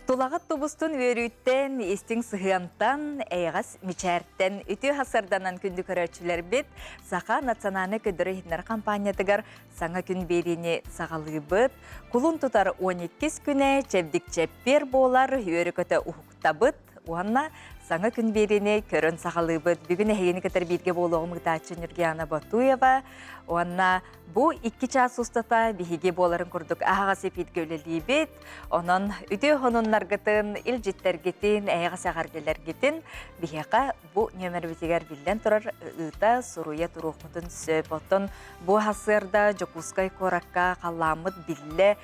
Тулаҕыт тубустун үөрүүттэн, истиҥ сыһыантан, эйэҕэс мичээртэн үтүө сарданан күндү көрөөччүлэрбит Саха национальнай көрдөрөр иһитиннэрэр хампаанньатыгар саҥа күн биэриини саҕалыыбыт. Кулун тутар 12 күнэ чэбдик чэппиэр буолар, үөрэ-көтө уһуктабыт уонна саҥа күн биэриини көрөн саҕалыыбыт. Бүгүн эһигини кытары бииргэ буолуоҕум ыытааччы Нюргиана Ботуева уонна бу 2 чаас устата биһиги буоларын курдук аһаҕас эпииргэ үлэлиибит. Онон үтүө сонуннаргытын, илдьиттэргитин, эйэҕэс эҕэрдэлэргитин биһиэхэ бу нүөмэрбитигэр биллэн турар ыыта, суруйа туруоххутун сөп. Оттон бу сарсыарда Дьокуускай куоракка халлааммыт биллэ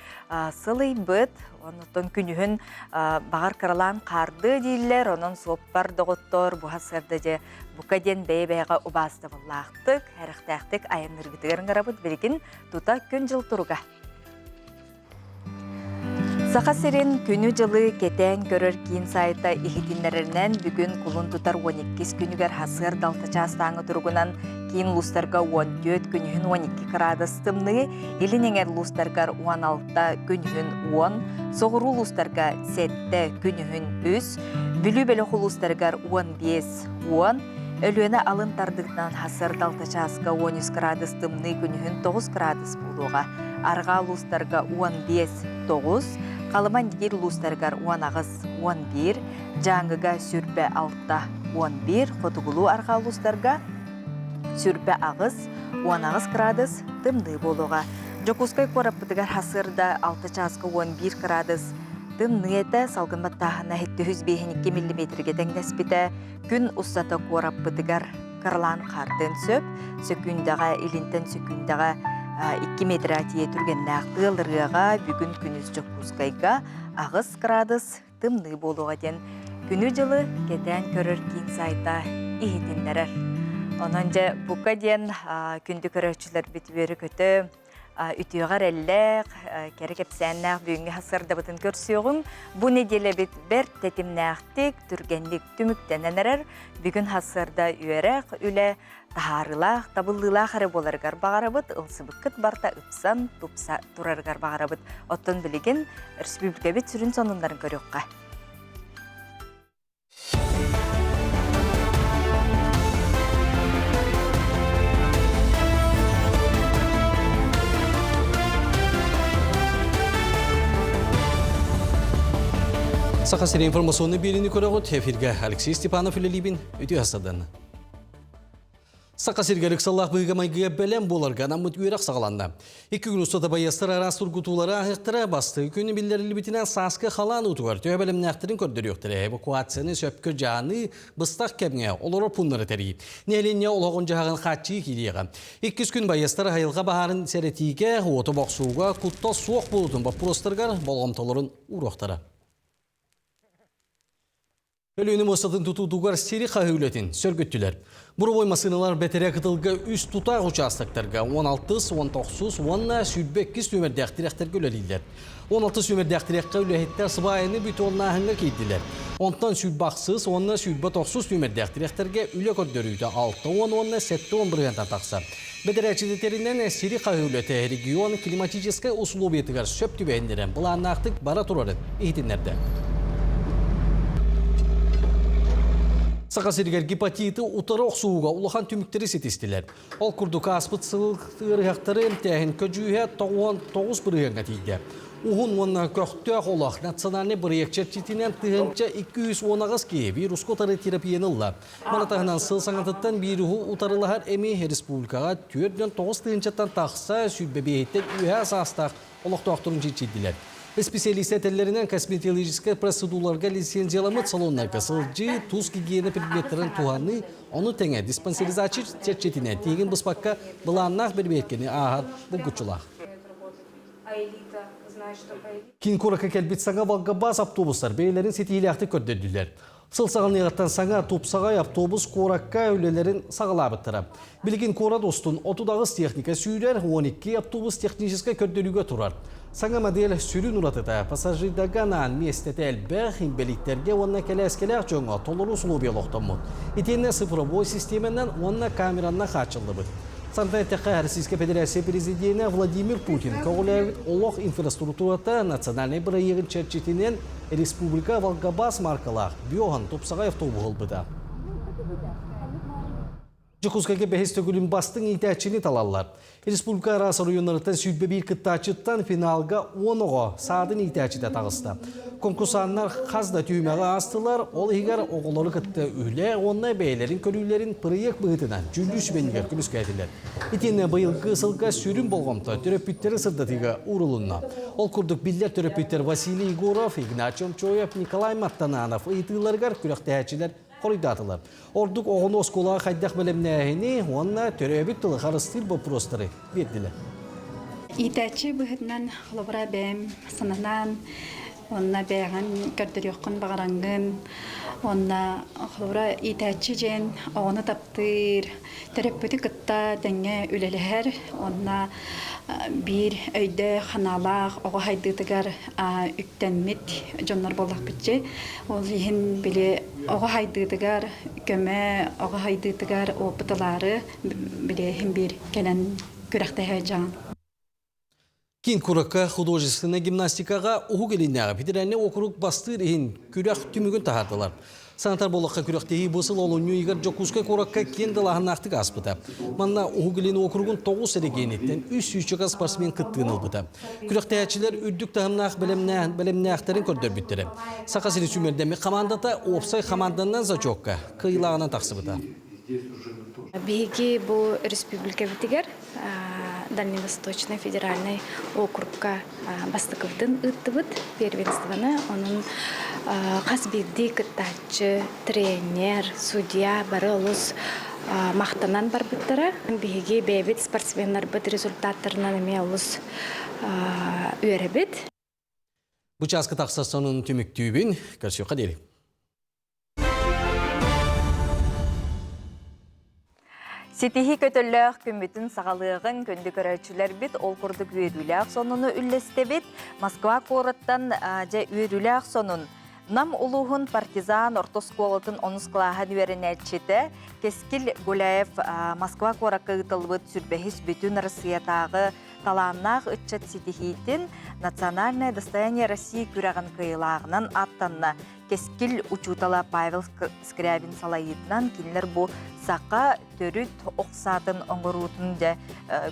сылыйбыт. Онтон күнүһүн баҕар кыралаан хаардыы дииллэр. Онон суоппар доҕоттор бу сарсыарда дьэ бука диэн бэйэ-бэйэҕэ убаастабыллаахтык, эрэхтээхтик айанныыргытыгар ыҥырабыт. Билигин тута күн-дьыл туруга. Саха сирин күнү-дьылы кэтээн көрөр киин сайта иһитиннэрэринэн бүгүн кулун тутар 12 күнүгэр сарсыарда 6 чаастааҥы туругунан киин улуустарга 14, күнүһүн 12 кыраадыс тымныы, илин эҥэр улуустаргар 16, күнүһүн 10, соҕуруу улуустарга 7, күнүһүн 3, Бүлүү бөлөх улуустарыгар 15, 10, Өлүөнэ алын тардыытынан сарсыарда 6 чааска 13 кыраадыс тымныы күнүһүн 9 кыраадыс буолуоҕа. Арҕаа улуустарга 15, 9, Халыма Индигиир улуустарыгар 18, 11, Дьааҥыга сүрбэ 6, 11, Хотугулуу арҕаа улуустарга сүрбэ 8, 18 кыраадыс тымныы буолуоҕа. Дьокуускай куораппытыгар сарсыарда 6 чааска 11 кыраадыс тымныы этэ, салгын баттааһына 752 миллиметргэ тэҥнэспитэ. Күн устата куораппытыгар кыралаан хаардыан сөп. Сөкүүндэҕэ илинтэн сөкүүндэҕэ 2 метр тиийэ түргэннээх тыал ырыаҕа бүгүн күнүс Дьокуускайга 8 градус тымныы буолуоҕа диэн күнү-дьылы кэтээн көрөр киин сайта иһитиннэрэр. Онон дьэ бука диэн күндү көрөөччүлэрбит үөрэ-көтө үтүөҕэ эрэллээх, кэрэ кэпсээннээх бүгүҥҥү сарсыардабытын көрсүөҕүҥ. Бу нэдиэлэбит бэрт тэтимнээхтик, түргэнник түмүктэнэн эрэр. Бүгүн сарсыарда үөрэх, үлэ таһаарыылаах, табыллыылаах эрэ буоларыгар баҕарабыт, ылсыбыккыт барыта ыпсан, тупса турарыгар баҕарабыт. Оттон билигин республикабыт сүрүн сонуннарын көрүөххэ. Саха сирин информационный биэриини көрөҕүт. Эфиргэ Алексей Степанов үлэлиибин. Үтүө садан. Саха сиригэр ыксаллаах быһыыга-майгыга бэлэм буоларга анаммыт үөрэх саҕаланна. Икки күн устата байыастар араас тургутуулары ааһыахтара, бастакы күн биллэриллибитинэн сааскы халаан уутугар төһө бэлэмнээхтэрин көрдөрүөхтэрэ, эвакуацияны сөпкө дьааныы, быстах кэмҥэ олорор пууннары тэрийии. Нэһилиэнньэ олоҕун-дьаһаҕын хааччыйыы киириэҕэ. Иккис күн байыастар айылҕа баһаарын сэрэтиигэ, уоту бохсууга, куттал суох буолуутун боппуруостарыгар болҕомтолорун ууруохтара. Өлүөнэ муостатын тутуутугар сири хаһыы үлэтин сөргүттүлэр. Буровой массыыналар бэтэрээ кытылга үс тутаах учаастактарга 16, 19 уонна 22 нүөмэрдээх тирэхтэргэ үлэлииллэр. 16 нүөмэрдээх тирэххэ үлэһиттэр сыбаайаны бетоннааһыҥҥа киирдилэр. Онтон 28 уонна 29 нүөмэрдээх тирэхтэргэ үлэ көрдөрүүтэ 60 уонна 70 бырыһыантан тахсар. Бэдэрээччитэринэн сири хаһыы үлэтэ регион климатическай усулуобуйатыгар сөп түбэһиннэрэн былааннаахтык бара турарын иһитиннэрдэ. Саха сиригэр гепатиты утары охсууга улахан түмүктэри ситистилэр. Ол курдук ааспыт сыл ыарыһахтары эмтээһин көдьүүһэ 99 бырыһыаҥҥа тиийдэ. Уһун уонна көхтөөх олох национальнай бырайыак чэрчитинэн 1218 киһи вируска утары терапияны ылла. Маны таһынан сыл саҥатыттан вируһу утарылаһар эми республикаҕа 49 тыһыынчаттан тахса 25-тэн үөһээ саастаах олохтоохторун чинчийдилэр. Исписэлиистэр этэллэринэн косметологическай процедураларга лицензияламмыт салоннарга сылдьыы, тус гигиена предметтэрин туһаныы, ону тэҥэ диспансеризация чэрчитинэн тиһигин быспакка былааннаах бэрэбиэркэни ааһар булгуччулаах. Киин куоракка кэлбит саҥа балгабаас автобустар бэйэлэрин ситиһиилээхтик көрдөрдүлэр. Сыл саҕаланыаҕыттан саҥа тупсаҕай автобус куоракка үлэлэрин саҕалаабыттара. Билигин куорат устун 38 техника сүүрэр, 12 автобус техническэй көрдөрүүгэ турар. Саҥа модель сүрүн уратыта пассажирдарга анаан миэстэтэ элбэх, инбэлииттэргэ уонна кэлээскэлээх дьоҥҥо толору усулуобуйа олохтоммут. Итиэннэ цифровой систиэмэнэн уонна камеранан хааччыллыбыт. Санатан эттэххэ, Российскай Федерация Президенэ Владимир Путин көҕүлээбит олох инфраструктурата национальнай бырайыагын чэрчитинэн республика Волгобас маркалаах Биохан тупсаҕай автобуһу ылбыта. Дьокуускайга бэһис төгүлүн бастыҥ иитээччини талаллар. Республика араас оройуоннарыттан 21 кыттааччыттан финалга 10 оҕо саадын иитээччитэ таҕыста. Конкурсаннар хас да түһүмэҕи аастылар, ол иһигэр оҕолору кытта үлэ уонна бэйэлэрин көрүүлэрин бырайыак быһыытынан дьүүллүүр сүбэнигэр көмүскээтилэр. Итиэннэ быйылгы сылга сүрүн болҕомто төрөппүттэри сырдатыыга уурулунна. Ол курдук биллэр төрөппүттэр Василий Егоров, Игнатий Омчоев, Николай Маттананов ыйытыыларыгар күрэхтэһээччилэр хоруйдаатылар. Ордук оҕону оскуолаҕа хайдах бэлэмнээһини уонна төрөөбүт тылы харыстыыр боппуруостары биэрдилэр. Иитээччи быһыытынан холобура бэйэм сананан, уонна бэйэҕин көрдөрүөххүн баҕараҥҥын, уонна холобура иитээччи диэн оҕону таптыыр, төрөппүтү кытта тэҥҥэ үлэлэһэр уонна биир өйдөөх, санаалаах оҕо сайдыытыгар үктэммит дьоннор буоллахпытчы. Ол иһин били оҕо сайдыытыгар көмө, оҕо сайдыытыгар опыт ылаары били иһин биир кэлэн күрэхтэһэ дьаҥ. Киин куоракка художественнай гимнастикаҕа Уһук Илиннээҕи федеральнай уокурук бастыыр иһин күрэх түмүгүн таһаардылар. Санатар буоллахха, күрэхтэһии бу сыл олунньу ыйыгар Дьокуускай куоракка киэҥ далааһыннаахтык ааспыта. Манна Уһук Илин уокуругун тоҕус эрэгийиэниттэн үс сүүсчэкэ спортсмен кыттыыны ылбыта. Күрэхтэһээччилэр үрдүк таһымнаах бэлэмнээхтэрин көрдөрбүттэрэ. Саха сирин сүүмэрдэммит хамаандата уопсай хамаанданан зачекка кыайыылааҕынан тахсыбыта. Биһиги бу республикабытыгар Дальневосточный федеральный округка бастакыбытын ыыттыбыт первенствоны. Онон хас биирдии кыттааччы, тренер, судья бары олус махтанан барбыттара. Биһиги бэйэбит спортсменнарбыт результаттарынан эмиэ олус үөрэбит. Бу чааска тахсар сонун түмүктүүбүн. Көрсүөххэ диэри. Ситиһии көтөллөөх күммүтүн саҕалыаҕыҥ, күндү көрөөччүлэрбит, ол курдук үөрүүлээх сонуну үллэстэбит. Москва куораттан дьэ үөрүүлээх сонун Нам улууһун Партизан орто оскуолатын онус кылааһын үөрэнээччитэ Кэскил Гуляев Москва куоракка ыытыллыбыт сүрбэһис бүтүн Россиятааҕы талааннаах ыччат ситиһиитин Национальное достояние России күрэҕин кыайыылааҕынан ааттанна. Кэскил учуутала Павел Скрябин салайыытынан кинилэр бу саха төрүт ох саатын оҥоруутун дьэ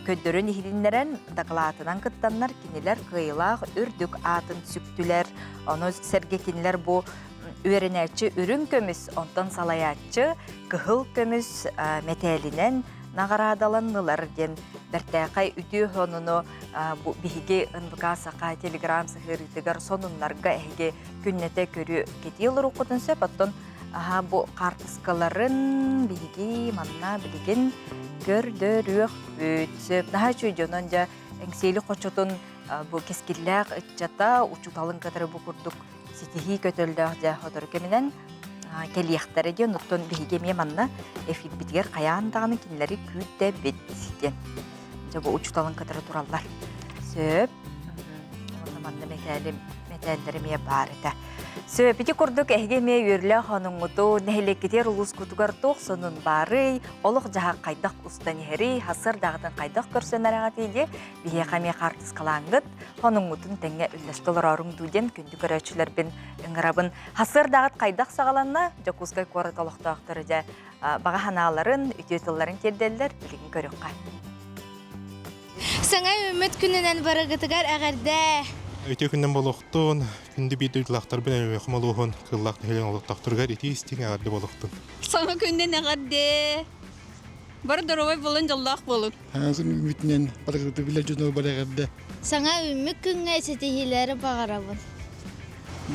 көрдөрөн иһитиннэрэн дакылаатынан кыттаннар кинилэр кыайыылаах үрдүк аатын сүктүлэр. Ону сэргэ кинилэр бу үөрэнээччи үрүҥ көмүс, онтон салайааччы кыһыл көмүс мэтээлинэн наҕараадаланнылар диэн бэртээхэй үтүө сонуну бу биһиги НВК Саха телеграм сыһыарыытыгар сонуннарга эһиги күннэтэ көрү кэтии олоруоххутун сөп. Оттон аһа бу хаартыскаларын биһиги манна билигин көрдөрүөхпүт сөп. Наһаа үчүгэй дьонон дьэ Эҥсиэли хочотун бу кэскиллээх ыччата учууталын кытары бу курдук ситиһии көтөллөөх дьэ сотору кэминэн кэлиэхтэрэ диэн оттон биһиги эмиэ манна эфирбитигэр хайаан даҕаны кинилэри күүтэбит диэн дьэ бу учууталын кытары тураллар сөп уонна манна мэтээлим мэтээллэр эмиэ баар этэ сөп ити курдук эһиги эмиэ үөрүүлээх хонуҥҥуту нэһилиэккитигэр улуускутугар туох сонун баарый олох-дьаһах хайдах устан иһэрий сарсыардаҕытын хайдах көрсөн эрэҕитий диye биһиэхэ эмиэ хаартыскалааҥҥыт хонуҥҥутун тэҥҥэ үллэстэ олорооруҥ дуу диэн күндү көрөөччүлэрбин ыҥырабын. Сарсыардаҕыт хайдах саҕаланна? Дьокуускай куорат олохтоохторо дьэ баҕа санааларын, үтүө тылларын тиэрдэллэр, билигин көрүөххэ. Саҥа үүммүт күнүнэн барыгытыгар эҕэрдэ! Үтүө күнүнэн буолуохтун, күндү биир дойдулаахтарбын Өлүөхүмэ улууһун Кыыллаах нэһилиэгин олохтоохторугар итии-истиҥ эҕэрдэ буолуохтун. Саҥа күнүнэн эҕэрдэ! Бары доруобай буолун, дьоллоох буолун. Саҥа үүммүтүнэн барыгыты билэр дьону бары эҕэрдэ. Саҥа үүммүт күҥҥэ ситиһиилэри баҕарабын.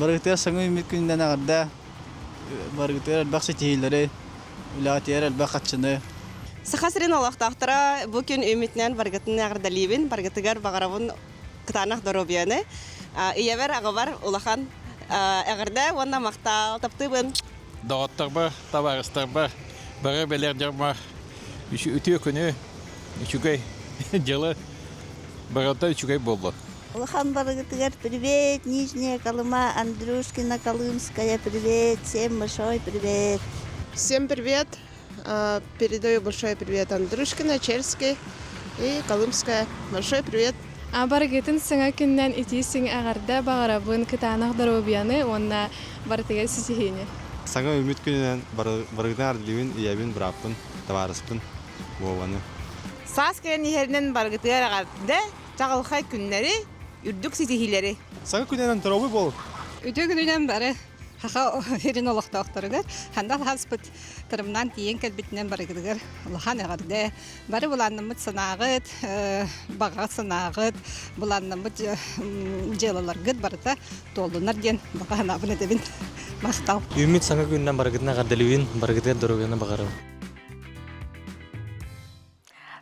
Барыгытыгар саҥа үүммүт күнүнэн эҕэрдэ. Барыгытыгар элбэх ситиһиилэри, үлэҕитигэр элбэх хаччыны. Саха сирин олохтоохторо бу күн үүммүтүнэн барыгытын эҕэрдэлиибин, барыгытыгар баҕарабын кытаанах доруобуйаны. Ийэбэр, аҕабар улахан эҕэрдэ уонна махтал таптыыбын. Доҕотторбор, табаарыстарбар, бары бэлэр дьоммор үтүө күнү, үчүгэй дьылы барыта үчүгэй буоллун. Улахан барыгытыгар привет, Нижняя Колыма, Андрюшкина Колымская, привет, всем большой привет. Всем привет! Передаю большой привет Андрюшкина, Черский и Колымская. Большой привет. Барыгытын саҥа күннэн итии сиҥ эҕэрдэ баҕарабын кытаанах доруобуйаны уонна барытыгар ситиһиини. Саҥа үмүт күнүнэн барыгытын ардылыыбын, ийэбин, бырааппын, табаарыспын, Вованы. Саас кэлэн иһэринэн барыгытыгар эҕэрдэ, чаҕылхай күннэри, үрдүк ситиһиилэри. Саҥа күнүнэн доруобуй буолун! Үтүө күнүнэн бары Саха сирин олохтоохторугар ханна хаспыт тырымнаан тиийэн кэлбитинэн барыгытыгар улахан эҕэрдэ. Бары былааннаммыт санааҕыт, баҕа санааҕыт, былааннаммыт дьыалаларгыт барыта туоллунар диэн баҕа санаабын этэбин. Махтал. Үүммүт саҥа күнүнэн барыгытын эҕэрдэлиибин, барыгытыгар доруобуйаны баҕарабын.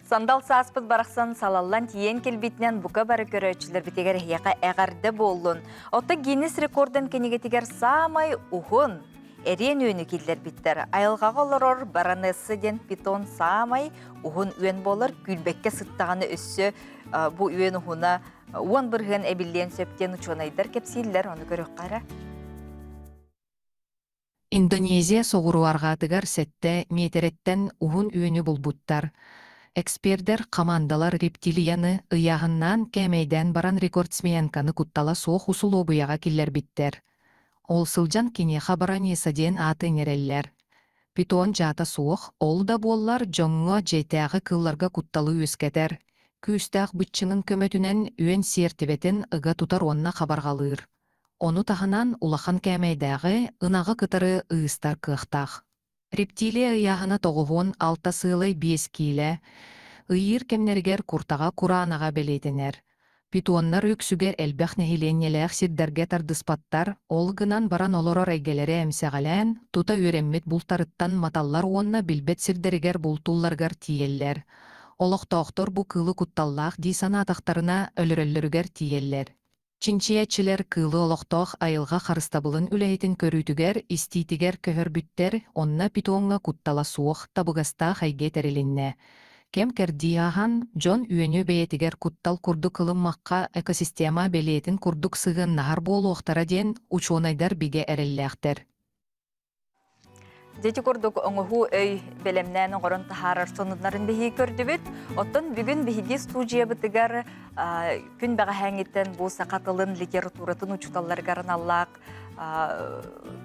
Сандал сааспыт барахсан салаллан тиийэн кэлбитинэн бука бары көрөөччүлэрбитигэр эһиэхэ эҕэрдэ буоллун. Оттон Гиннес рекордун кинигэтигэр саамай уһун эриэн үөнү киллэрбиттэр. Айылҕаҕа олорор баронесса диэн питон саамай уһун үөн буолар. Күүрбэккэ сыттаҕына өссө бу үөн уһуна 10% эбиллиэн сөп диэн учуонайдар кэпсииллэр. Ону көрүөххэ эрэ. Индонезия соҕуруу арҕаатыгар сэттэ миэтэрэттэн уһун үөнү булбуттар. Экспердэр хамаандалар рептилияны ыйааһыннаан кээмэйдээн баран рекордсменканы куттала суох усулуобуйаҕа киллэрбиттэр. Ол сылдьан киниэхэ баронесса диэн ааты иҥэрэллэр. Питон дьаата суох, ол да буоллар дьоҥҥо дьиэтээҕи кыылларга кутталы үөскэтэр. Күүстээх быччыҥын көмөтүнэн үөн сиэртибэтин ыга тутар уонна хабарҕалыыр. Ону таһынан улахан кээмэйдээҕи ынаҕы кытары ыыстар кыахтаах. Рептилия ыйааһына 96 сыалай 5 киилэ, ыйыыр кэмнэригэр куртаҕа кураанаҕа бэлиэтэнэр. Питоннар үксүгэр элбэх нэһилиэнньэлээх сирдэргэ тардыспаттар, ол гынан баран олорор эйгэлэрэ эмсэҕэлээн, тута үөрэммит бултарыттан маталлар уонна билбэт сирдэригэр бултуулларыгар тиийэллэр. Олохтоохтор бу кыылы кутталлаах дии санаатахтарына өлөрөллөрүгэр тиийэллэр. Чинчийээччилэр кыылы олохтоох айылҕа харыстабылын үлэһитин көрүүтүгэр, истиитигэр көһөрбүттэр, онно питоҥҥа куттала суох, табыгастаах эйгэ тэрилиннэ. Кэм-кэрдии ааһан, дьон үөнү бэйэтигэр куттал курдук ылыммакка экосистема бэлиэтин курдук сыһыаннаһар буолуохтара диэн учуонайдар бигэ эрэллээхтэр. Дьэ ити курдук оҥоһуу өй бэлэмнээн оҥорон таһаарар сонуннарын биһиги көрдүбүт. Оттон бүгүн биһиги студиябытыгар күн бэҕэһээҥҥиттэн бу саха тылын литературатын учууталларыгар аналлаах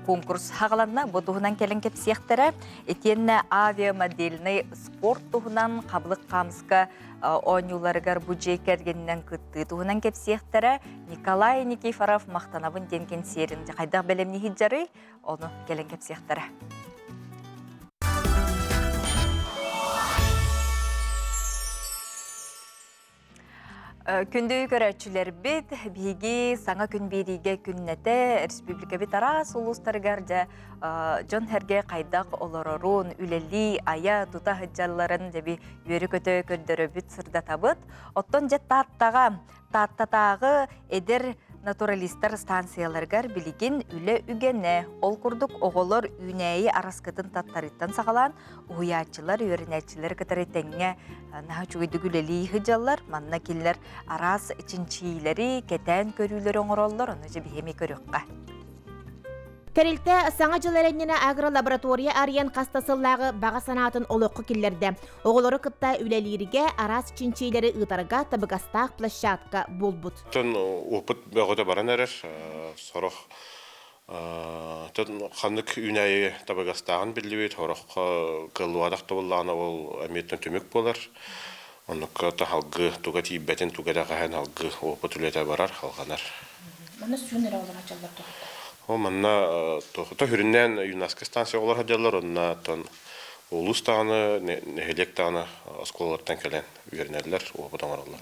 конкурс хаҕаланна. Бу туһунан кэлин кэпсиэхтэрэ. Итиэннэ авиамодельнай спорт туһунан хабылык хаамыска оонньууларыгар бу дьиэ кэргэнинэн кыттыы туһунан кэпсиэхтэрэ. Николай Никифоров махтанабын диэн кэнсиэрин хайдах бэлэмниһит дьарый? Ону кэлэн кэпсиэхтэрэ. Күндү көрөөччүлэрбит, биһиги саҥа күн биэриигэ күннэтэ республикабыт араас улуустарыгар дьэ дьон-сэргэ хайдах олорорун, үлэлии, айа, тута сылдьалларын дьэби үөрэ-көтө көрдөрөбүт, сырдатабыт. Оттон дьэ Тааттаҕа Тааттатааҕы эдэр натуралистар станцияларыгар билигин үлэ үгэнэ. Ол курдук оҕолор үүнээйи араскытын таттарыттан саҕалаан уһуйааччылар, үөрэнээччилэр кытары тэҥҥэ наһаа үчүгэйдик үлэлии сылдьаллар. Манна кинилэр араас чинчийиилэри, кэтээн көрүүлэри оҥороллор. Ону дьэ биһиэми көрүөххэ. Тэрилтэ Саҥа дьыл эрэнньэнэ агролаборатория арыйан хас да сыллааҕы баҕа санаатын олоххо киллэрдэ. Оҕолору кытта үлэлииргэ, араас чинчиилэри ыытарга табыгастаах площадка буолбут. Оттон опыт бөҕөтө баран эрэр. Сорох ханнык үүнээйи табыгастааҕын биллибит, сороххо кыаллыбатах да буоллаҕына ол эмиэттэн түмүк буолар. Оннукка таһалгы туга тиийбэтин туга эрэ хаһан алгы опыт үлэтэ барар, халҕанар. Манна сүүн эрэ олорор дьаллар тоһутта. Ол манна тоһута хүрүннээн юнацкай станция олорор дьаллар, онна оттон улуус даҕаны, нэһилиэк даҕаны оскуолалартан кэлэн үөрэнэллэр, опыт оҥороллор.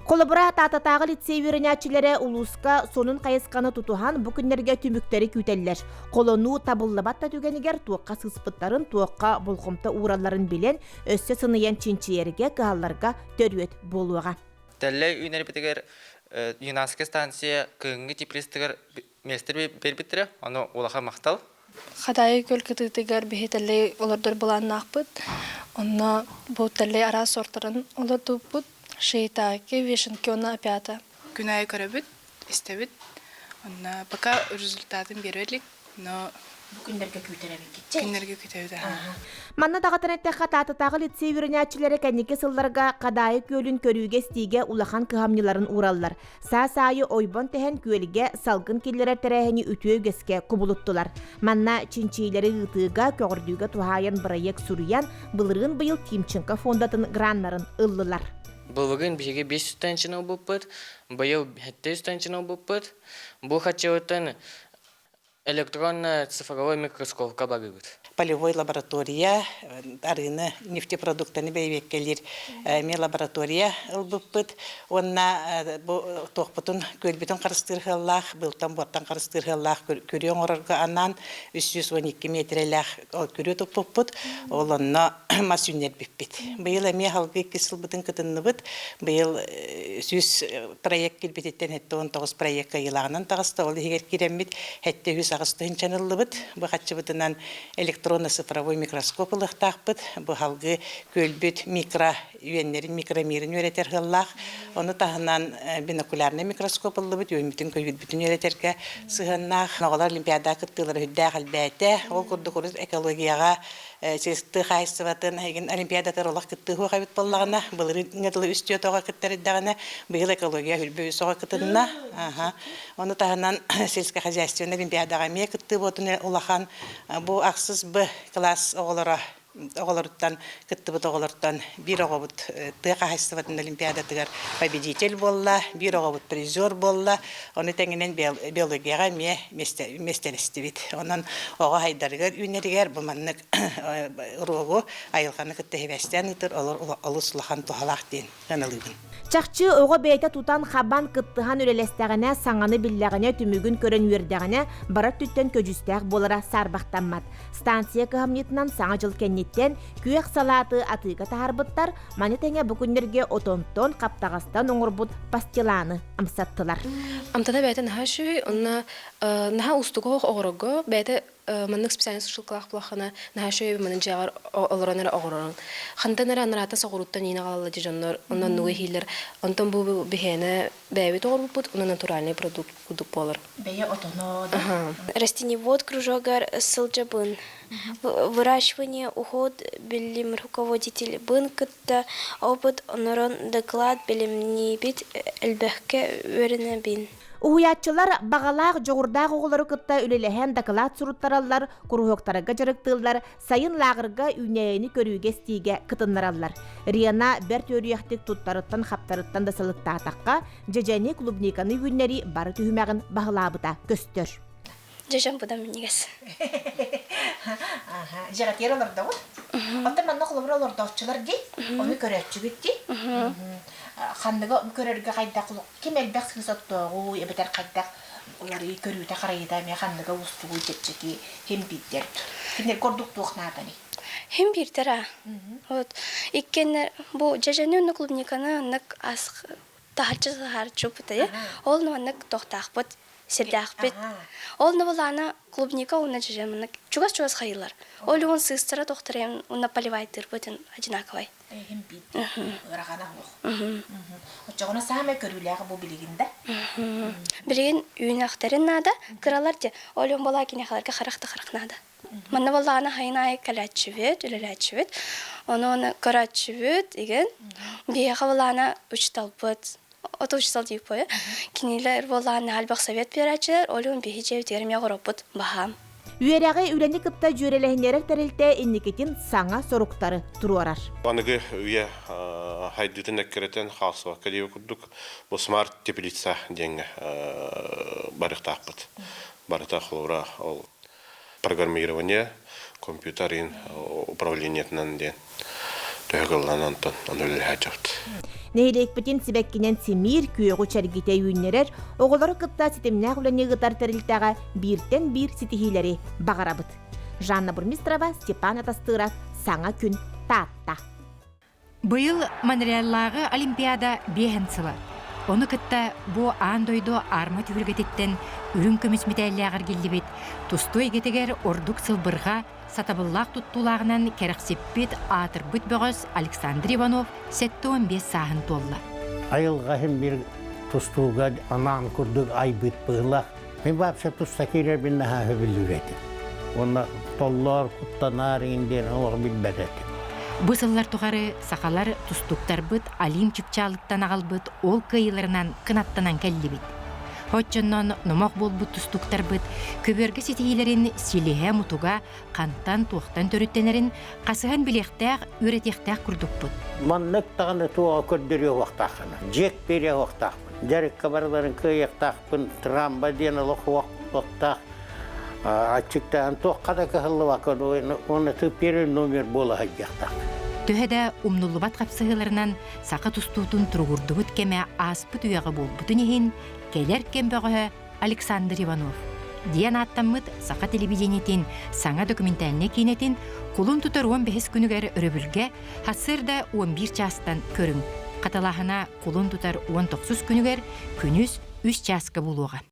Холобура, Таататааҕы лицей үөрэнээччилэрэ улууска сонун хайысханы тутуһан бу күннэргэ түмүктэри күүтэллэр. Холонуу табыллыбат да түгэнигэр туохха сыыспыттарын, туохха болҕомто ууралларын билэн, өссө сыныйан чинчийэргэ, кыһалларга төрүөт буолуоҕа. Тэллэй үүнэрбитигэр юнацкай станция кыһыҥҥы теплицтыгар миэстэ биэрбиттэрэ, ону улахан махтал. Хадаайы күөл кытыытыгар биһи тэллэй олордор былааннаахпыт. Онно бу тэллэй араас сортарын олордубуппут. Шиитаки, вишенки уонна опята. Күн аайы көрөбүт, истэбит. Онно пока результатын биэрэ илик, но Бу күннэргэ күүтэр эбиккит. Күннэргэ күүтэбит аха. Манна даҕатан эттэххэ, Таататааҕы лицей үөрэнээччилэрэ кэнники сылларга Хадаайы күөлүн көрүүгэ-истиигэ улахан кыһамньыларын уураллар. Саас аайы ойбон тэһэн күөлгэ салгын киллэрэр тэрээһини үтүө үгэскэ кубулуттулар. Манна чинчийиилэри ыытыыга, көҕөрдүүгэ туһаайан бырайыак суруйан, былырыын быйыл Тимченко фондатын граннарын ыллылар. Былырыын биһиги 5 үстэнчини ылбыппыт, быйыл 7 үстэнчини ылбыппыт. Бу хаччыбыттан электронно-цифровой микроскопка барыбыт. Полевой лаборатория, арыыны, нефтепродуктаны бэйбиэккэлиир эмиэ лаборатория ылбыппыт. Уонна бу туохпутун, күөлбүтүн харыстыыр сыаллаах, быылтан-буортан харыстыыр сыаллаах күрүө оҥорорго анаан 312 миэтирэлээх күрүө туппуппут. Ол онно мас үүннэрбиппит. Быйыл эмиэ салгыы иккис сылбытын кытынныбыт. Быйыл 100 проект киирбититтэн 79 проект кыайыылааҕынан таҕыста. Ол иһигэр киирэммит 708 тыһыынчаны ыллыбыт. Бу хаччыбытынан электронно-цифровой микроскоп ылыахтаахпыт. Бу салгыы күөлбүт микро үөннэрин, микромирин үөрэтэр сыаллаах. Ону таһынан бинокулярнай микроскоп ыллыбыт, үөммүтүн, көйүүрбүтүн үөрэтэргэ сыһыаннаах. Оҕолор олимпиада кыттыылара үрдээх элбээтэ. Ол курдук урут экологияҕа тыа хаһаайыстыбатын эйигин олимпиадатыгар олох кыттыы суох эбит буоллаҕына, былырыыҥҥа дылы үс түөрт оҕо кыттар эрдэҕинэ, быйыл экология үрбэ үс оҕо кытынна. Ону таһынан сельскохозяйственнай олимпиадаҕа эмиэ кыттыы буотун улахан. Бу ахсыс Б кылаас оҕолоро оҕолоруттан кыттыбыт оҕолортон биир оҕобут тыа хаһаайыстыбатын олимпиадатыгар победитель буолла, биир оҕобут призер буолла. Ону тэҥинэн биологияҕа эмиэ миэстэлэстибит. Онон оҕо хайдарыгар үүнэригэр бу маннык уруогу айылҕаны кытта сибээстээн ыытар олус улахан туһалаах диэн сыаналыыбын. Чахчы, оҕо бэйэтэ тутан-хабан, кыттыһан үлэлэстэҕинэ, саҥаны биллэҕинэ, түмүгүн көрөн үөрдэҕинэ, бары өттүттэн көдьүүстээх буолара саарбахтаммат. Станция кыһамньытынан Саҥа дьыл кэнниттэн күөх салааты атыыга таһаарбыттар, маны тэҥэ бу күннэргэ отонтон, хаптаҕастан оҥорбут пастиланы амсаттылар. Амтана бэйэтэ наһаа үчүгэй, онно наһаа уустук оҕорорго бэйэтэ маннык специальный сушилкалаах булаххына наһаа үчүгэй манан дьиэҕэр олорон эрэ оҕорорун. Хантан эрэ анараата соҕурууттан иин аҕалалла дьи дьоннор, онно оннугу иһиилэр. Онтон бу биһиэнэ бэйэбит оҕорбуппут, онно натуральный продукт курдук буолар. Бэйэ отоно да? Растениевод кружогар сылдьабын. Выращивание, уход билим руководитель бын кытта опыт онорон доклад бэлэмниибит элбэхкэ үөрэнэбин. Уһуйааччылар баҕалаах, дьоҕурдаах оҕолору кытта үлэлэһэн дакылаат суруттараллар, куруһуоктарга дьарыктыыллар, сайын лааҕырга үүнээйини көрүүгэ-истиигэ кытыннараллар. Рена бэрт үөрүйэхтик туттарыттан-хаптарыттан да сылыктаатахха, дьэдьэни, клубниканы үүннэрии бары түһүмэҕин баһылаабыта көстөр. Дьэдьэн быдан минньигэс. Дьэҕэтиэр олордоҕут. Оттон манна холобур олордооччулар дии, ону көрөөччүгүт дии. Ханныгы көрөргө хайдах ким элбэх сыыс оттооҕуй эбэтэр хайдах уларыы көрүүтэ-харайыыта эмиэ ханныга уустугуй чэпчэки ким биирдэр кинилэргэ ордук туох нааданый? Хим биирдэр аа. Вот иккиэннэр бу дьэдьэни уонна клубниканы оннук ас таһырдьа саһарчы бутайы ол маннык тохтаахпыт сирдээхпит. Ол набылаана клубника уонна дьэдьэн маннык чугас-чугас хайыылар. Ол уон сыыстара тохтарыйан уонна поливайтыырбытын одинаковай. Эһим биир ыарахана суох. Оччоҕуна саамай көрүүлээҕэ бу билигин да? Билигин үүнэхтэрин наада, кыралар де, ол он буолаа киниэхэлэргэ харах да харах наада. Манна буоллаҕына хайын аайы кэлээччибит, үлэлээччибит, ону ону көрөөччүбүт игин. Биһиэхэ буоллаҕына учууталбыт, ото учуутал диир буойа. Кинилэр буоллаҕына элбэх совет биэрээччилэр, ол иһин биһи дьиэбитигэр эмиэ оҕороппут баһаам. Үөрэҕи үлэни кытта дьүөрэлэһиннэрэр тэрилтэ инникитин саҥа соруктары туруорар. Аныгы үйэ хайдыытын эккирэтэн хаалсыбакка диэбит курдук, бу смарт теплица диэҥҥэ барыахтаахпыт. Барыта холобура ол программирование, компьютерин управлениетынан диэн төһө кыллан онтон ону үлэлэһээччэбит. Нэһилиэкпитин сибэккинэн симиир, күөҕү чэргитэ үүннэрэр, оҕолору кытта ситимнээх үлэни ыытар тэрилтэҕэ бииртэн биир ситиһиилэри баҕарабыт. Жанна Бурмистрова, Степан Атастыров, Саҥа күн, Таатта. Быйыл Монреаллааҕы Олимпиада биэһэн сыла. Ону кытта бу аан дойду аарма түһүлгэтиттэн үрүҥ көмүс мэтээллээх эргиллибит тустуу эйгэтигэр ордук сылбырҕа, сатабыллаах туттуулааҕынан кэрэхсиппит аатырбыт бөҕөс Александр Иванов 75 сааһын туолла. Айылҕа иһин биир тустууга анаан курдук айбыт быһыылаах. Мин вообще туста киирэрбин наһаа сөбүлүүр этим. Уонна толлоор, куттанаар иҥин диэн олох билбэт этим. Бу сыллар тухары сахалар тустууктарбыт Алим чыпчаалыттан аҕалбыт ол кыайыыларынан кынаттанан кэллибит. Оччоннон номох буолбут тустууктарбыт көбүөргэ ситиһиилэрин силиһэ-мутуга хантан-туохтан төрүттэнэрин хасыһан билиэхтээх, үөрэтиэхтээх курдукпут. Маннык даҕаны туоҕа көрдөрүө уохтааххына, дьиэк биэриэ уохтаахпын, дьарыкка барыларын кыайыахтаахпын, трамба диэн олох уохтаах аччыктаан туохха да кыһаллыбакка уонна ты первый номер буола сылдьыахтаах. Төһө да умнуллубат хапсыһыыларынан саха тустуутун туругурдубут кэмэ ааспыт үйэҕэ буолбутун иһин, кэлэр кэм бөҕөһө Александр Иванов диэн ааттаммыт саха телевидениетин саҥа документальнай киинэтин кулун тутар 15 күнүгэр өрөбүлгэ сарсыарда 11 чаастан көрүҥ. Хатылааһына кулун тутар 19 күнүгэр күнүс 3 чааска буолуоҕа.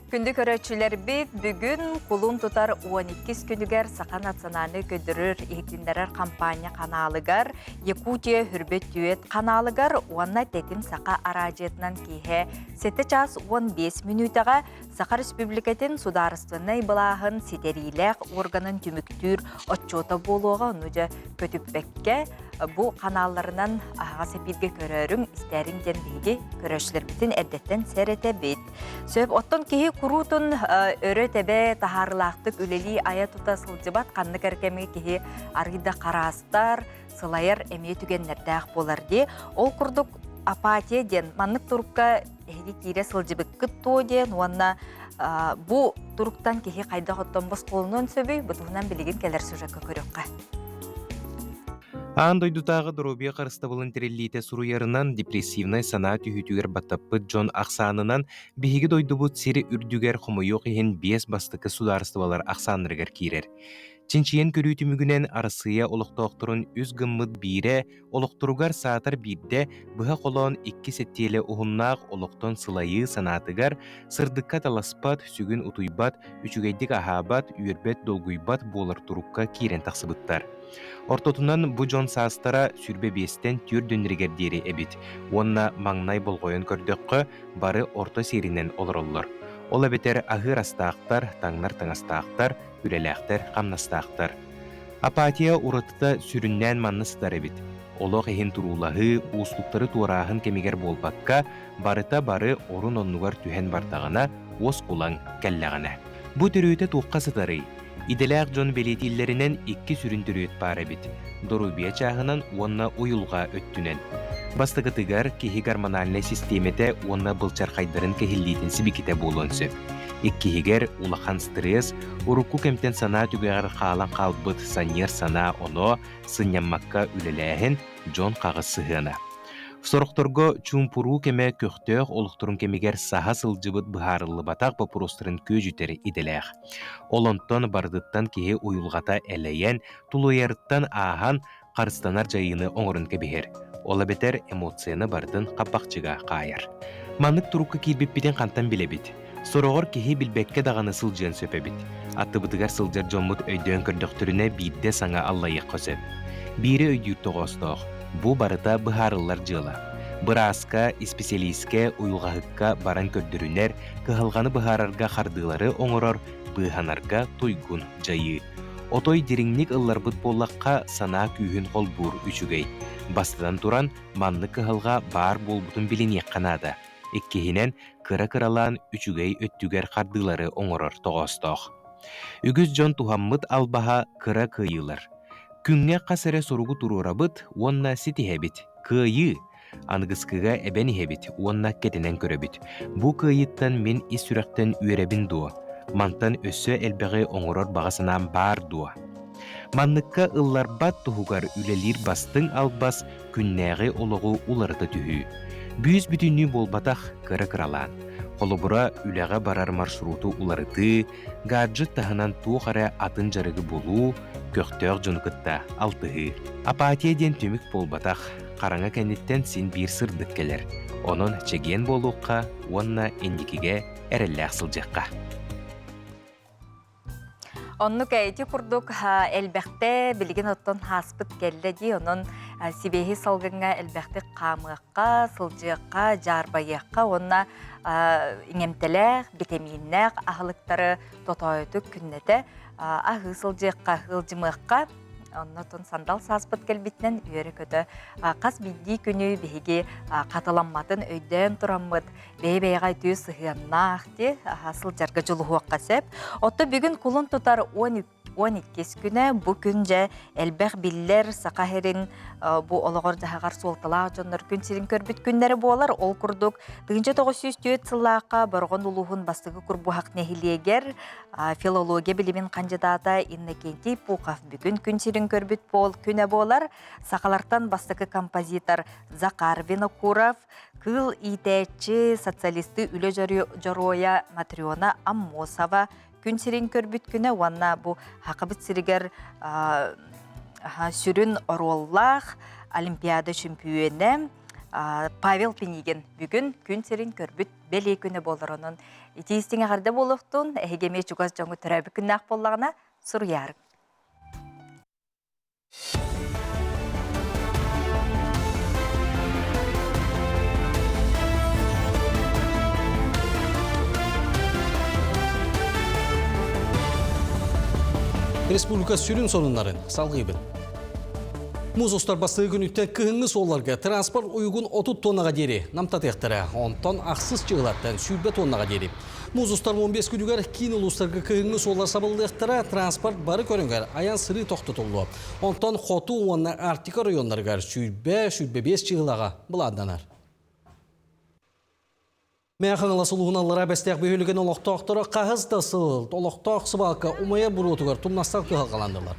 Күндү көрөөччүлэрбит, бүгүн кулун тутар 12 күнүгэр Саха национальнай көрдөрөр иһитиннэрэр хампаанньа ханаалыгар, Якутия Хүрбэт Түөт ханаалыгар уонна Тэтим Саха араадьыйатынан киэһэ 7 чаас 15 мүнүүтэҕэ Саха Республикатын судаарыстыбаннай былааһын ситэриилээх органын түмүктүүр отчуота буолуоҕа. Ону дьэ көтүппэккэ бу ханаалларынан аһаҕас эпииргэ көрөөрүҥ, истээриҥ диэн биһиги көрөөччүлэрбитин эрдэттэн сэрэтэбит. Сөп, оттон киһи куруутун өрө тэбэ таһаарыылаахтык үлэлии айа тута сылдьыбат ханнык эрэ кэмҥэ киһи арыый да хараастар, сылайар эмиэ түгэннэрдээх буолар дии. Ол курдук апатия диэн маннык турукка эһиги киирэ сылдьыбыккыт дуо диэн уонна бу туруктан киһи хайдах оттон босхолонуон сөбүй? Бу туһунан билигин кэлэр сюжекка көрүөххэ. Аан дойдутааҕы доруобуйа харыстабылын тэриллиитэ суруйарынан, депрессивнай санаа түһүүтүгэр баттаппыт дьон ахсаанынан биһиги дойдубут сир үрдүгэр хомойуох иһин биэс бастакы судаарыстыбалар ахсааннарыгар киирэр. Чинчийэн көрүү түмүгүнэн Арассыыйа олохтоохторун үс гыммыт биирэ олохторугар саатар биирдэ быһа холоон икки сэттиэлэ уһуннаах олохтон сылайыы санаатыгар сырдыкка таласпат, сүгүн утуйбат, үчүгэйдик аһаабат, үөрбэт, долгуйбат буолар турукка киирэн тахсыбыттар. Ортотунан бу дьон саастара 25-тэн 40 диэри эбит уонна маҥнай болҕойон көрдөххө, бары орто сиэринэн олороллор. Ол эбэтэр аһыыр астаахтар, таҥнар таҥастаахтар, үлэлээхтэр, хамнастаахтар. Апатия уратыта сүрүннээн манна сытар эбит. Олох иһин туруулаһыы, уустуктары туорааһын кэмигэр буолбакка, барыта бары орун-оннугар түһэн бардаҕына, уоскулаҥ кэллэҕинэ. Бу төрүөтэ туохха сытарый? Идэлээх дьон бэлиэтииллэринэн икки сүрүн төрүөт баар эбит: доруобуйа чааһынан уонна уйулҕа өттүнэн. Бастакытыгар киһи гормональнай систиэмэтэ уонна былчархайдарын кэһиллиитин сибикитэ буолуон сөп. Иккиһигэр улахан стресс, урукку кэмтэн санаа түгэҕэр хаалан хаалбыт санньыар санаа оно, сынньаммакка үлэлээһин, дьон хаҕыс сыһыана. Сорохторго чуумпуруу кэмэ көхтөөх олохторун кэмигэр саһа сылдьыбыт быһаарыллыбатах боппуруостарын күөдьүтэр идэлээх. Ол онтон барытыттан киһи уйулҕата элэйэн, тулуйарыттан ааһан, харыстанар дьайыыны оҥорон кэбиһэр, ол эбэтэр эмоцияны барытын хаппахчыга хаайар. Маннык турукка киирбиппитин хантан билэбит? Сороҕор киһи билбэккэ даҕаны сылдьыан сөп эбит. Аттыбытыгар сылдьар дьоммут өйдөөн көрдөхтөрүнэ биирдэ саҥа аллайыахха сөп. Биири өйдүүр тоҕоостоох, бу барыта быһаарыллар дьыала. Бырааска, исписэлиискэ, уйулҕаһыкка баран көрдөрүнэр, кыһалҕаны быһаарарга хардыылары оҥорор, быыһанарга туйгун дьайыы. Отой дириҥник ылларбыт буоллахха, санаа күүһүн холбуур үчүгэй. Бастатан туран, маннык кыһалҕа баар буолбутун билиниэххэ наада. Иккиһинэн, кыра-кыралаан үчүгэй өттүгэр хардыылары оҥорор тоҕоостоох. Үгүс дьон туһаммыт албаһа кыра кыайыылар. Күҥҥэ хас эрэ суругу туруорабыт уонна ситиһэбит. Кыайыы! Аныгыскыга эбэн иһэбит уонна кэтэнэн көрөбүт. Бу кыайыыттан мин ис сүрэхтэн үөрэбин дуо? Мантан өссө элбэҕи оҥорор баҕа санаам баар дуо? Манныкка ылларбат туһугар үлэлиир бастыҥ албас күннээҕи олоҕу уларыта түһүү. Бүүс бүтүннүү буолбатах, кыра-кыралаан. Холобура, үлэҕэ барар маршруту уларытыы, гаджет таһынан туох эрэ атын дьарыгы булуу, көхтөөх дьону кытта алтыһыы. Апатия диэн түмүк буолбатах, хараҥа кэнниттэн син биир сырдык кэлэр. Онон чэгиэн буолуохха уонна инникигэ эрэллээх сылдьыахха. Оннук ити курдук элбэхтэ билигин оттон хааспыт кэллэ дии онон Сибиэһи салгыҥҥа элбэхтик хаамыахха, сылдьыахха, дьаарбайыахха уонна иҥэмтэлээх, битэмииннээх аһылыктары тотоойутук күннэтэ аһыы сылдьыахха, ыалдьымыахха. Оннотон сандал сааспыт кэлбитинэн үөрэ-көтө хас биирдии күнү биһиги хатыламматын өйдөөн тураммыт бэйэ-бэйэҕэ үтүө сыһыаннаах ти сылдьарга дьулуһуохха сөп. Отто бүгүн кулун тутар 12 күнэ бу күн дьэ элбэх биллэр саха сирин бу олоҕор-дьаһаҕар суолталаах дьоннор күн сирин көрбүт күннэрэ буолар. Ол курдук 1904 сыллаахха Бороҕон улууһун бастакы Курбуһах нэһилиэгэр филология билимин хандьыдаата Иннокентий Пухов бүгүн күн сирин көрбүт пол күнэ буолар. Сахалартан бастакы композитор Захар Винокуров, кыыл иитээччи, социалисты үлэ дьоруойа Матрена Аммосова күн сирин көрбүт күнэ уонна бу Хакабыт сиригэр сүрүн оруоллаах Олимпиада чөмпүйүөнэ Павел Пинигин бүгүн күн сирин көрбүт бэлиэ күнэ буолар. Онон итии истиҥ эҕэрдэ буолуохтун, эһиги эмиэ чугас дьоҥҥут төрөөбүт күннээх буоллаҕына суруйаарыҥ. Республика сүрүн сонуннарын салгыыбын. Муус устар бастакы күнүттэн кыһыҥҥы суолларга транспорт уйгун 30 тоннаға диэри намтатыахтара. Онтон ахсыс чыгылаттан 120 тоннаға диэри. Муус устар 15 күнүгэр киин улуустарга кыһыҥҥы суоллар сабыллыахтара, транспорт бары көрүҥэр айан-сырыы тохтотуллуо. Онтон хоту уонна Арктика оройуоннарыгар 120-125 чыһылаҕа былааннанар. Мэҥэ Хаҥалас улууһун аллараа Бэстээх бөһүөлэгин олохтоохторо хаһыс да сыл олохтоох сыбаалка умайар буруотугар тумнастар кыһалҕаланнылар.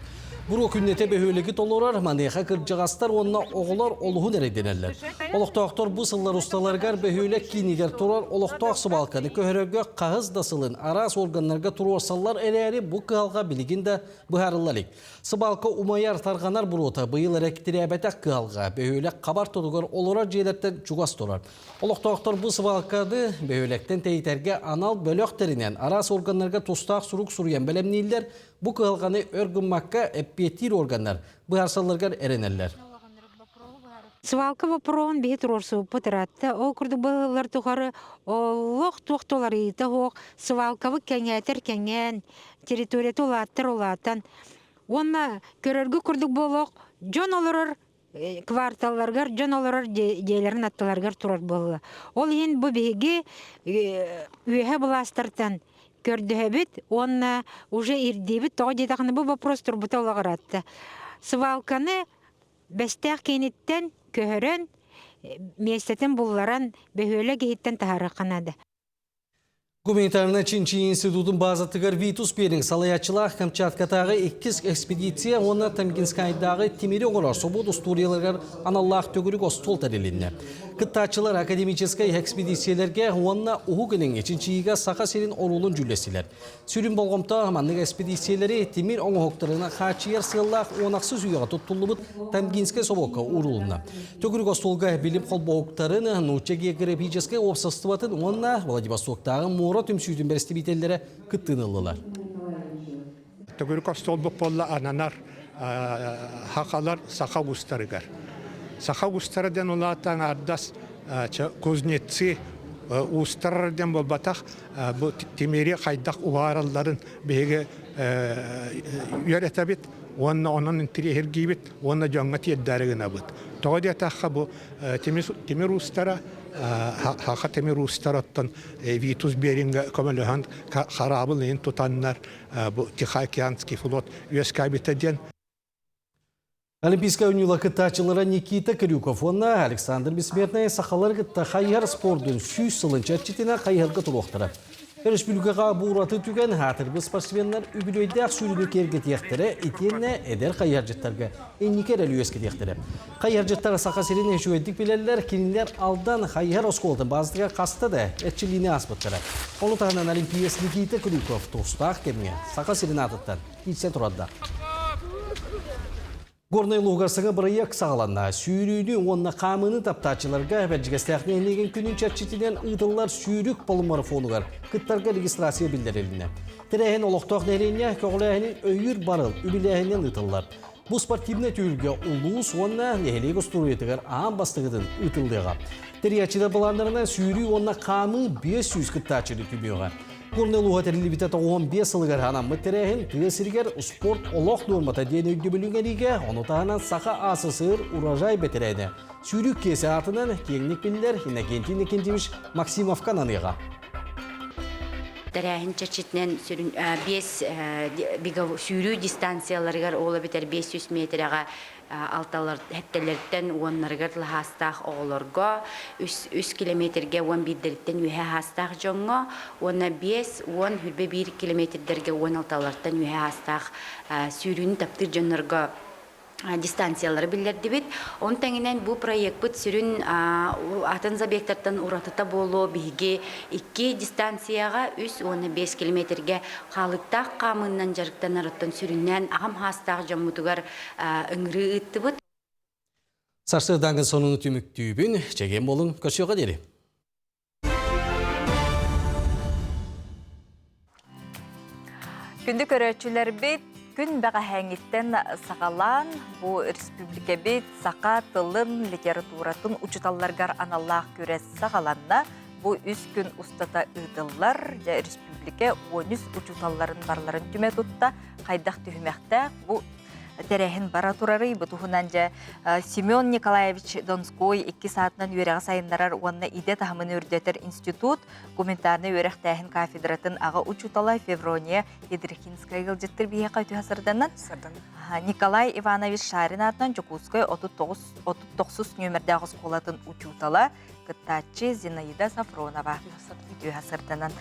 Буруо күннэтэ бөһүөлэги толорор, маныаха кырдьаҕастар уонна оҕолор олуһун эрэйдэнэллэр. Олохтоохтор бу сыллар усталарыгар бөһүөлэк киинигэр турар олохтоох сыбаалканы көһөрөргө хаһыс да сылын араас органнарга туруорсаллар эрээри, бу кыһалҕа билигин да быһаарылла илик. Сыбаалка умайар, тарҕанар буруота быйыл эрэ тирээбэтэх кыһалҕа бөһүөлэк хабар тутугар олорор дьиэлэртэн чугас турар. Олохтоохтор бу сыбаалканы бөһүөлэктэн тэйитэргэ анал бөлөх тэринэн араас органнарга тустаах сурук суруйан бэлэмнииллэр, Бу кыһалҕаны өр гыммакка эппиэттиир органнар быһаарсалларыгар эрэнэллэр. Свалка вопроһун биһи туруорсубуппут ыраатта. Ол курдук быһыллар тухары олох туох туларыйыта суох свалкабыт кэҥээтэр кэҥээн, территорията улааттар улаатан. Уонна көрөргө курдук буолуох дьон олорор кварталларыгар дьон олорор дьиэлэрин аттыларыгар турар буолла. Ол иһин бу биһиги үөһэ былаастартан көрдөһөбүт уонна уже ирдиибит тоҕо диэтэххинэ бу вопрос турбута олоҕуратта. Свалканы Бэстээх кииниттэн көһөрөн миэстэтин булларан бөһүөлэк иһиттэн таһаарыахха наада. Гуманитарнай чинчийии институтун базатыгар Витус Беринг салайааччылаах Камчаткатааҕы иккис экспедиция уонна Тамгинскайдааҕы тимири оҥорор собуот устуоруйаларыгар аналлаах төгүрүк остуол тэрилиннэ. Кыттааччылар академическай экспедициялэргэ уонна Уһук Илиҥҥи чинчийиигэ Саха сирин оруолун дьүүллэстилэр. Сүрүн болҕомто маннык эспэдииссийэлэри тимир оҥоһуктарынан хааччыйар сыаллаах 16 үйэҕэ туттуллубут Тамгинскай собуокка уурулунна. Төгүрүк остуолга билим холбоһуктарын, нуучча географическай уопсастыбатын уонна Владивостоктааҕы муора түмсүүтүн бэрэстэбиитэллэрэ кыттыыны ыллылар. Төгүрүк остуолбут буолла ананар хахалар саха уустарыгар. Саха уустара диэн улаатан аҥаардас кузнецы уустар диэн буолбатах бу тимири хайдах уһааралларын биһиги үөрэтэбит уонна онон интириэһиргиибит уонна дьоҥҥо тиэрдээри гынабыт. Тоҕо диэтэххэ бу тимир уустара саха тимир уустара оттон Витус Беринга көмөлөһөн хараабыл иһин тутаннар бу Тихоокеанский флот үөскээбитэ диэн Олимпийскай оонньуулар кыттааччылара Никита Крюков уонна Александр Бессмертный сахалар кытта хайыһар спордун 100 сылын чэрчитинэн хайыһарга туруохтара. Өрөспүүбүлүкэҕэ бу ураты түгэн аатырбыт спортсменнар үбүлүөйдээх сүүрүүнү киэргэтиэхтэрэ итиэннэ эдэр хайыһардьыттарга инники эрэли үөскэтиэхтэрэ. Хайыһардьыттар Саха сирин үчүгэйдик билэллэр, кинилэр Алдан хайыһар оскуолатын баазатыгар хаста да эрчиллиини ааспыттара. Ону таһынан олимпиец Никита Крюков тустаах кэмҥэ Саха сирин аатыттан киирсэн турарда. Горнай улууһугар саҥа бырайыак саҕаланна. Сүүрүүнү уонна хаамыыны таптааччыларга Бэрдьигэстээх нэһилиэгин күнүн чэрчитинэн ыытыллар сүүрүк полумарафонугар кыттарга регистрация биллэрилиннэ. Тэрээһин олохтоох нэһилиэнньэ көҕүлээһинин өйүүр барыл үбүлээһининэн ыытыллар. Бу спортивнай түһүлгэ улуус уонна нэһилиэк устуоруйатыгар аан бастакытын ыытыллыаҕа. Тэрийээччилэр былааннарынан сүүрүү уонна хаамыы 500 кыттааччыны түмүөҕэ. Горнай улууһа тэриллибитэ 95 сылыгар анаммыт тэрээһин тыа сиригэр спорт олох нуормата диэн өйдөбүлү иҥэриигэ, ону таһынан Саха АССР урожай бэтэрээнэ сүүрүү киэсэ аатынан киэҥник биллэр Иннокентий Иннокентьевич Максимовка ананыаҕа. Тэрээһин чэрчитинэн сүрүн биэс сүүрүү дистанцияларыгар ол эбэтэр 500 миэтэрэҕэ алталар хэттэлэртэн уоннарыгар лаһаастаах оҕолорго, үс километргэ уон биирдэриттэн үөһэ аһаастаах дьоҥҥо уонна 5, 10, 21 километрдэргэ уон алталартан үөһэ аһаастаах сүүрүүнү таптыыр дьоннорго дистанциялары биллэрдибит. Он тэҥинэн бу проекпыт сүрүн атын забегтартан уратыта буолуо биһиги икки дистанцияҕа үс уонна биэс километргэ хаалыктаах хаамыыннан дьарыктанар оттон сүрүннээн аҕам хаастаах дьоммутугар ыҥырыы ыыттыбыт. Сарсыардааҥҥы сонуну түмүктүүбүн, чэгиэн буолуҥ, көрсүөххэ диэри. Күндү көрөөччүлэрбит, күн бэҕэһээҥҥиттэн саҕалаан бу республикабит саха тылын, литературатын учууталларыгар аналлаах күрэс саҕаланна. Бу үс күн устата ыытыллар. Дьэ, республика 13 учууталларын барыларын түмэ тутта. Хайдах түһүмэхтээх бу тэрээһин бара турарый? Бу туһунан дьэ Семен Николаевич Донской иккис аатынан үөрэҕи сайыннарар уонна идэ таһымын үрдэтэр институт гуманитарнай үөрэхтээһин кафедратын аҕа учуутала Феврония Ядрихинская ыалдьыттар биһиэхэ үтүө сарданан. Николай Иванович Шарин аатынан Дьокуускай 39 нүөмэрдээх оскуолатын учуутала, кыттааччы Зинаида Сафронова үтүө сарданан.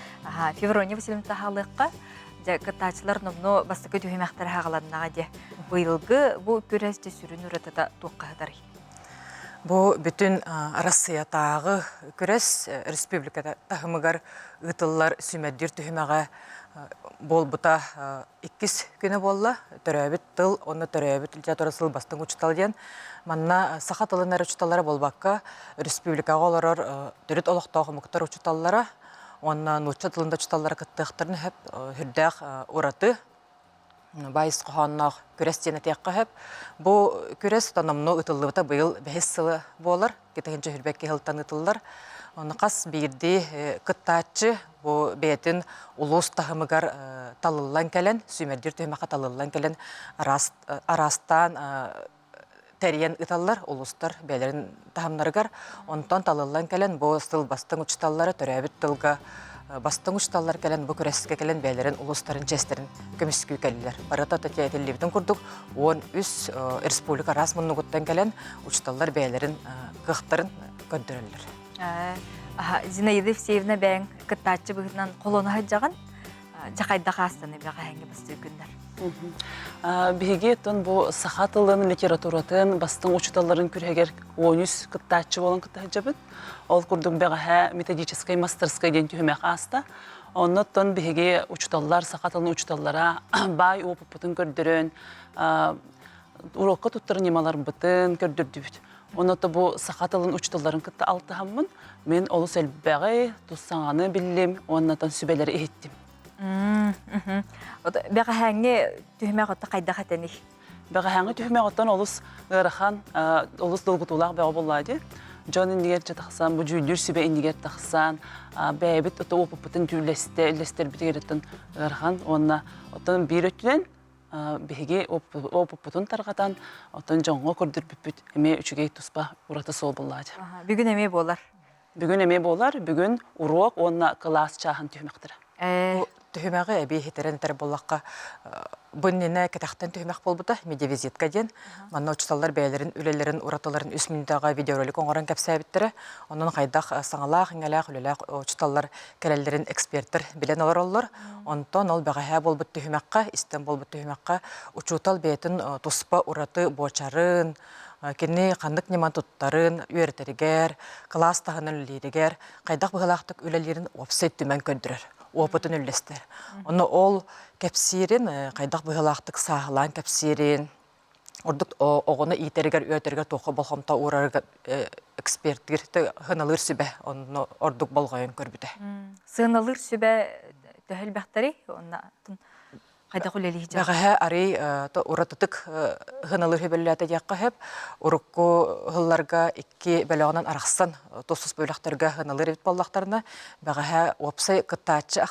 Феврония Васильевна таһаалыахха Дьэ, кыттааччылар номнуо бастакы түһүмэхтэрэ хаҕаланнаҕа дии. Быйылгы бу күрэс дьэ сүрүн уратыта туохха сытарый? Бу бүтүн Арассыйатааҕы күрэс республика таһымыгар ыытыллар сүүмэрдиир түһүмэҕэ буолбута иккис күнэ буолла. Төрөөбүт тыл уонна төрөөбүт литература сыл бастыҥ учуутал диэн. Манна саха тылын эрэ учууталлара буолбакка, республикаҕа олорор төрүт олохтоох омуктар учууталлара уонна нуучча тылын да учууталлара кыттыахтарын сөп сүрдээх ураты баай ис хоһоонноох күрэс диэн этиэххэ сөп. Бу күрэс тономно ыытыллыбыта быйыл бэһис сыла буолар, китиһинчэ хүрбэкки сылтан ыытыллар. Онно хас биирдии кыттааччы бу бэйэтин улуус таһымыгар талыллан кэлэн, сүүмэрдиир түһүмэххэ талыллан кэлэн араастаан тэрийэн ыыталлар улуустар бэйэлэрин таһымнарыгар. Онтон талыллан кэлэн бу сыл бастыҥ учууталлара төрөөбүт тылга бастыҥ учууталлар кэлэн бу күрэскэ кэлэн бэйэлэрин улуустарын чиэстэрин көмүскүү кэллилэр. Барыта этиллибитин курдук 13 республика араас муннугуттан кэлэн учууталлар бэйэлэрин кыахтарын көрдөрөллөр. Зинаида Евсеевна бэйэҥ кыттааччы быһыытынан холоно сылдьаҕын. Дьэ хайдах аастаны бэҕэһээҥҥи бастыыр күннэр? Биһиги оттон бу саха тылын, литературатын бастыҥ учууталларын күрэһигэр 13 кыттааччы буолан кытта сылдьабыт. Ол курдук бэҕэһээ методическай мастерскай диэн түһүмэх ааста. Онно оттон биһиги учууталлар, саха тылын учууталлара баай уопуппутун көрдөрөн, уруокка туттар ньымаларбытын көрдөрдүбүт. Онно бу саха тылын учууталларын кытта алтыһаммын, мин олус элбэҕи, тус саҥаны биллим уонна сүбэлэри иһиттим. Бэҕэһээҥҥи түһүмэх отто хайдах этэний? Бэҕэһээҥҥи түһүмэх оттон олус ыарахан, олус долгутуулаах бөҕө буолла дии. Дьон иннигэр тахсан, бу дьүүллүүр сүбэ иннигэр тахсан, бэйэбит ото уопуппутун түүллэстэ, үллэстэрбитигэр оттон ыарахан уонна оттон биир өттүнэн биһиги опуппутун тарҕатан, оттон дьоҥҥо көрдөрбүппүт эмиэ үчүгэй туспа ураты суол буоллаҕа. Бүгүн эмиэ буолар. Бүгүн эмиэ буолар. Бүгүн уруок уонна кылаас чааһын түһүмэхтэрэ. Түһүмэҕи эбии иһитэрэн этэр буоллахха, бу иннинэ кэтэхтэн түһүмэх буолбута, медиавизитка диэн. Манна учууталлар бэйэлэрин үлэлэрин уратыларын үс мүнүүтэҕэ видеоролик оҥорон кэпсээбиттэрэ. Онон хайдах саҥалаах-иҥэлээх үлэлээх учууталлар кэлэллэрин экспертэр билэн олороллор. Онтон ол бэҕэһээ буолбут түһүмэххэ, истэн буолбут түһүмэххэ учуутал бэйэтин туспа ураты буочарын, кини ханнык ньыма туттарын үөрэтэригэр, кылаас таһынан үлэлииригэр, хайдах быһыылаахтык үлэлиирин уопсай түмэн көрдөрөр, опытын үллэстэр. Ону ол кэпсиирин, хайдах быһыылаахтык сааһылаан кэпсиирин, ордук оҕону иитэригэр, үөрэтэригэр туохха болҕомто уурарыгар эксперттиир сыаналыыр сүбэ онно ордук болҕойон көрбүтэ. Сыаналыыр сүбэ төһө элбэхтэрий? Онно Хайдах үлэлии Бэҕэһээ арый уратытык ыһыналыы хүбэллээтэ диэххэ сөп. Урукку ыһылларга икки бөлөҕүнэн арахсан тус-тус бөлөхтөргө ыһыналыыр эбит буоллахтарына, бэҕэһээ уопсай кыттааччы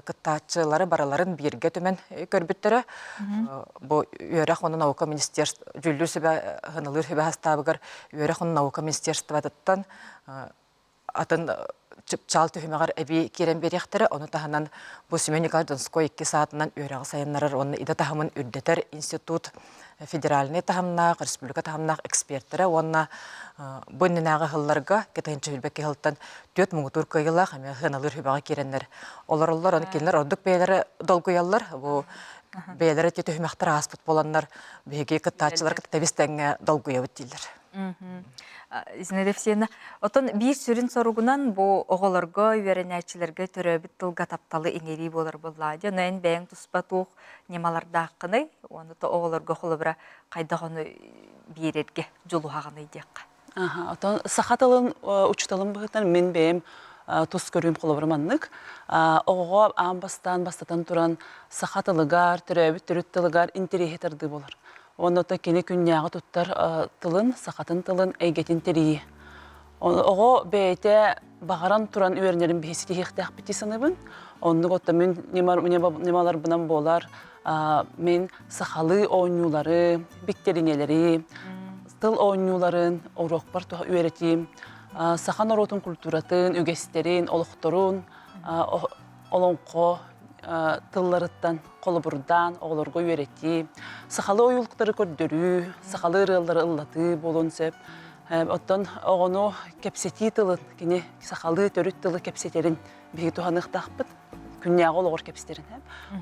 кыттааччылары барыларын бииргэ түмэн көрбүттэрэ. Бу үөрэх уонна наука министерство дьүүллүүр сүбэ ыһыналыыр сүбэ састаабыгар үөрэх уонна наука министерствотыттан атын чыпчаал түһүмэҕэр эбии киирэн биэриэхтэрэ. Ону таһынан бу Семен Николаевич Донской икки саатынан үөрэҕи сайыннарар уонна идэ таһымын үрдэтэр институт федеральнай таһымнаах, республика таһымнаах экспертэрэ уонна бу иннинээҕи сылларга кытыһынча сүүрбэкки сылтан түөрт муҥутуур кыайыылаах эмиэ сыаналыыр сүбэҕэ киирэннэр олороллор. Ону кинилэр ордук бэйэлэрэ долгуйаллар. Бу бэйэлэрэ ити түһүмэхтэр ааспыт буоланнар биһиги кыттааччылар кытта тэбис тэҥҥэ долгуйабыт дииллэр. Зинаида Евсеевна, оттон биир сүрүн соругунан бу оҕолорго, үөрэнээччилэргэ төрөөбүт тылга тапталы иҥэрии буолар буоллаҕа дии. Ону эн бэйэҥ туспа туох ньымалардааххыный? Уонна то оҕолорго холобура хайдах ону биэрэргэ дьулуһаҕыный диэххэ. Аха, оттон саха тылын учууталын быһыытынан мин бэйэм тус көрүүм холобура маннык. Оҕоҕо аан бастаан бастатан туран саха тылыгар, төрөөбүт төрүт тылыгар интэриэһи тардыы буолар. Уонна то кини күннээҕи туттар тылын, сахатын тылын эйгэтин тэрийии. Оҕо бэйэтэ баҕаран туран үөрэнэрин биһи ситиһиэхтээхпит дии саныыбын. Оннук отто мин ньымаларбынан буолар мин сахалыы оонньуулары, биктэриниэлэри, тыл оонньууларын уруокпар үөрэтиим, саха норуотун культуратын, үгэстэрин, олохторун, олоҥхо тылларыттан холобурдаан оҕолорго үөрэтии, сахалыы ойуулуктары көрдөрүү, сахалыы ырыалары ыллатыы буолуон сөп. Оттон оҕону кэпсэтии тылын, кини сахалыы төрүт тылы кэпсэтэрин биһиги туһаныахтаахпыт, күннээҕи олоҕор кэпсэтэрин.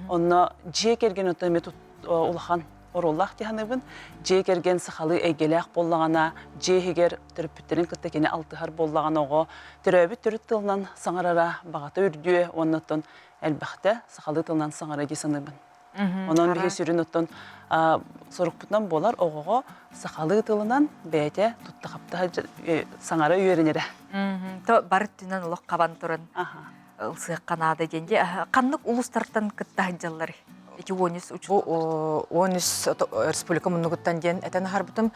Онно дьиэ кэргэн оттон эмиэ улахан оруоллаах дии саныыбын. Дьиэ кэргэн сахалыы эйгэлээх буоллаҕына, дьиэ иһигэр төрөппүттэрин кытта кини алтыһар буоллаҕына оҕо төрөөбүт төрүт тылынан саҥарара баҕата үрдүө уонна оттон элбэхтэ сахалыы тылынан саҥара дии саныыбын. Онон биһи сүрүн оттон сорукпутунан буолар оҕоҕо сахалыы тылынан бэйэтэ тутта-хапта саҥара үөрэнэрэ. То бары өттүнэн олох хабан туран ылсыахха наада диэн дии. Ханнык улуустартан кытта сылдьалларый? Ити 13 учууталлар. 13 республика муннугуттан диэн этэн аһарбытым.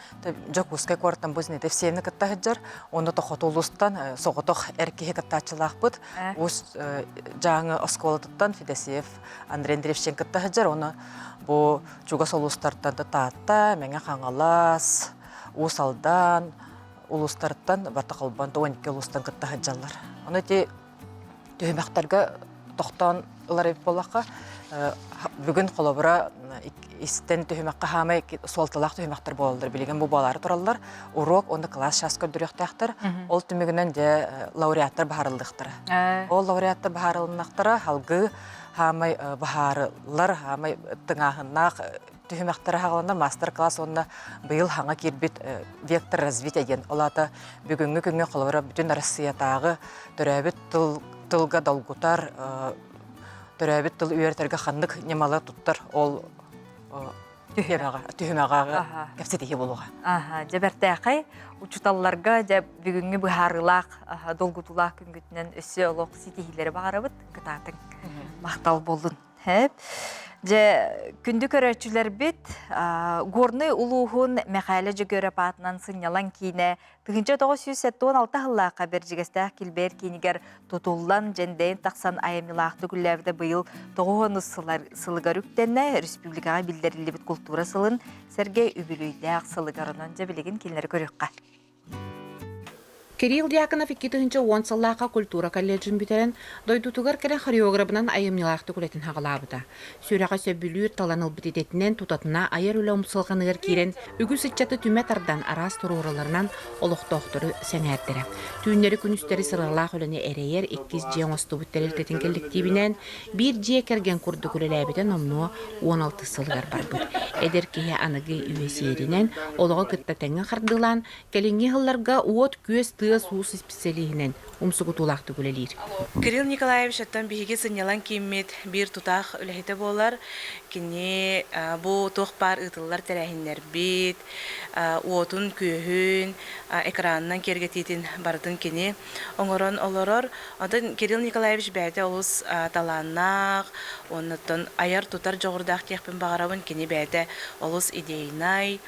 Дьокуускай куораттан бу Зинаида Евсеевна кытта сылдьар. Онно Тохото улуустан соҕотох эр киһи кыттааччылаахпыт. Уус Дьааҥы оскуолатыттан Федосеев Андрей Андреевичтен кытта сылдьар. Оны бу чугас улуустартан Таатта, Мэҥэ Хаҥалас, Уус Алдан улуустарыттан барыта холбоон 12 улуустан кытта сылдьаллар. Ону ити түһүмэхтэргэ тохтоон ылар эбит буоллахха, бүгүн холобура истэн түһүмэххэ хаамай суолталаах түһүмэхтэр буолаллар. Билигин бу буолаары тураллар. Уруок уонна кылаас чаас көрдөрүөхтээхтэр. Ол түмүгүнэн дьэ лауреаттар баһарыллыахтара. Ол лауреаттар баһарылыннахтара салгыы хаамай баһаарылар, хаамай тыҥааһыннаах түһүмэхтэрэ хаҕаланар мастер-класс уонна быйыл хаҥа киирбит вектор развития диэн. Ол аата бүгүҥҥү күҥҥэ холобура бүтүн Россиятааҕы төрөөбүт тыл тылга долгутар, төрөөбүт тыл үөрэтэргэ ханнык ньымалар туттар ол түһүмэҕэ кэпсэтиһии буолуоҕа. Дьэ бэртээхэй учууталларга дьэ бүгүҥҥү быһаарыылаах долгутуулаах күҥҥүтүнэн өссө олох ситиһиилэри баҕарабыт. Кытаатыҥ. Махтал буоллун. Хэп. Дьэ, күндү көрөөччүлэрбит, Горнай улууһун Мэхээлэ Дьөгүөрэп аатынан сынньалаҥ киинэ 1976 сыллаахха Бэрдьигэстээх килбэйэр киинигэр тутуллан, дьэндэйэн тахсан айымньылаахтык үлэлээбитэ быйыл 90 сылыгар үктэннэ, республикаҕа биллэриллибит култуура сылын сэргэ үбүлүөйдээх сылыгар онон дьэ билигин кинилэри көрүөххэ. Кирилл Дьяконов 2010 сыллаахха культура колледжын бүтэрэн, дойдутугар кэлэн хореограбынан айымньылаахтык үлэтин саҕалаабыта. Сүрэҕэ сөбүлүүр, талан ылбыт идэтинэн тутатына айар үлэ умсулҕаныгар киирэн, үгүс ыччаты түмэ тардан араас туруораларынан олохтоохтору сэҥээрдэрэ. Түүннэри-күнүстэри сыралаах үлэни эрэйэр иккис дьиэ оҥостубут тэрилтэтин кэлликтиибинэн биир дьиэ кэргэн курдук үлэлээбитэ номнуо 16 сылыгар барбыт. Эдэр киһи аныгы үйэ сиэринэн олоҕу кытта тэҥҥэ хардыылаан, кэлиҥҥи сылларга уот-күөс тыа тыас-уус исписэлииһинэн умсугутуулаахтык үлэлиир. Кирилл Николаевич оттон биһиги сынньалаҥ кииммит биир тутаах үлэһитэ буолар. Кини бу туох баар ыытыллар тэрээһиннэрбит, уотун-күөһүн, экранынан киэргэтиитин барытын кини оҥорон олорор. Онтон Кирилл Николаевич бэйэтэ олус талааннаах, оннуттан айар-тутар дьоҕурдаах диэхпин баҕарабын. Кини бэйэтэ олус идейнай,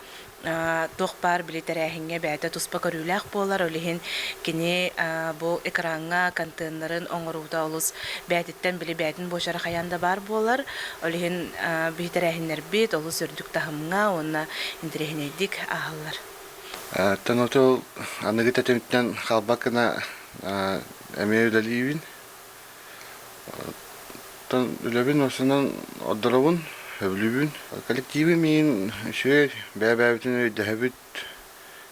туох баар били тэрээһиҥҥэ бэйэтэ туспа көрүүлээх буолар. Ол иһин кини бу экраҥҥа контеннарын оҥоруута олус бэйэтиттэн били бэйэтин буочара хайаан да баар буолар. Ол иһин биһи тэрээһиннэрбит олус үрдүк таһымҥа уонна интэриэһинэйдик ааһаллар. Оттон оту аныгы тэтимтэн хаалбат гына эмиэ үлэлиибин. Оттон үлэбин осунан ордоробун, сөбүлүүбүн. Коллективым миин үчүгэй, бэйэ-бэйэбитин өйдөһөбүт,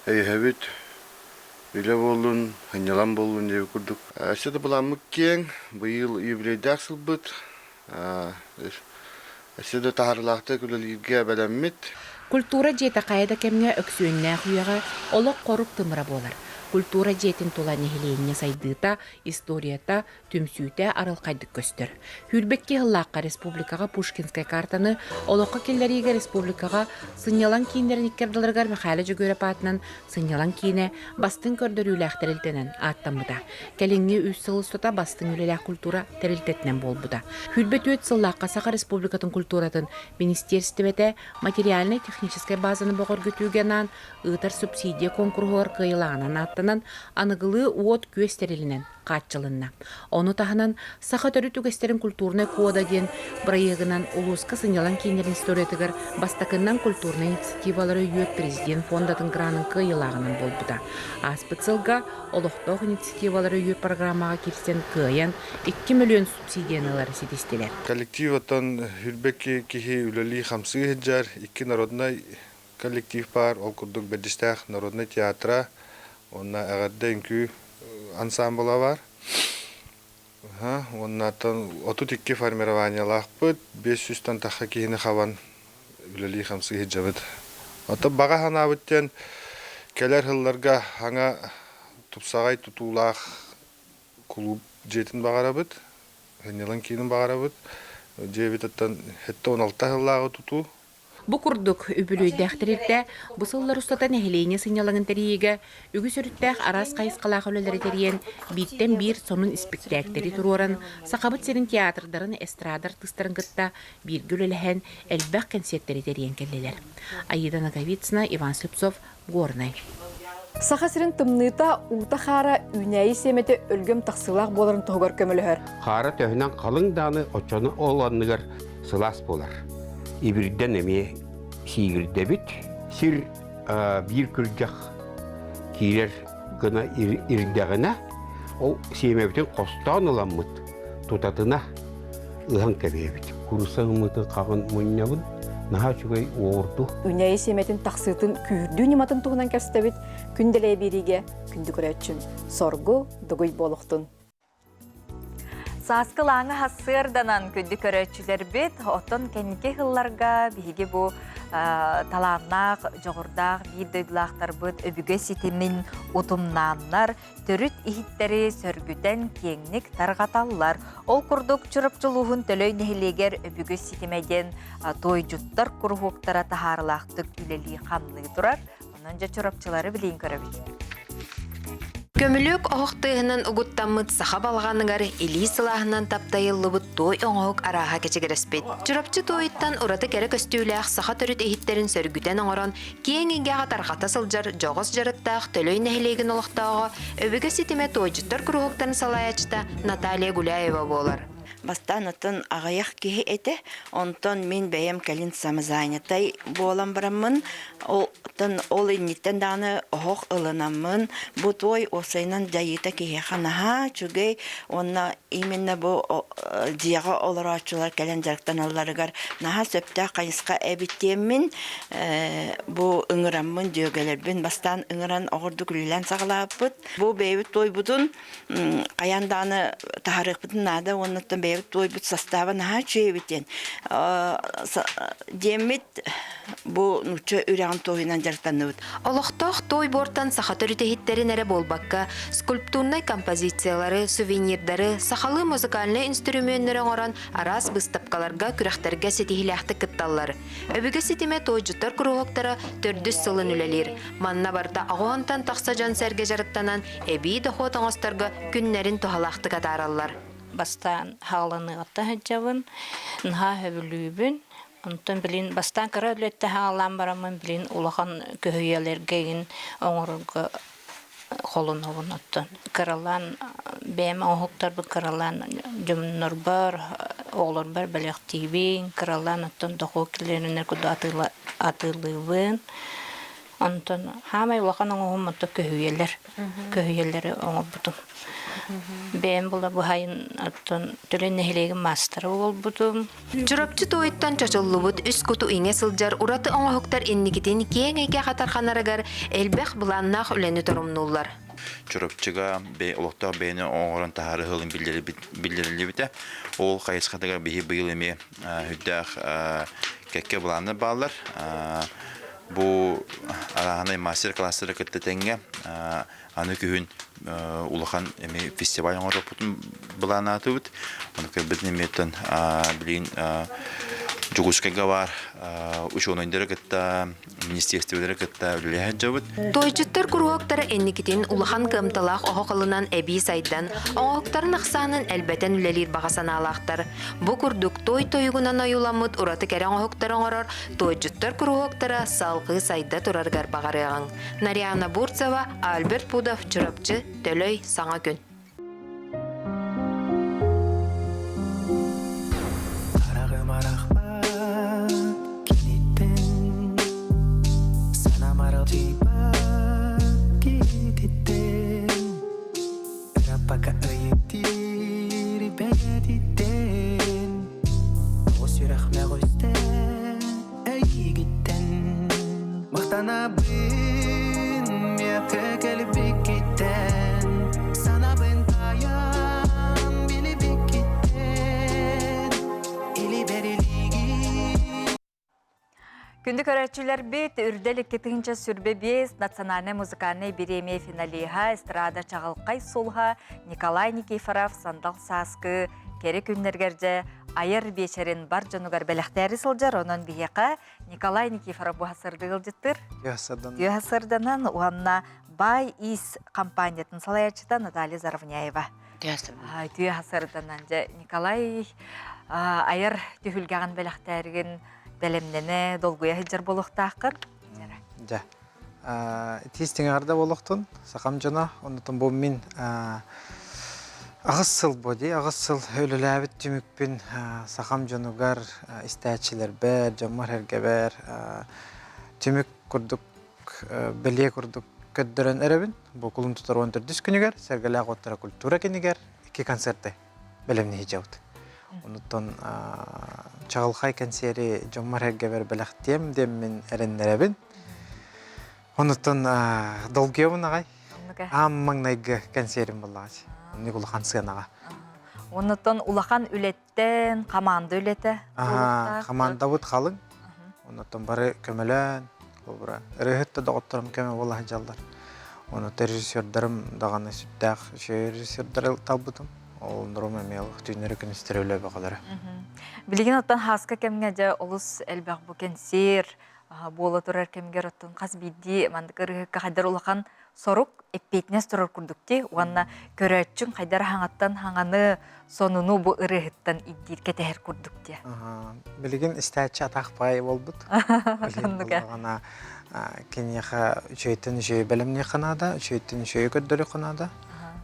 өйөһөбүт. Үлэ буоллун, сынньалаҥ буоллун диэбит курдук. Өссө да былааммыт киэҥ, быйыл юбилейдаах сылбыт. Өссө да таһаарыылаахтык үлэлииргэ бэлэммит. Культура дьиэтэ хайа да кэмҥэ өксүөннээх үйэҕэ олох хорук тымыра буолар. Культура дьиэтин тула нэһилиэнньэ сайдыыта, историята, түмсүүтэ арылхайдык көстөр. Сүүрбэкки сыллаахха республикаҕа Пушкинскай картаны олоххо киллэриигэ республикаҕа сынньалаҥ кииннэрин икки ардыларыгар Михаил Дьөгүөрэп аатынан сынньалаҥ киинэ бастыҥ көрдөрүүлээх тэрилтэнэн ааттаммыта. Кэлиҥҥи үс сыл устата бастыҥ үлэлээх культура тэрилтэтинэн буолбута. 24 сыллаахха Саха Республикатын культуратын министиэристибэтэ материальнай-техническэй базаны бөҕөргөтүүгэ анаан ыытар субсидия куонкуруһугар кыайыылааҕынан ааттанан, аныгылыы уот-күөс тэрилинэн хааччылынна. Ону таһынан, Саха төрүт үгэстэрин культурнай кода диэн бырайыагынан улууска сынньалаҥ кииннэрин историятыгар бастакыннан культурнай инициативалары өйүүр президент фондатын гранын кыайыылааҕынан буолбута. Ааспыт сылга олохтоох инициативалары өйүүр программаҕа киирсэн кыайан 2 мөлүйүөн субсидияны ылары ситистилэр. Коллектив оттон үрбэкки киһи үлэлии-хамсыы сылдьар, икки народнай коллектив баар, ол курдук Бэрдистээх народнай театра уонна Эҕэрдэ үҥкүү ансаамбыла баар. Уонна 32 формированиелаахпыт, 500-тан тахха киһини хабан үлэлии-хамсыы сылдьабыт. Оттон баҕа санаабыт диэн кэлэр сылларга саҥа тупсаҕай тутуулаах кулууп дьиэтин баҕарабыт, сынньалаҥ киинин баҕарабыт. Дьиэбит оттон 76 сыллааҕы тутуу. Бу курдук, үбүлүөйдээх тэрилтэ бу сыллар устата нэһилиэнньэ сынньалаҥын тэрийиигэ үгүс өрүттээх араас хайысхалаах үлэлэри тэрийэн, бииртэн биир сонун испиктээктэри туруоран, Сахабыт сирин театрдарын, эстрада артыыстарын кытта бииргэ үлэлэһэн, элбэх кэнсиэртэри тэрийэн кэллилэр. Аида Ноговицына, Иван Слепцов, Горнай. Саха сирин тымныыта, уута-хаара үүнээйи сиэмэтэ өлгөм тахсыылаах буоларын туһугар көмөлөһөр. Хаара төһөнөн халыҥ даҕаны оччону ол анныгар сылаас буолар. Ибирдэн эмиэ сиигирдэбит. Сир биир күрдьэх киирэр гына ирдэҕинэ, ол сиэмэбитин хостоон ыламмыт, тутатына ыһан кэбиһэбит. Куруса ыммытын хаҕын мунньабын, наһаа үчүгэй уоҕурду. Үүнээйи сиэмэтин тахсыытын күүрдүү ньыматын туһунан кэпсэтэбит. Күн дэлэйэ биэриигэ күндү көрөөччүм соргу дугуй буолуохтун. Сааскы лааҥы хассыарданан күндү көрөөччүлэрбит, оттон кэнники сылларга биһиги бу талааннаах, дьоҕурдаах биир дойдулаахтарбыт өбүгэ ситимин утумнааннар, төрүт иһиттэри сөргүтэн киэҥник тарҕаталлар. Ол курдук Чурапчы улууһун Төлөй нэһилиэгэр өбүгэ ситимэ диэн туойдьуттар куруһуоктара таһаарылаахтык үлэлии-хамныы турар. Онон дьэ чурапчылары билиин көрөбүт. Көмүлүөк оһох тыаһынан угуттаммыт саха балаҕаныгар илии сылааһынан таптайыллыбыт туой оҥоһук арааһа кэчигирэспит. Чурапчы туойуттан ураты кэрэ көстүүлээх саха төрүт иһиттэрин сөргүтэн оҥорон, киэҥ эйгэҕэ тарҕата сылдьар дьоҕус дьарыктаах Төлөй нэһилиэгин олохтооҕо, өбүгэ ситимэ туойдьуттар куруһуктарын салайааччыта Наталья Гуляева буолар. Бастаан оттон аҕыйах киһи этэ, онтон мин бэйэм кэлин самозанятай буолан бараммын, оттон ол инниттэн даҕаны оһох ылынаммын, бу туой уопсайынан дьайыыта киһиэхэ наһаа үчүгэй уонна именно бу дьиэҕэ олорооччулар кэлэн дьарыктаналларыгар наһаа сөптөөх хайысха эбит диэммин бу ыҥыраммын дьүөгэлэрбин бастаан ыҥыран оҕордук үлэлээн саҕалаабыппыт. Бу бэйэбит туойбутун хайаан даҕаны таһаарыахпытын наада уонна оттон бэйэбит бэйэбит туойбут састааба наһаа үчүгэй эбит диэн диэммит бу нуучча үрэҕин туойунан дьарыктанныбыт. Олохтоох туой буортан саха төрүт иһиттэрин эрэ буолбакка, скульптурнай композициялары, сувенирдары, сахалыы музыкальнай үнстүрүмүөннэри оҥорон араас быыстапкаларга, күрэхтэргэ ситиһиилээхтик кытталлар. Өбүгэ ситимэ туойдьуттар куруһуоктара төрдүс сылын үлэлиир. Манна барыта аҕыһынтан тахса дьон-сэргэ дьарыктанан, эбии дохуот оҥосторго күннэрин туһалаахтык атаараллар. Бастаан хааланыаҕыттан сылдьабын, наһаа сөбүлүүбүн. Онтон билин бастаан кыра үлэттэн хаалаан бараммын билин улахан көһүйэлэргэ игин оҥорорго холонобун оттон кыралаан бэйэм оҥоһуктарбын кыралаан дьоннорбор, оҕолорбор бэлэхтиибин, кыралаан оттон дохуот киллэринэр курдук атыылыыбын. Онтон хаамай улахан оҥоһум оттон көһүйэлэр, көһүйэлэри оҥорбутум. Бэйэм була быһайын оттон Төлөн нэһилиэгин маастара буолбутум. Чурапчы туойуттан чочуллубут үс куту иҥэ сылдьар ураты оҥоһуктар инникитин киэҥ эйгэ хатарханарыгар элбэх былааннаах үлэни торумнууллар. Чурапчыга олохтоох бэйэни оҥорон таһаарыы сылын биллэриллибитэ. Ол хайысхатыгар биһи быйыл эмиэ үрдээх кэккэ былааннар бааллар. Бу арааһынай мастер-класстары кытта тэҥҥэ аны күһүн улахан эми фестиваль оҥоруохпутун былааннаатыбыт. Ону көрбүтүн эмиэттэн билигин Дьокуускайга баар учуонайдары кытта, министиэристибэлэри кытта үлэлэһэ сылдьабыт. Туойдьуттар куруһуоктара инникитин улахан кыамталаах оһох ылынан эбии сайдан, оҥоһуктарын ахсаанын элбэтэн үлэлиир баҕа санаалаахтар. Бу курдук туой тойугунан ойууламмыт ураты кэрэ оҥоһуктары оҥорор туойдьуттар куруһуоктара салгыы сайда турарыгар баҕарыаҕыҥ. Нарьяна Бурцева, Альберт Пудов, Чурапчы, Төлөй, Саҥа күн. Хараҕым арахпат киниттэн Санам аралдьыйбат киһититтэн Ыраппакка ыйытыыр бэйэтиттэн Тоҕо сүрэх мөҕүстэ эйигиттэн Махтанабын миэхэ кэлбиккиттэн Санабын таайан билибиккиттэн Илибэрилиигин Күндү көрөөччүлэрбит, Үрдэл 2025 национальнай музыкальнай бириэмийэ финалиһа, эстрада чаҕылхай сулуһа Николай Никифоров Сандал Сааскы кэрэ күннэргэр дьэ айар биэчэрин бар дьонугар бэлэхтээри сылдьар. Онон биһиэхэ Николай Никифоров бу сырдык ыалдьыттыр. Түө сырданан уонна Бай Ис компаниятын салайааччыта Наталья Заровняева. Түө сырданан дьэ Николай айар түһүлгэҕин бэлэхтээригин бэлэмнэнэ долгуйа сылдьар буолуохтааххын. Дьэ. Итиис тиҥэҕэрдэ буолуохтун, сахам дьоно, оннотон бу мин аҕыс сыл бу дии, аҕыс сыл үлэлээбит түмүкпүн сахам дьонугар, истээччилэрбэр, дьоммор-сэргэбэр түмүк курдук, бэлиэ курдук көрдөрөн эрэбин. Бу кулун тутар 14 күнүгэр Сэргэлээх уоттара культура кинигэр икки концерты бэлэмниһи дьабыт. Онуттан чаҕылхай кэнсиэри дьоммор-сэргэбэр бэлэхтиэм диэммин эрэннэрэбин. Онуттан долгуйабын аҕай. Аам маҥнайгы кэнсиэрим буоллаҕа. Оннук улахан сыанаҕа. Оннуттан улахан үлэттэн, команда үлэтэ. Командабыт халыҥ. Оннуттан бары көмөлөөн, холобура, ырыаһыт да доҕотторум көмө буола сылдьаллар. Ону режиссердарым даҕаны сүрдээх үчүгэй режиссердары талбытым. Олорум эмиэ түүннэри күнүстэри үлэ бөҕөлөрө. Билигин оттон хааска кэмҥэ дьэ олус элбэх бу кэнсиэр буола турар кэмигэр оттон хас биирдии маннык ырыаһыкка хайдар улахан сорук эппиэтинэс турар курдук дии уонна көрөөччүҥ хайдар хаҥаттан хаҥаны сонуну бу ырыаһыттан ирдиир кэтэһэр курдук дии. Билигин истээччи атах баай буолбут. Билигин киниэхэ үчүгэйтэн үчүгэй бэлэмниэххэ наада, үчүгэйтэн үчүгэйи көрдөрүөххэ наада.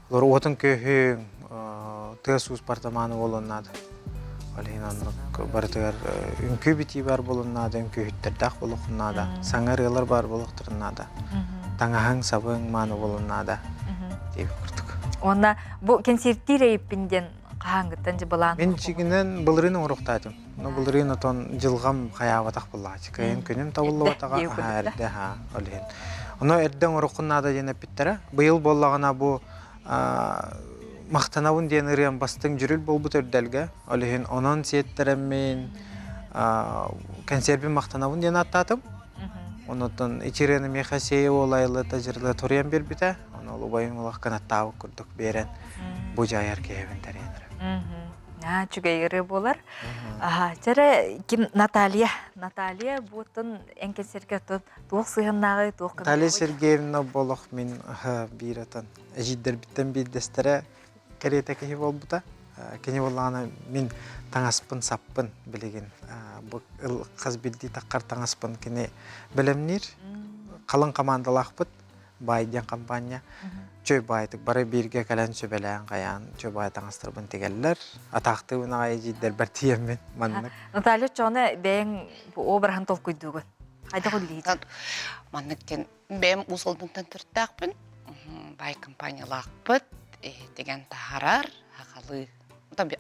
Олор уотун күөһүн, тыас-уус бартамааны буолуон наада. Ол иһин оннук барытыгар үҥкүү битии баар буолуон наада, үҥкүүһүттэрдээх буолуоххун наада, саҥа ырыалар баар буолуохтарын наада. Таҥаһыҥ, сабыҥ мааны буолуон наада диэбит курдук. Уонна бу кэнсиэртиир эйиппин диэн хаһааҥҥыттан дьэ былаан Мин дьиҥинэн былырыын оҥоруохтаатым. Но былырыын отон дьылҕам хайаабатах буоллаҕа. Кыайан күнүм табыллыбатаҕа, эрдэ ха ол иһин. Ону эрдэ оҥоруоххун наада диэн эппиттэрэ. Быйыл буоллаҕына бу. Махтанабын диэн ырыам бастыҥ дьүрүл буолбут үрдэлгэ. Ол иһин онон сиэттэрэммин кэнсиэрбин махтанабын диэн ааттаатым. Онуттан ити ырыаны миэхэ Сиэйэ уола айыллыта дьырылыы туруйан биэрбитэ. Ону ол убайым олох кынаттаабыт курдук биэрэн бу дьайар киһибин тэрийэн эрэ. Аа, үчүгэй ырыа буолар. Аха, чэрэ ким Наталья. Наталья буотун эн кэнсиэргэ туох сыһыннааҕый, туох Наталья Сергеевна болох мин биир атан эдьиийдэрбиттэн биирдэстэрэ кэриэтэ киһи буолбута. Кини буоллаҕына мин таҥаспын саппын билигин бу хас биирдии таххар таҥаспын кини бэлэмниир. Халыҥ хамаандалаахпыт баай диэн хампаанньа. Чөй баайтык бары бииргэ кэлэн сүбэлээн хайаан чөй баай таҥастарбын тигэллэр. Атаахтыыбын аҕай эдьиийдэрбэр тиийэммин маннык. Наталья Чоне бэйэҥ бу обраһын толкуйдуугун. Хайдах үллиһит? Маннык диэн Бэйэм Уус Алдантан төрүттээхпин. Баай компаниялаахпыт, тигэн таһаарар, сахалыы.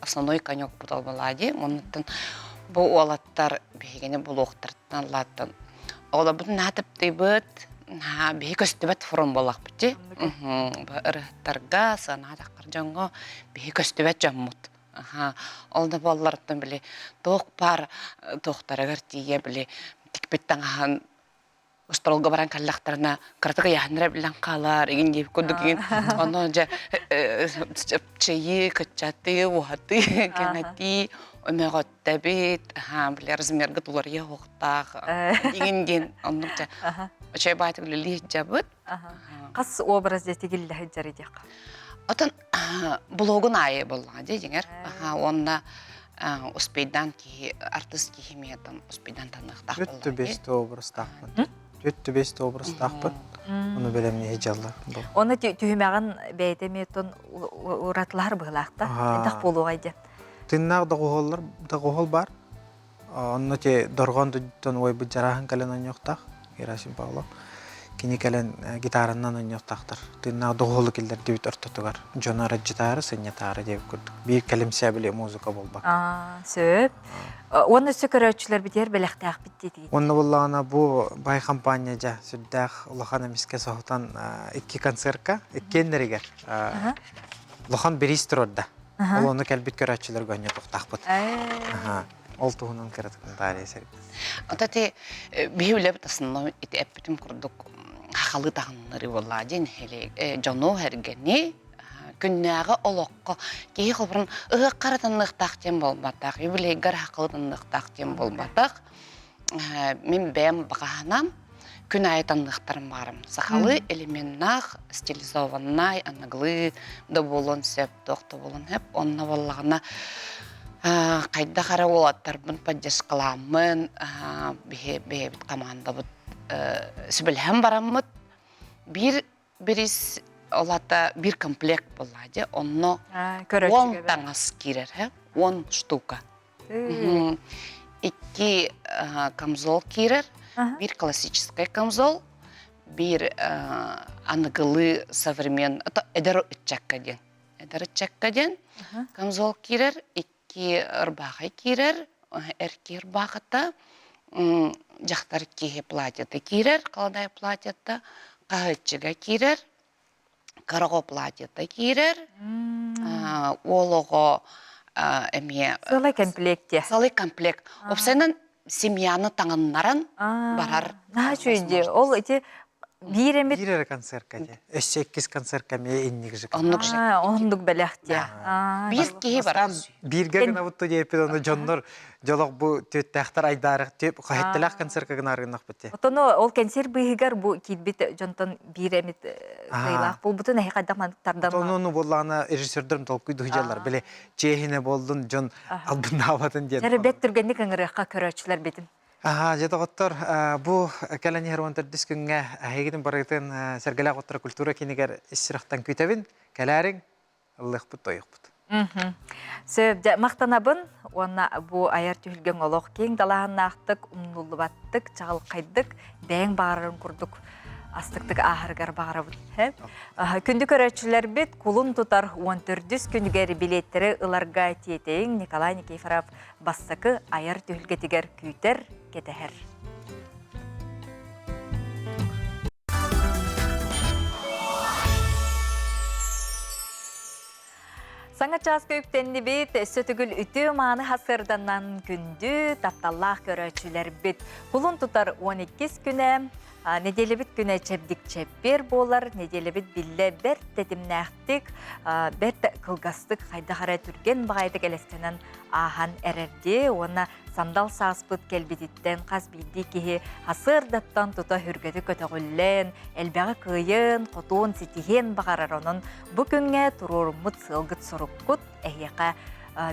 Основной конек буталбалаа дии. Оннуттан бу уолаттар биһигини булуохтарыттан аллааттан оҕолорбутун наһаа таптыыбыт, наһаа биһи көстүбэт форум буоллахпыт дии. Ырыһыттарга, сыанаҕа таххар дьоҥҥо биһи көстүбэт дьоммут. Ол да буолларыттан били туох баар туохтарыгар тиийэ били тикпит таҥаһын остуолга баран кэллэхтэринэ кыратык ыйааһыннара биллэн хаалар игин диэбит курдук игин ону дьэ чэйи кыччатыы уһатыы кэҥэтии өмөҕөттөбүт били размергыт уларыйа уохтаах игин диэн оннук дьэ үчүгэй баайтык үлэлии сылдьабыт Хас образ дьэ тигиллэ сылдьар диэххэ Отон блогун аайы буоллаҕа дии дьиҥэр уонна успейдаан киһи артыыс киһи миэтэн успейдаан таныахтаах Түт түбэсти образтаахпын. Түт түбэсти образтаахпын. Ону бэлэмниһи дьаллар. Оны түһүмэҕин бэйэтэ эмиэтон уратылаһар быһылаахта. Элбэх буолуоҕай диэн. Тыннаах доҕуһуоллар доҕуһуол бар. Онно те дорҕоон дойдуттан уойбут дьарааһын кэлэн оонньуохтаах Герасим Павлов. Кини кэлэн гитаранан оонньуохтаахтар. Тыыннаах доҕуһуолу киллэрдибит ортотугар. Дьону аралдьытаары, сынньатаары диэбит курдук. Биир кэлимсэ били музыка буолбакка. Сөп. Уонна өссө көрөөччүлэрбитигэр бэлэхтээхпит диэтигит. Уонна буоллаҕына бу бай хампаанньа дьэ сүрдээх улахан эмискэ соһутан икки концертка иккиэннэригэр улахан бириис туруорда. Ол ону кэлбит көрөөччүлэргэ оонньотуохтаахпыт. Ол туһунан кыратык Наталья Сергеевна. Ата ти биһи үлэбит основной ити эппитим курдук хахалы таһыннары буоллаа диэн дьону эргэни күннээҕи олоххо киһи холборун ыһыаххара танныахтаах диэн буолбатах, юбилейгар хахалы танныахтаах диэн болбатах. Мин бэйэм баҕаһанам күн аайы танныахтарым баарым. Сахалыы элеменнаах, стилизованнай, аныгылыы да буолуон сөп, туох да буолуон сөп. Онно буоллаҕына хайдах эрэ уолаттарбын поддержкалааммын, биһи бэйэбит командабыт сүбэлэһэн бараммыт биир бирис ол аата биир комплект буолла дьэ онно 10 таҥас киирэр 10 штука Икки камзол киирэр, биир классическай камзол, биир аныгылыы современный, эдэр ыччакка диэн. Эдэр ыччакка диэн камзол киирэр, икки ырбаахай киирэр, эрки ырбаахыта, дьахтар киһи платьета киирэр, халадай платьета, хаһыаччыга киирэр, Кыраҕа платьета киирэр, уол оҕо эмиэ Сыалай комплект дии. Сыалай комплект. Уопсайынан семьяны таҥыннаран барар. Наһаа үчүгэй дии. Ол ити биир эмит Биир эрэ концертка дии. Өссө иккис концертка эмиэ инник же. Оннук же. Оннук бэлэх дии. Биир киһи барар. Бииргэ гынабыт диэппит ону дьоннор Дьолох бу түөттээхтэр айдаарых түөп хаһытталаах концертка гынаар гыннахпыт ти. Отону ол кэнсиэр быыһыгар бу киирбит дьонтон биир эмит кыайыылаах буолбутун эһи хайдах маннык тардан Отону ону буоллаҕына режиссердэрим толкуйдуу дьаллар. Били чиэһинэ буоллун дьон албыннаабатын диэн. Дьэ бэт түргэнник ыҥырыахха көрөөччүлэр битин. Аха, дьэ доҕоттор, бу кэлэн иһэр 14 күҥҥэ эһигитин барыгытын Сэргэлээх оттор культура кинигэр ис сүрэхтэн күүтэбин. Кэлээриҥ, ыллыахпыт-тойуохпут. Сөп, дьэ, махтанабын уонна бу айар түһүлгэҥ олох киэҥ далааһыннаахтык, умнуллубаттык, чаҕылхайдык, бэйэҥ баҕарарыҥ курдук астыктык ааһарыгар баҕарабын. Күндү көрөөччүлэрбит кулун тутар 14 күнүгэр билиэттэри ыларга тиэтэйиҥ Николай Никифоров бастакы айар түһүлгэтигэр күүтэр, кэтэһэр. Саҥа чааска үктэннибит, өссө төгүл үтүө-мааны хасыарданан күндү, тапталлаах көрөөччүлэрбит. Кулун тутар 12 күнэ, нэдиэлэбит күнэ чэбдик чэппиэр буолар, нэдиэлэбит биллэ бэрт тэтимнээхтик, бэрт кылгастык хайдах эрэ түргэн баҕайытык элэстэнэн ааһан эрэрдии уонна Сандал сааспыт кэлбититтэн хас биирдии киһи сарсыардаттан тута сүргэтэ көтөҕүллэн, элбэҕи кыайын, хотуон, ситиһиэн баҕарар. Онон бу күҥҥэ туруоруммут сыалгыт-соруккут эһиэхэ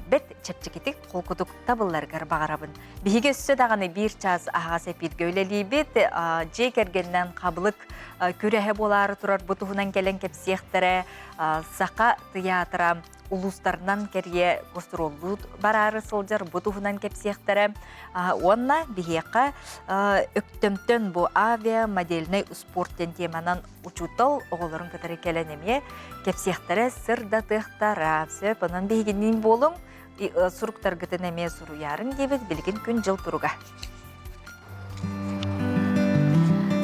бэрт чэпчэкитик, холкутук табылларыгар баҕарабын. Биһиги өссө даҕаны биир чаас аһаҕас эпииргэ үлэлиибит. Дьиэ кэргэнинэн хабылык күрэһэ буолаары турар бу туһунан кэлэн кэпсиэхтэрэ. Саха тыйаатыра улуустарынан кэрийэ гастроллуу бараары сылдьар бу туһунан кэпсиэхтэрэ уонна биһиэхэ Өктөмтөн бу авиамодельнай успуорт диэн теманан учуутал оҕолорун кытары кэлэн эмиэ кэпсиэхтэрэ сырдатыахтара сөп онон биһигинниин буолуҥ суруктаргытын эмиэ суруйаарыҥ диэбит билигин күн-дьыл туруга.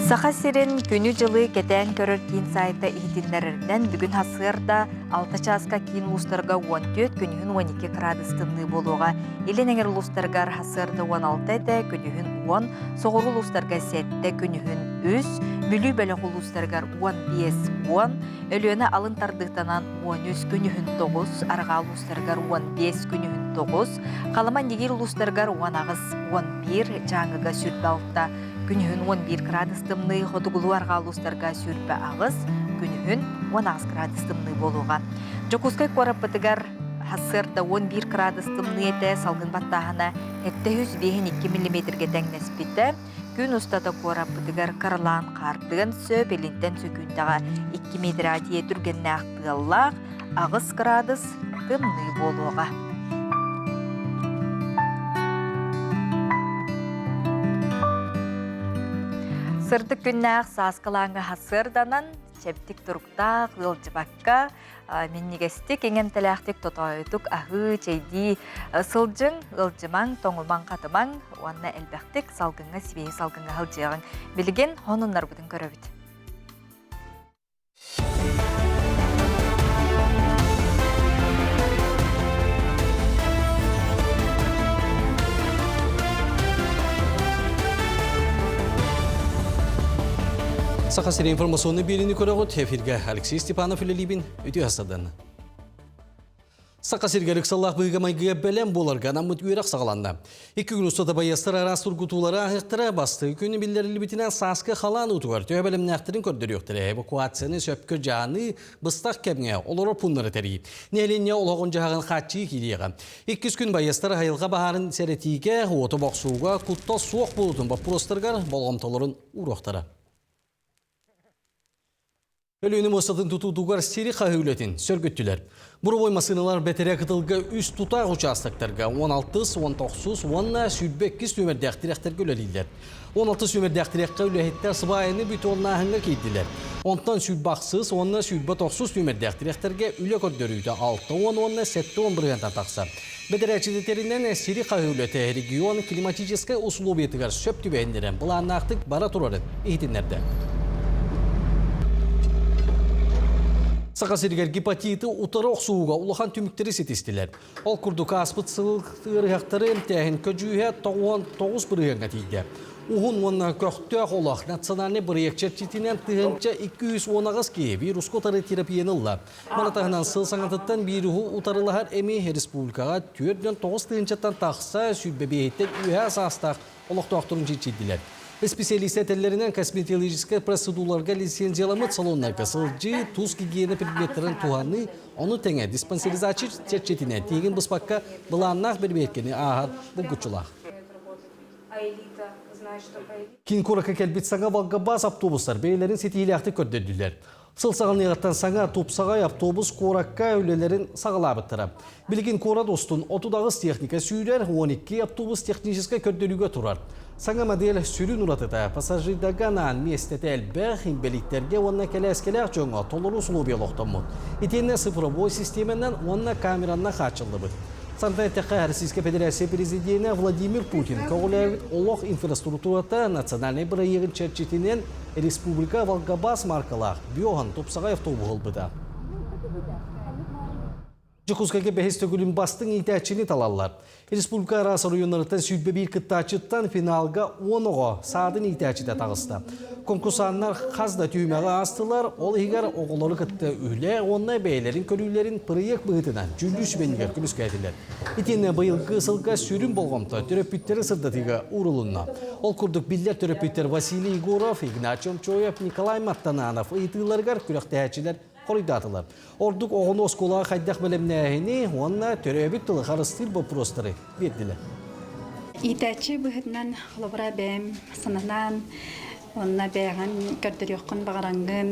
Саха сирин күнү-дьылы кэтээн көрөр киин сайта иһитиннэрэринэн бүгүн сарсыарда 6 чааска киин улуустарга 14, күнүһүн 12 кыраадыс тымныы буолуоҕа. Илин эҥэр улуустарыгар сарсыарда 16 этэ, күнүһүн 10, соҕуруу улуустарга 7, күнүһүн 3, Бүлүү бөлөх улуустарыгар 15, 10, Өлүөнэ алын тардыытанан 13, күнүһүн 9, арҕаа улуустарыгар 15, күнүһүн 9, Халыма Нигир улуустарыгар 18, 11, Дьааҥыга 26, күнүһүн 11 градус тымныы, хотугулуу-арҕаа улуустарга 28, күнүһүн 18 градус тымныы буолуоҕа. Дьокуускай куораппытыгар сарсыарда 11 градус тымныы этэ, салгын баттааһына 752 миллиметргэ тэҥнэспитэ. Күн устата куораппытыгар кыралаан хаардыан сөп, илинтэн сөкүүндэҕэ 2 метр тиийэ түргэннээх тыаллаах, 8 градус тымныы буолуоҕа. Сырдык күннээх сааскылааҥҥа сарсыарданан, чэбдик туруктаах, ыалдьыбакка, минньигэстик, иҥэмтэлээхтик тотоойутук аһыы, чэйдии сылдьыҥ, ыалдьымаҥ, тоҥумаҥ-хатымаҥ уонна элбэхтик салгыҥҥа сибиэһи салгыҥҥа сылдьыаҕыҥ. Билигин сонуннарбытын көрөбүт. Саха сири информационный биэриини көрөҕүт. Эфиргэ Алексей Степанов үлэлиибин. Үтүө хасадан. Саха сиригэр ыксаллаах быһыыга-майгыга бэлэм буоларга анаммыт үөрэх саҕаланна. Икки күн устата байыастар араас тургутуулары ааһыахтара, бастакы күн биллэриллибитинэн сааскы халаан уутугар төһө бэлэмнээхтэрин көрдөрүөхтэрэ, эвакуацияны сөпкө дьааныы, быстах кэмҥэ олорор пууннары тэрийии. Нэһилиэнньэ олоҕун-дьаһаҕын хааччыйыы киириэҕэ. Иккис күн байыастар айылҕа баһаарын сэрэтиигэ, уоту бохсууга, куттал суох буолуутун боппуруостарыгар болҕомтолорун ууруохтара. Өлүөнэ муостатын тутуутугар сири хаһыы үлэтин сөргүттүлэр. Буровой массыыналар бэтэрээ кытылга үс тутаах учаастактарга 16, 19 уонна 22 нүөмэрдээх тирэхтэргэ үлэлииллэр. 16 нүөмэрдээх тирэххэ үлэһиттэр сыбаайаны бетоннааһыҥҥа киирдилэр. Онтон 28 уонна 29 нүөмэрдээх тирэхтэргэ үлэ көрдөрүүтэ 60 уонна 70 бырыһыантан тахсар. Бэдэрээччитэринэн сири хаһыы үлэтэ регион климатическай усулуобуйатыгар сөп түбэһиннэрэн былааннаахтык бара турарын иһитиннэрдэ. Саха сиригэр гепатиты утары охсууга улахан түмүктэри ситистилэр. Ол курдук ааспыт сыл ыарыһахтары эмтээһин көдьүүһэ 99 бырыһыаҥҥа тиийдэ. Уһун уонна көхтөөх олох национальнай бырайыак чэрчитинэн 1218 киһи вируска утары терапияны ылла. Маны таһынан сыл саҥатыттан вируһу утарылаһар эми республикаҕа 409 тыһыынчаттан тахса 25-тэн үөһээ саастаах олохтоохторун чинчийдилэр. Исписэлиистэр этэллэринэн косметологическай процедураларга лицензияламмыт салоннарга сылдьыы, тус гигиена предметтэрин туһаныы, ону тэҥэ диспансеризация чэрчитинэн тиһигин быспакка былааннаах бэрэбиэркэни ааһар булгуччулаах. Киин куоракка кэлбит саҥа Волгабас автобустар бэйэлэрин ситиһиилээхтик көрдөрдүлэр. Сыл саҕаланыаҕыттан саҥа тупсаҕай автобус куоракка үлэлэрин саҕалаабыттара. Билигин куорат устун 38 техника сүүрэр, 12 автобус техническэй көрдөрүүгэ турар. Саҥа модель сүрүн уратыта пассажирдарга анаан миэстэтэ элбэх, инбэлииттэргэ уонна кэлээскэлээх дьоҥҥо толору усулуобуйа олохтоммут. Итиэннэ цифровой систиэмэнэн уонна камеранан хааччыллыбыт. Санатан эттэххэ, Российскай Федерация Президенэ Владимир Путин көҕүлээбит олох инфраструктурата национальнай бырайыагын чэрчитинэн республика Волгобас маркалаах Бьохан тупсаҕай автобуһу ылбыта. Дьокуускайга бэһис төгүлүн бастыҥ иитээччини талаллар. Республика араас оройуоннарыттан 21 кыттааччыттан финалга 10 оҕо саадын иитээччитэ таҕыста. Конкурсаннар хас да түһүмэҕи аастылар, ол иһигэр оҕолору кытта үлэ уонна бэйэлэрин көрүүлэрин бырайыак быһыытынан дьүүллүүр сүбэнигэр көмүскээтилэр. Итиэннэ быйылгы сылга сүрүн болҕомто төрөппүттэри сырдатыыга уурулунна. Ол курдук биллэр төрөппүттэр Василий Егоров, Игнатий Омчоев, Николай Маттананов ыйытыыларыгар күрэхтэһээччилэр хоруйдаатылар. Ордук оҕону оскуолаҕа хайдах бэлэмнээһини уонна төрөөбүт тылы харыстыыр боппуруостары биэрдилэр. Иитээччи быһыытынан холобура бэйэм сананан уонна бэйэҕин көрдөрүөххүн баҕараҥҥын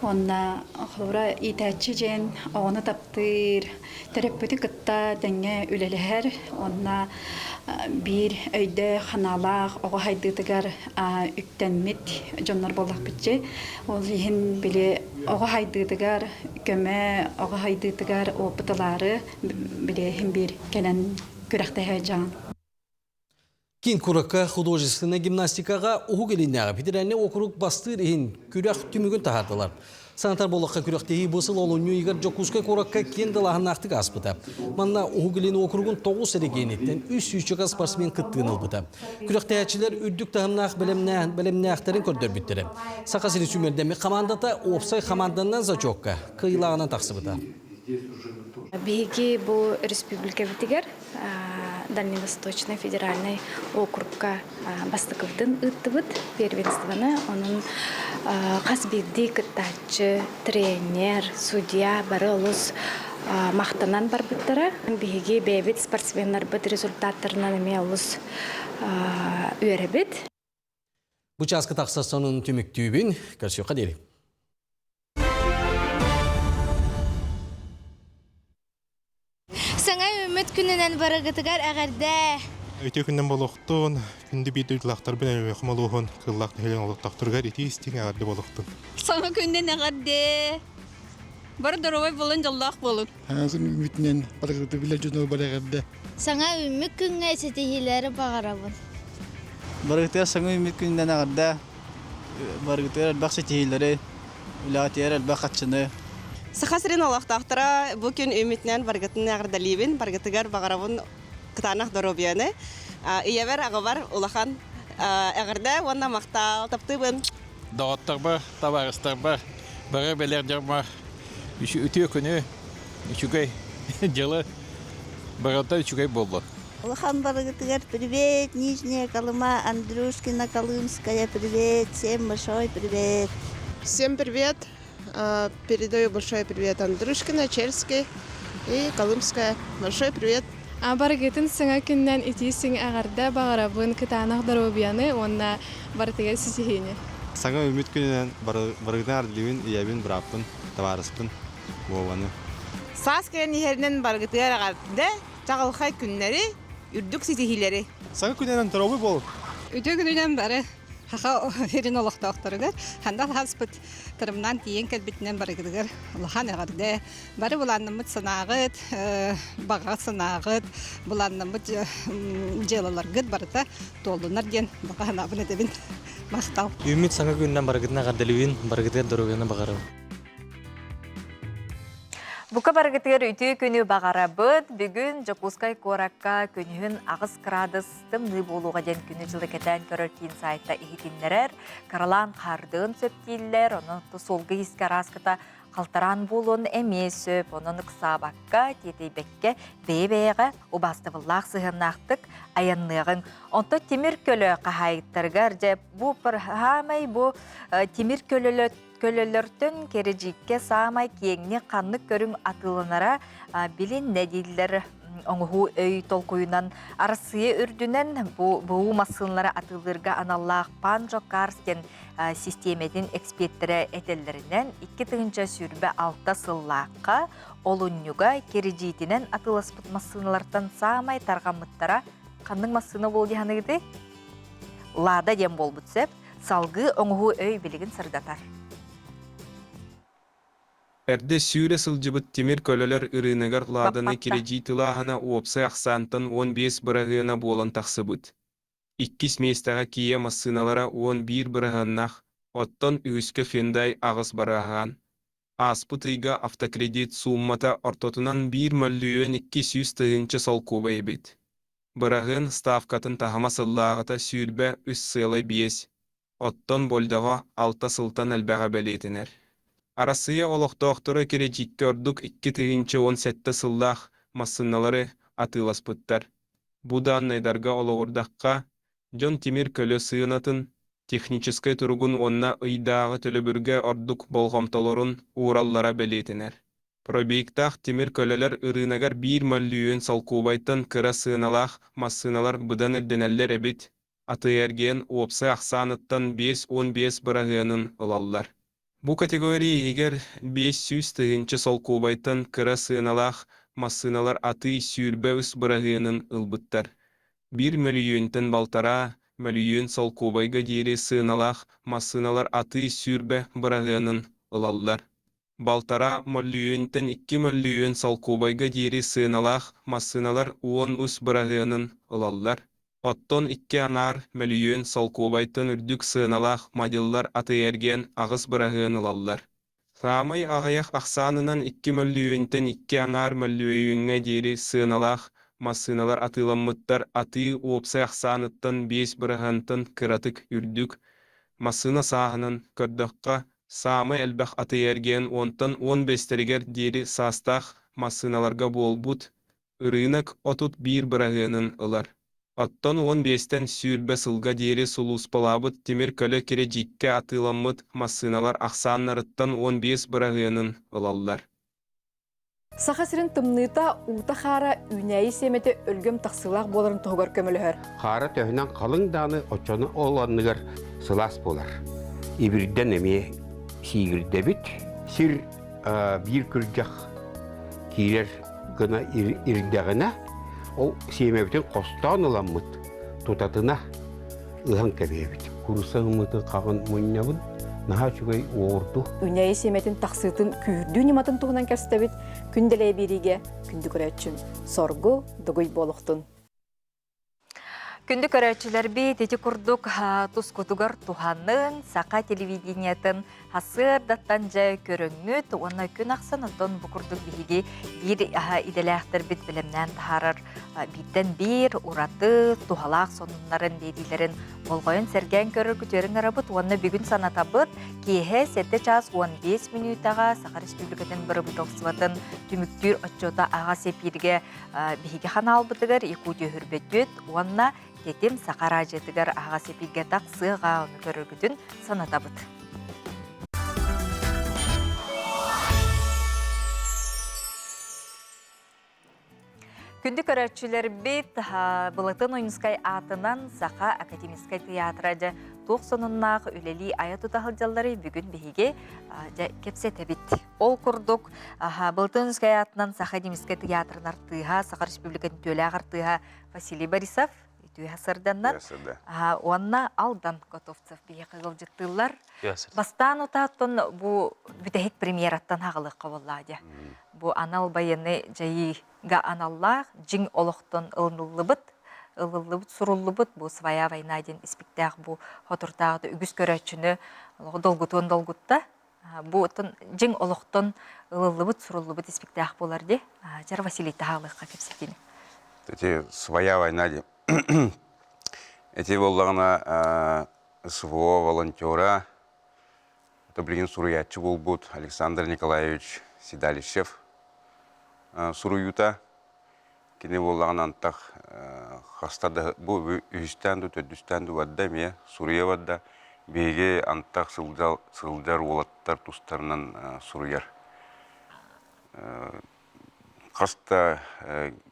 уонна холобура иитээччи диэн оҕону таптыыр, төрөппүтү кытта тэҥҥэ үлэлэһэр уонна биир өйдөөх, санаалаах оҕо сайдыытыгар үктэммит дьоннор буоллахпытчы. Ол иһин били оҕо сайдыытыгар көмө, оҕо сайдыытыгар опыт ылаары били иһин биир кэлэн күрэхтэһэ дьаҥ. Киин куоракка художественнай гимнастикаҕа Уһук Илиннээҕи федеральнай уокурук бастыыр иһин күрэх түмүгүн таһаардылар. Санатар буоллахха күрэхтэһии бу сыл олунньу ыйыгар Дьокуускай куоракка киэҥ далааһыннаахтык ааспыта. Манна Уһук Илин уокуругун тоҕус эрэгийиэниттэн үс сүүсчэкэ спортсмен кыттыыны ылбыта. Күрэхтэһээччилэр үрдүк таһымнаах бэлэмнээхтэрин көрдөрбүттэрэ. Саха сирин сүүмэрдэммит хамаандата уопсай хамаанданан зачекка кыайыылааҕынан тахсыбыта. Биһиги бу республикабытыгар Дальневосточный федеральный округка бастакыбытын ыыттыбыт первенствоны. Онон хас биирдии кыттааччы, тренер, судья бары олус махтанан барбыттара. Биһиги бэйэбит спортсменнарбыт результаттарынан эмиэ олус үөрэбит. Бу чааска тахсар сонун түмүктүүбүн. Көрсүөххэ диэри. Саҥа үүммүт күнүнэн барыгытыгар эҕэрдэ! Үтүө күннэн болуохтун, күндү биир дойдулаахтарбын Өлүөхүм улууһун кыллаах нэһилиэгин олохтоохторугар итии истиҥ эҕэрдэ болуохтун. Саҥа күннэн эҕэрдэ! Бары доруобай буолун, дьоллоох буолун! Саҥа күн үүммүтүнэн барыгыты билэр дьону бары эҕэрдэ! Саҥа үүммүт күҥҥэ ситиһиилэри баҕарабын! Барыгытыгар саҥа үүммүт күнүнэн эҕэрдэ! Барыгытыгар элбэх ситиһиилэри, үлэҕитигэр элбэх хаччыны. Саха сирин олохтоохторо бу күн үүммүтүнэн барыгытын эҕэрдэлиибин, барыгытыгар баҕарабын кытаанах доруобуйаны. Ийэбэр, аҕабар улахан эҕэрдэ уонна махтал таптыыбын. Доҕотторбор, табаарыстарбар, бары бэлэр дьоммор үтүө күнү, үчүгэй дьылы барыта үчүгэй буоллун. Улахан барыгытыгар привет, Нижняя Колыма, Андрюшкина Колымская, привет, всем большой привет. Всем привет. Передаю большой привет Андрюшкина, Черский и Колымская. Большой привет. Барыгытын саҥа күннэн итии сиҥ эҕэрдэ баҕарабын кытаанах доруобуйаны уонна барытыгар ситиһиини. Саҥа үмүт күнүнэн барыгытын ардылыыбын, ийэбин, бырааппын, табаарыспын, Вованы. Саас кэлэн иһэринэн барыгытыгар эҕэрдэ, чаҕылхай күннэри, үрдүк ситиһиилэри. Саҥа күнүнэн здоровый буолун! Үтүө күнүнэн бары Саха сирин олохтоохторугар ханна хаспыт тырымнаан тиийэн кэлбитинэн барыгытыгар улахан эҕэрдэ. Бары былааннаммыт санааҕыт, баҕа санааҕыт, былааннаммыт дьыалаларгыт барыта туоллунар диэн баҕа санаабын этэбин. Махтал. Үүммүт саҥа күнүнэн барыгытын эҕэрдэлиибин, барыгытыгар доруобуйаны баҕарабын. Бука барыгытыгар үтүө күнү баҕарабыт. Бүгүн Дьокуускай куоракка күнүһүн 8 кыраадыс тымныы буолуоҕа диэн күнү-дьылы кэтээн көрөр киин сайта иһитиннэрэр. Каралаан хаардыын сөп дииллэр, онон суолга иискэ арааскыта халтараан буолуон эмиэ сөп. Онон ыксаабакка, тиэтэйбэккэ бэйэ-бэйэҕэ убаастабыллаах сыһыаннаахтык айанныаҕыҥ. Онтон тимир көлө хаһаайыттарыгар дьэ бу хаамай бу тимир көлөлө Көлөлөртөн кирэдьииккэ саамай киэҥник ханнык көрүҥ атыыланара билиннэ дииллэр оҥоһуу өй толкуйунан Арассыыйа үрдүнэн бу БУ массыыналары атыылыырга аналлаах Панжо Карс диэн систиэмэтин экспиэртэрэ этэллэринэн 2026 сыллаахха олунньуга кирэдьиитинэн атыыласпыт массыыналартан саамай тарҕаммыттара ханнык массыына буол дии саныыгытый? Лада диэн буолбут сөп. Салгыы оҥоһуу өй билигин сырдатар. Эрдэ сүүрэ сылдьыбыт тимир көлөлөр ырыынагар Ладаны кирэдьиит ылааһына уопсай ахсаантан 15 быраһыана буолан тахсыбыт. Иккис миэстэҕэ Kia массыыналара 11 быраһыаннаах, оттон үһүскэ Hyundai 8 быраһыан. Ааспыт ыйга автокредит сууммата ортотунан биир мөллүйүөн 200 тыһыынча солкуобай эбит. Быраһыан ставкатын таһыма сыллааҕыта 23 сыалай 5, оттон болдьоҕо алта сылтан элбэҕэ бэлиэтэнэр. Арассыыйа олохтоохторо кирэдьииккэ ордук 2017 сыллаах массыыналары атыыласпыттар. Бу дааннайдарга олоҕурдахха, дьон тимир көлө сыанатын, техническэй туругун уонна ыйдааҕы төлөбүргэ ордук болҕомтолорун уураллара бэлиэтэнэр. Пробиктаах тимир көлөлөр ырыынагар биир мөллүйүөн солкуобайтан кыра сыаналаах массыыналар быдан ирдэнэллэр эбит, атыы-эргиэн уопсай ахсааныттан 55 быраһыанын ылаллар. Бу категория иһигэр 500 тыһыынча солкуобайтан кыра сыаналаах массыыналар атыы 23 быраһыанын ылбыттар. Биир мөлүйүөнтэн балтараа мөлүйүөн солкуобайга диэри сыаналаах массыыналар атыы 20 быраһыанын ылаллар. Балтараа мөлүйүөнтэн 2 мөлүйүөн солкуобайга диэри сыаналаах массыыналар 13 быраһыанын ылаллар. Оттон икки аҥаар мөлүйүөн солкуобайтан үрдүк сыаналаах модельлар атыы-эргиэн аҕыс быраһыан ылаллар. Саамай аҕыйах ахсаанынан 2 мөлүйүөнтэн икки аҥаар мөлүйүөҥҥэ диэри сыаналаах массыыналар атыыламмыттар атыы уопсай ахсааныттан 5 быраһыантан кыратык үрдүк. Массыына сааһынан көрдөххө, саамай элбэх атыы-эргиэн уонтан уон биэстэригэр диэри саастаах массыыналарга буолбут, ырыынак 31 быраһыанын ылар. Оттон уон биэстэн 20 сылга диэри сулууспалаабыт тимир көлө кирэдьииккэ атыыламмыт массыыналар ахсааннарыттан 15 быраһыанын ылаллар. Саха сирин тымныыта, уута-хаара үүнээйи сиэмэтэ өлгөм тахсыылаах буоларын туһугар көмөлөһөр. Хаара төһөнөн халыҥ дааны оччону ол анныгар сылаас буолар. Ибирдэн эмиэ сиигирдэбит. Сир биир күрдьэх киирэр гына ирдэҕинэ, ол сиэмэбитин хостоон ыламмыт, тутатына ыһан кэбиһэбит. Куруса ыммытын хаҕын мунньабын, наһаа үчүгэй уоҕурду. Үүнээйи сиэмэтин тахсыытын күүрдүү ньыматын туһунан кэпсэтэбит. Күн дэлэй биэриигэ күндү көрөөччүм соргу дугуй буолуохтун. Күндү көрөөччүлэрбит ити курдук тускутугар туһаныҥ, саха телевидениетын сарсыардаттан дьэ көрөҥҥүт уонна күн ахсын оттон бу курдук биһиги биир идэлээхтэрбит бэлэмнээн таһаарар бииртэн биир ураты туһалаах сонуннарын биэриилэрин болҕойон сэргээн көрөр күтүөрүн ырабыт уонна бүгүн санатабыт киэһэ 7 чаас 15 мүнүүтэҕэ Саха Республикатын бырабыыталыстыбатын түмүктүүр отчуота аҕас эпииргэ биһиги ханаалбытыгар Якутия Хүрбөтүт уонна Тэтим Саха араадьыйатыгар аһаҕас эпииргэ тахсыаҕа ону көрөргүтүн санатабыт. Күндү көрөөччүлэрбит, Былатын Ойуунскай аатынан Саха академическай тыйаатыра дьэ туох сонуннаах үлэлии айа тута сылдьалларый бүгүн биһиги дьэ кэпсэтэбит. Ол курдук, Былатын Ойуунскай аатынан Саха академическай тыйаатырын артыыһа, Саха Республикатын үтүөлээх артыыһа Василий Борисов үтүө сарданнар уонна Алдан Готовцев биһиэхэ ыалдьыттыыллар. Бастаан утааттан бу бүтэһик премьераттан хаҕылыахха буоллаа дьэ. Бу анал байыаннай дьайыыга аналлаах дьиҥ олохтон ылыныллыбыт, ылыллыбыт, суруллубут бу «Своя война» диэн испиктээх бу хотуртааҕыта үгүс көрөөччүнү долгутуон долгутта. Бу оттон дьиҥ олохтон ылыллыбыт, суруллубут испиктээх буолар дии. Чэр Василий таһаалыахха кэпсэтиини. Эти «Своя война» диэн. Эти буоллаҕына СВО волонтера, это билигин суруйааччы буолбут Александр Николаевич Седалищев суруйуута. Кини буоллаҕына антах хаста да бу үһүстээн дуу, төрдүстээн дуу барда эмиэ суруйа барда. Биһиги антах сылдьар уолаттар тустарынан суруйар. Хас да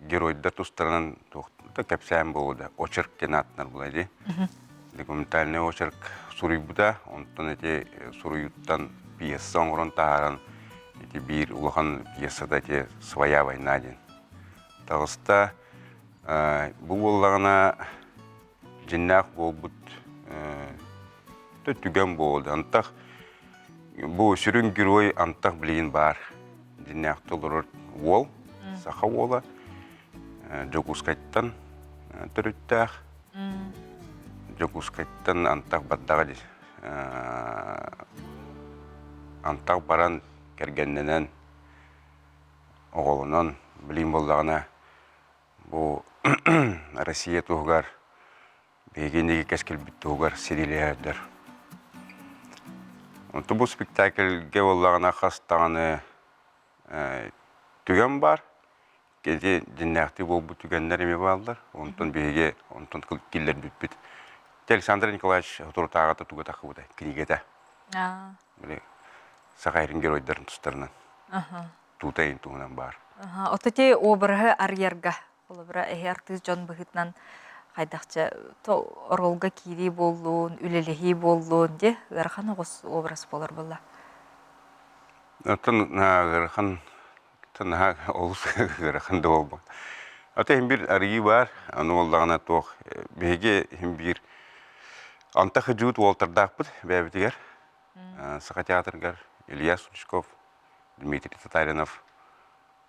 геройдар тустарынан туох да кэпсээн буолуо да очерк диэн ааттанар буолар дии. Документальный очерк суруйбута, онтон ити суруйууттан пьеса оҥорон таһааран ити биир улахан пьесата ити «Своя война» диэн таҕыста. Бу буоллаҕына дьиннээх буолбут түгэн буолла. Антах бу сүрүн герой антах билигин баар. Дьиннээх толорор уол, саха уола, Дьокуускайтан төрүттээх. Дьокуускайтан антах бардаҕа дии. Антах баран. кэргэннэнэн, оҕолонон, билигин буоллаҕына бу Россия туһугар биһиги инники кэскилбит туһугар сэриилэһэрдэр. Онтон бу спектакльгэ буоллаҕына хас даҕаны түгэн баар. Ити дьиннээхтии буолбут түгэннэр эмиэ бааллар. Онтон биһиги онтон киллэрбиппит. Александр Николаевич соторутааҕыта туга таххыбыта кинигэтэ. Били Саха сирин геройдарын тустарынан. Туутайын туһунан баар. Ото ти обраһы арыйарга холобура эһи артыыс дьон быһыытынан хайдахча то оруолга киирии буоллун, үлэлэһии буоллун де ыарахан оҕус образ буолар буолла. Оттон ыарахан наһаа олус ыарахан да буолбат. Ата иһин бир арыйыы баар, аны буоллаҕына туох биһиги иһин биир антах дьуут уолтардаахпыт бэйэбитигэр Саха театрыгар Илья Сучков, Дмитрий Татаринов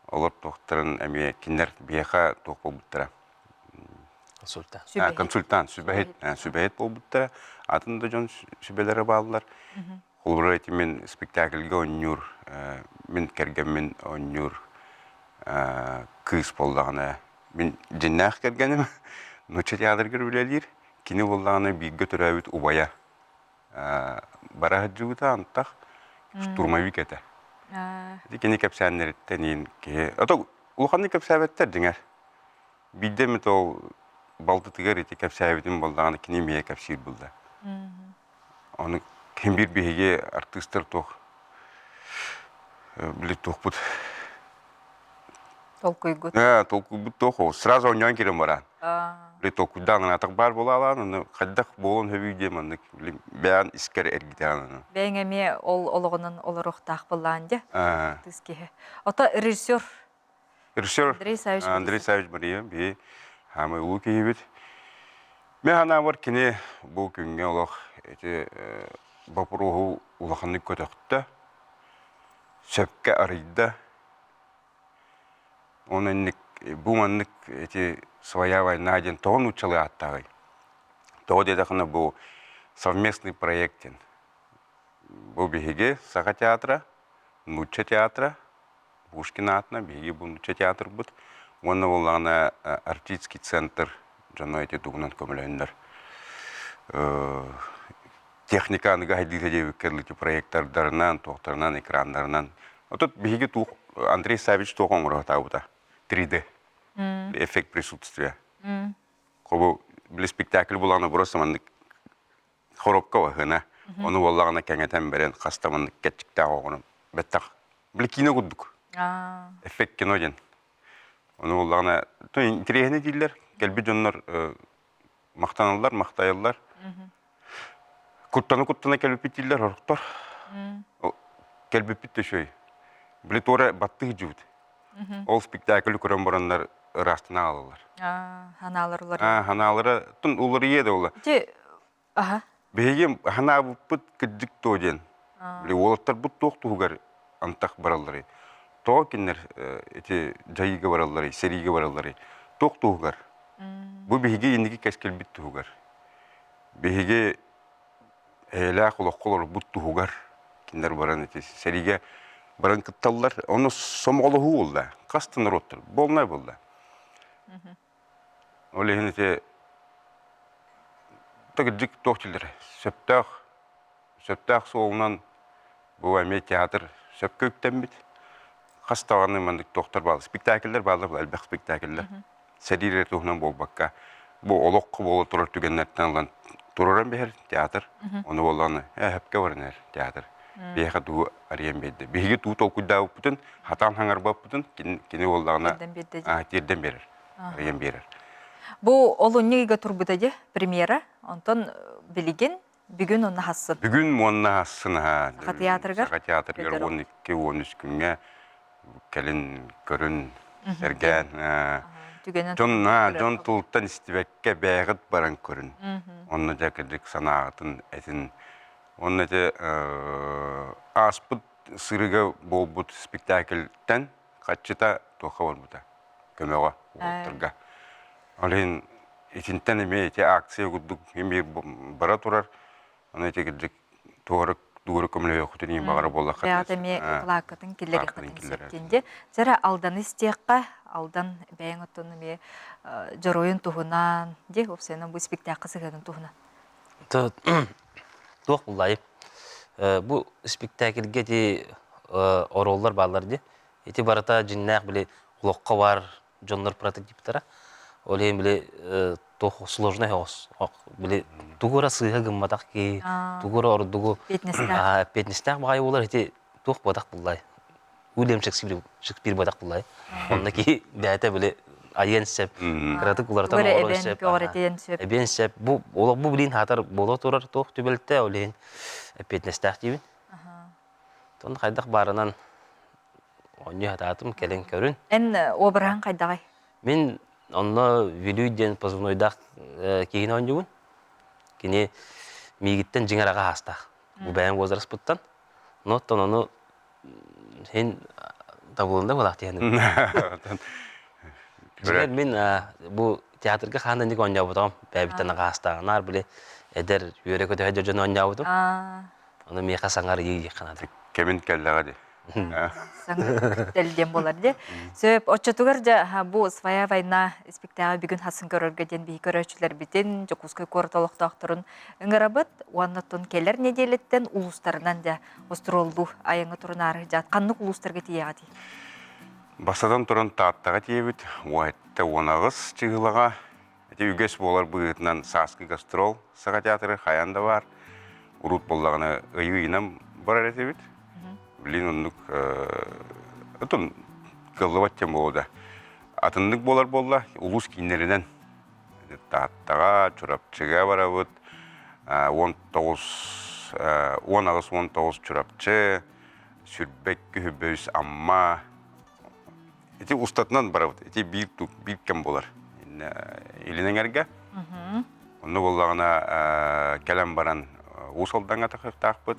олор туохтарын эмиэ кинилэр биһиэхэ туох буолбуттара консультант консультант сүбэһит сүбэһит буолбуттара атын да дьон сүбэлэрэ бааллар холобура ити мин спектакльга оонньуур мин кэргэммин оонньуур кыыс буоллаҕына мин дьиннээх кэргэним нуучча театрыгар үлэлиир кини буоллаҕына бииргэ төрөөбүт убайа бара сылдьыбыта антах штурмовик этэ. Ити кини кэпсээннэриттэн иин киһи ото улаханнык кэпсээбэттэр дьиҥэр. Биирдэ эмит ол балтытыгар ити кэпсээбитин буоллаҕына кини эмиэ кэпсиир булла. Ону ким биир биһиги артыыстар туох били туохпут Толкуйгут. Толкуйбут туох ол сразу оонньоон киирэн баран. Били толкуйдаан анаатах баар буолаалаан, ону хайдах буолуон сөбүй диэн маннык били бэйэҥ искэр эргитэҕин аны. Бэйэҥ эмиэ ол олоҕунан олоруохтаах буоллаан дьэ, артыыс киһи. Ото режиссер Режиссер Андрей Савич Андрей Савич Мария биһи хаамай улуу киһибит. Мен санаабар кини бу күҥҥэ олох ити боппуруоһу улаханнык көтөхтө, сөпкө арыйда. Оны инник бу маннык ити своя война диэн тоҕо нууччалыы ааттааҕый? Тоҕо диэтэххинэ бу совместный проект диэн. Бу биһиги Саха театра, нуучча театра, Пушкин аатынан биһиги бу нуучча театрбыт уонна буоллаҕына артистский центр дьоно ити тугунан көмөлөһөннөр техника аныгы хайдыыта диэбиккэ дылы проектордарынан, туохтарынан, экраннарынан. Отут биһиги туох Андрей Савич туох оҥоро 3D эффект присутствия. Хобу били спектакль булаҕына просто маннык хоруопка баһына ону буоллаҕына кэҥэтэн бэрэн хаста маннык кэтчиктээх оҕону бэттэх били киинэ курдук эффект кино диэн ону буоллаҕына интириэһинэй дииллэр кэлбит дьоннор махтаналлар махтайаллар куттана куттана кэлбиппит дииллэр орохтор кэлбиппит да үчүгэй били туора баттыы дьубут ол спектакль көрөн бараннар ыраастана аалалар ханаалар улар ханаалара тун уларыйа да ула аха биһиги ханаабыппыт кырдьык туо диэн били уолаттарбыт туох туһугар антах баралларый тоҕо кинилэр ити дьайыыга баралларый сэриигэ баралларый туох туһугар бу биһиги инники кэскилбит туһугар биһиги эйэлээх олоххо олорбут туһугар кинилэр баран ити сэриигэ баран кытталлар. Ону сомоҕолоһуу буолла. Хас да норуоттар буолнай буолла. Ол иһин ити кырдьык туох дииллэр сөптөөх сөптөөх суолунан бу эмиэ театр сөпкө үктэммит. Хас даҕаны маннык туохтар бааллар спектакльлэр бааллар элбэх спектакльлэр. Сэрии эрэ туһунан буолбакка, бу олоххо буола турар түгэннэртэн ылан тураран биһэр театр, ону буоллаҕына ээ сөпкө баран иһэр театр. Биһиэхэ тугу арыйан биэрдэ. Биһиги туу толкуйдаабыппытын, хатаан хаҥарбаппытын кини буоллаҕына тиэрдэн биэрэр, арыйан биэрэр. Бу олунньу ыйга турбута дии премьера. Онтон билигин бүгүн уонна хассын. Бүгүн уонна хассын аһа. Саха театрыгар. Саха театрыгар 12-13 күҥҥэ кэлин көрүн сэргээн дьон дьон тылтан истибэккэ бэйэҕит баран көрүн онно дьэ кырдьык санааҕытын этин онно ити ааспыт сырыыга буолбут спектакльтэн хаччыта туохха барбыта көмөҕө уолаттарга ол иһин итинтэн эмиэ ити акция курдук эмиэ бара турар ону ити кырдьык туора. Тугу көмөлөһүөххүтүн иһин баҕара буоллахха. Бэйэҕит эмиэ кылааккытын киллэриэххитин сөп диэн. Дьэрэ Алданы истиэххэ, Алдан бэйэҥ оттон эмиэ дьоруойун туһунан, дии, уопсайынан бу испиктээххэ сыһыанын туһунан. Туох буллайым. Бу спектакльгэ ити оруоллар бааллар дии. Ити барыта дьиннээх били олоххо баар дьоннор прототиптара. Ол иһин били туох сложный оҕус. Били тугу эрэ сыыһа гымматах киһи, тугу эрэ ордугу эппиэтинэстээх баҕайы буолар ити туох буотах буллай. Уильям Шекспир Шекспир буотах буллай. Онно киһи бэйэтэ били айыан сөп, кыратык уларытан оҥоруон сөп. Эбиэн сөп. Бу олох бу билин хаатар буола турар туох түбэлтэ ол иһин эппиэтинэстээх диибин. Тон хайдах баарынан оонньуу сатаатым, кэлин көрүн. Эн обраһын хайдаҕай? Мин онно Вилюй диэн позывнойдаах киһини оонньуубун. Кини миигиттэн дьиҥэр аҕа аастаах. Бу бэйэм возраспыттан. Но оттон ону син табылында буолаах диэн. Дьиҥэр мин бу театрга хаан да оонньообутум. Бэйэбиттэн аҕа аастааҕа. Наар били эдэр үөрэ-көтө дьон оонньообутум. Ону миэхэ саҥар ыйыы диэххэ наада. Кэмин кэллэҕэ дии. Саҥа диэн буолар дии. Сөп, оччотугар дьэ бу «Своя война» испиктээҕи бүгүн хасын көрөргө диэн биһи көрөөччүлэрбитин, Дьокуускай куорат олохтоохторун ыҥырабыт. Уонна оттон кэлэр нэдиэлэттэн улуустарынан дьэ остуруоллуу айаҥҥа турунаары дьаат ханнык улуустарга тиийэҕитий? Бастатан туран Тааттаҕа тиийэбит. Уоһэтте 18 чыһылаҕа Ити үгэс буолар быһыытынан сааскы гастрол Саха театры хайаан да баар. Урут буоллаҕына ыйы ыйынан барар этибит. Билин оннук отун кыаллыбат диэн буолуо да. Атыннык буолар буолла улуус кииннэринэн Тааттаҕа, Чурапчыга барабыт. 19 18-19 Чурапчы, 22 Амма, Ити устатынан барабыт. Ити биир биир кэм буолар. Илин эҥэргэ. Онно буоллаҕына кэлэн баран Уус Алдаҥҥа тахыахтаахпыт,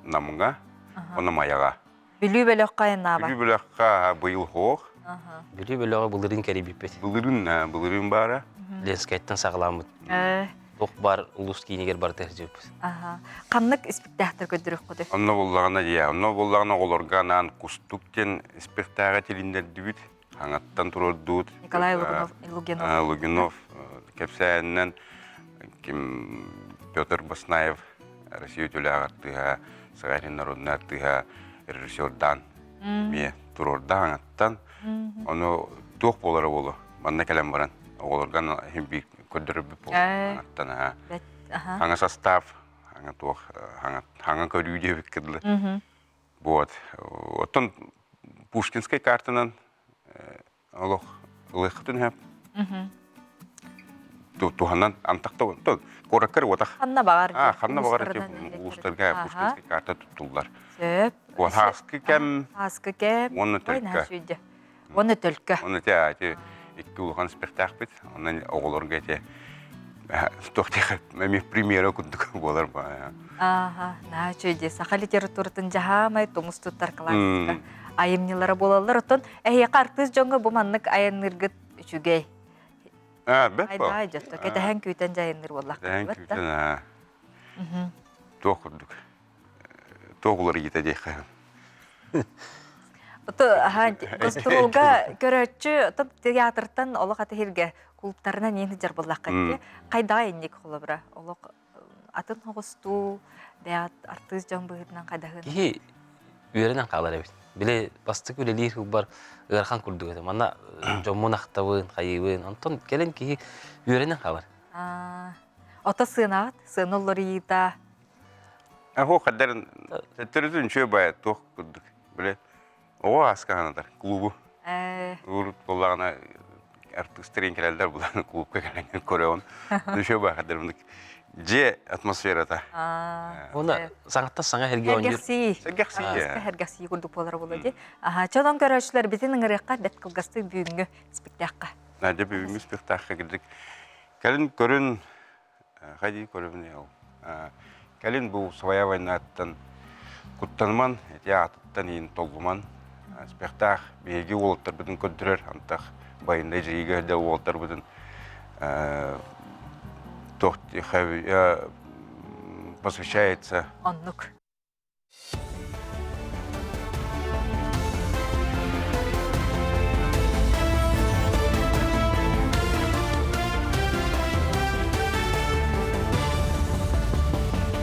Намҥа, уонна Майаҕа. Бүлүү бөлөххө айаннаабат. Бүлүү бөлөххө быйыл суох. Бүлүү бөлөҕө былырыын кэрийбиппит. Былырыын, былырыын баара. Ленскэйтэн саҕаламмыт. Туох баар улуус киинигэр барыта сылдьыбыппыт. Ханнык испиктээхтэр көрдөрүөххүтүй? Онно буоллаҕына дьиэ, онно буоллаҕына оҕолорго анаан Кустук диэн испиктээҕи тилиннэрдибит, хаҥаттан туруордубут. Николай Лугинов. Лугинов. Лугинов кэпсээнинэн ким Петр Баснаев Россия үтүөлээх артыыһа, Саха народнай артыыһа, режиссердаан эмиэ туруорда хаҥаттан. Ону туох буолара буолуо, манна кэлэн баран оҕолорго иһин биир көрдөрөрбүт буолуо хаҥаттан хаҥа состав, хаҥа туох, хаҥа көрүү диэбиккэ дылы. Вот. Оттон Пушкинскай картанан олох ылыаххытын сөп. Туһанан антахта куораккар уотах. Ханна баҕар. А, ханна баҕар улуустарга Пушкинскай карта туттуллар. Сөп. Хааскы кэм. Хааскы кэм. Уонна төлкө. Уонна төлкө. Уонна ити икки улахан спектакльбит. Онон оҕолорго ити туох диэхэ эмиэ премьера курдук буолар Ааха, наһаа үчүгэй дии. Саха литературатын дьаһаамай тумус туттар классика айымньылара буолаллар. Оттон эһиэхэ артыыс дьоҥҥо бу маннык айанныыргыт үчүгэй. Аа, бэт Айдаа дьотто кэтэһэн күүтэн дьайынныр буоллахха. Кэтэһэн күүтэн, аа. Туох курдук. Туох уларыйыта диэххэ. Ото аха гастролга көрөөччү театртан олох атыһиргэ клубтарынан иин сылдьар буоллахха хайдаҕа инник холобура олох атын оҕустуу бэйэҕит артыыс дьон быһыытынан хайдаһын Киһи үөрэнэн хаалар эбит. Били бастакы үлэлиир сылбар ыарахан курдук этэ. Манна дьоммун ахтабын, хайыыбын. Онтон кэлин киһи үөрэнэн хаалар. Ото сыанаҕыт, сыана уларыйыыта. Ахо хаддарын төттөрүтүн үчүгэй баайа туох курдук. Били оҕо ааскаһанатар клубу. Урут буоллаҕына артыыстар кэлэллэр булан клубка кэлэн көрөҕүн. Үчүгэй баайа хаддарын дьиэ атмосферата. Уонна саҥаттан саҥа эргэ оонньуур. Сэргэхсии. Сэргэхсии. Сэргэхсии курдук буолара буолуо дии. Аха, чонон көрөөччүлэр битин ыҥырыахха бэт кылгастык бүгүҥҥү спектакльга. Надя бүгүҥҥү спектакльга кырдьык кэлин көрүн Хайдыы көрөбүн ол. Кэлин бу своя войнаттан куттаныман, ити аатыттан иин толлуман, спектаах биһиги уолаттарбытын көрдөрөр, антах байындай дьайыыга да уолаттарбытын туох посвящается. Оннук.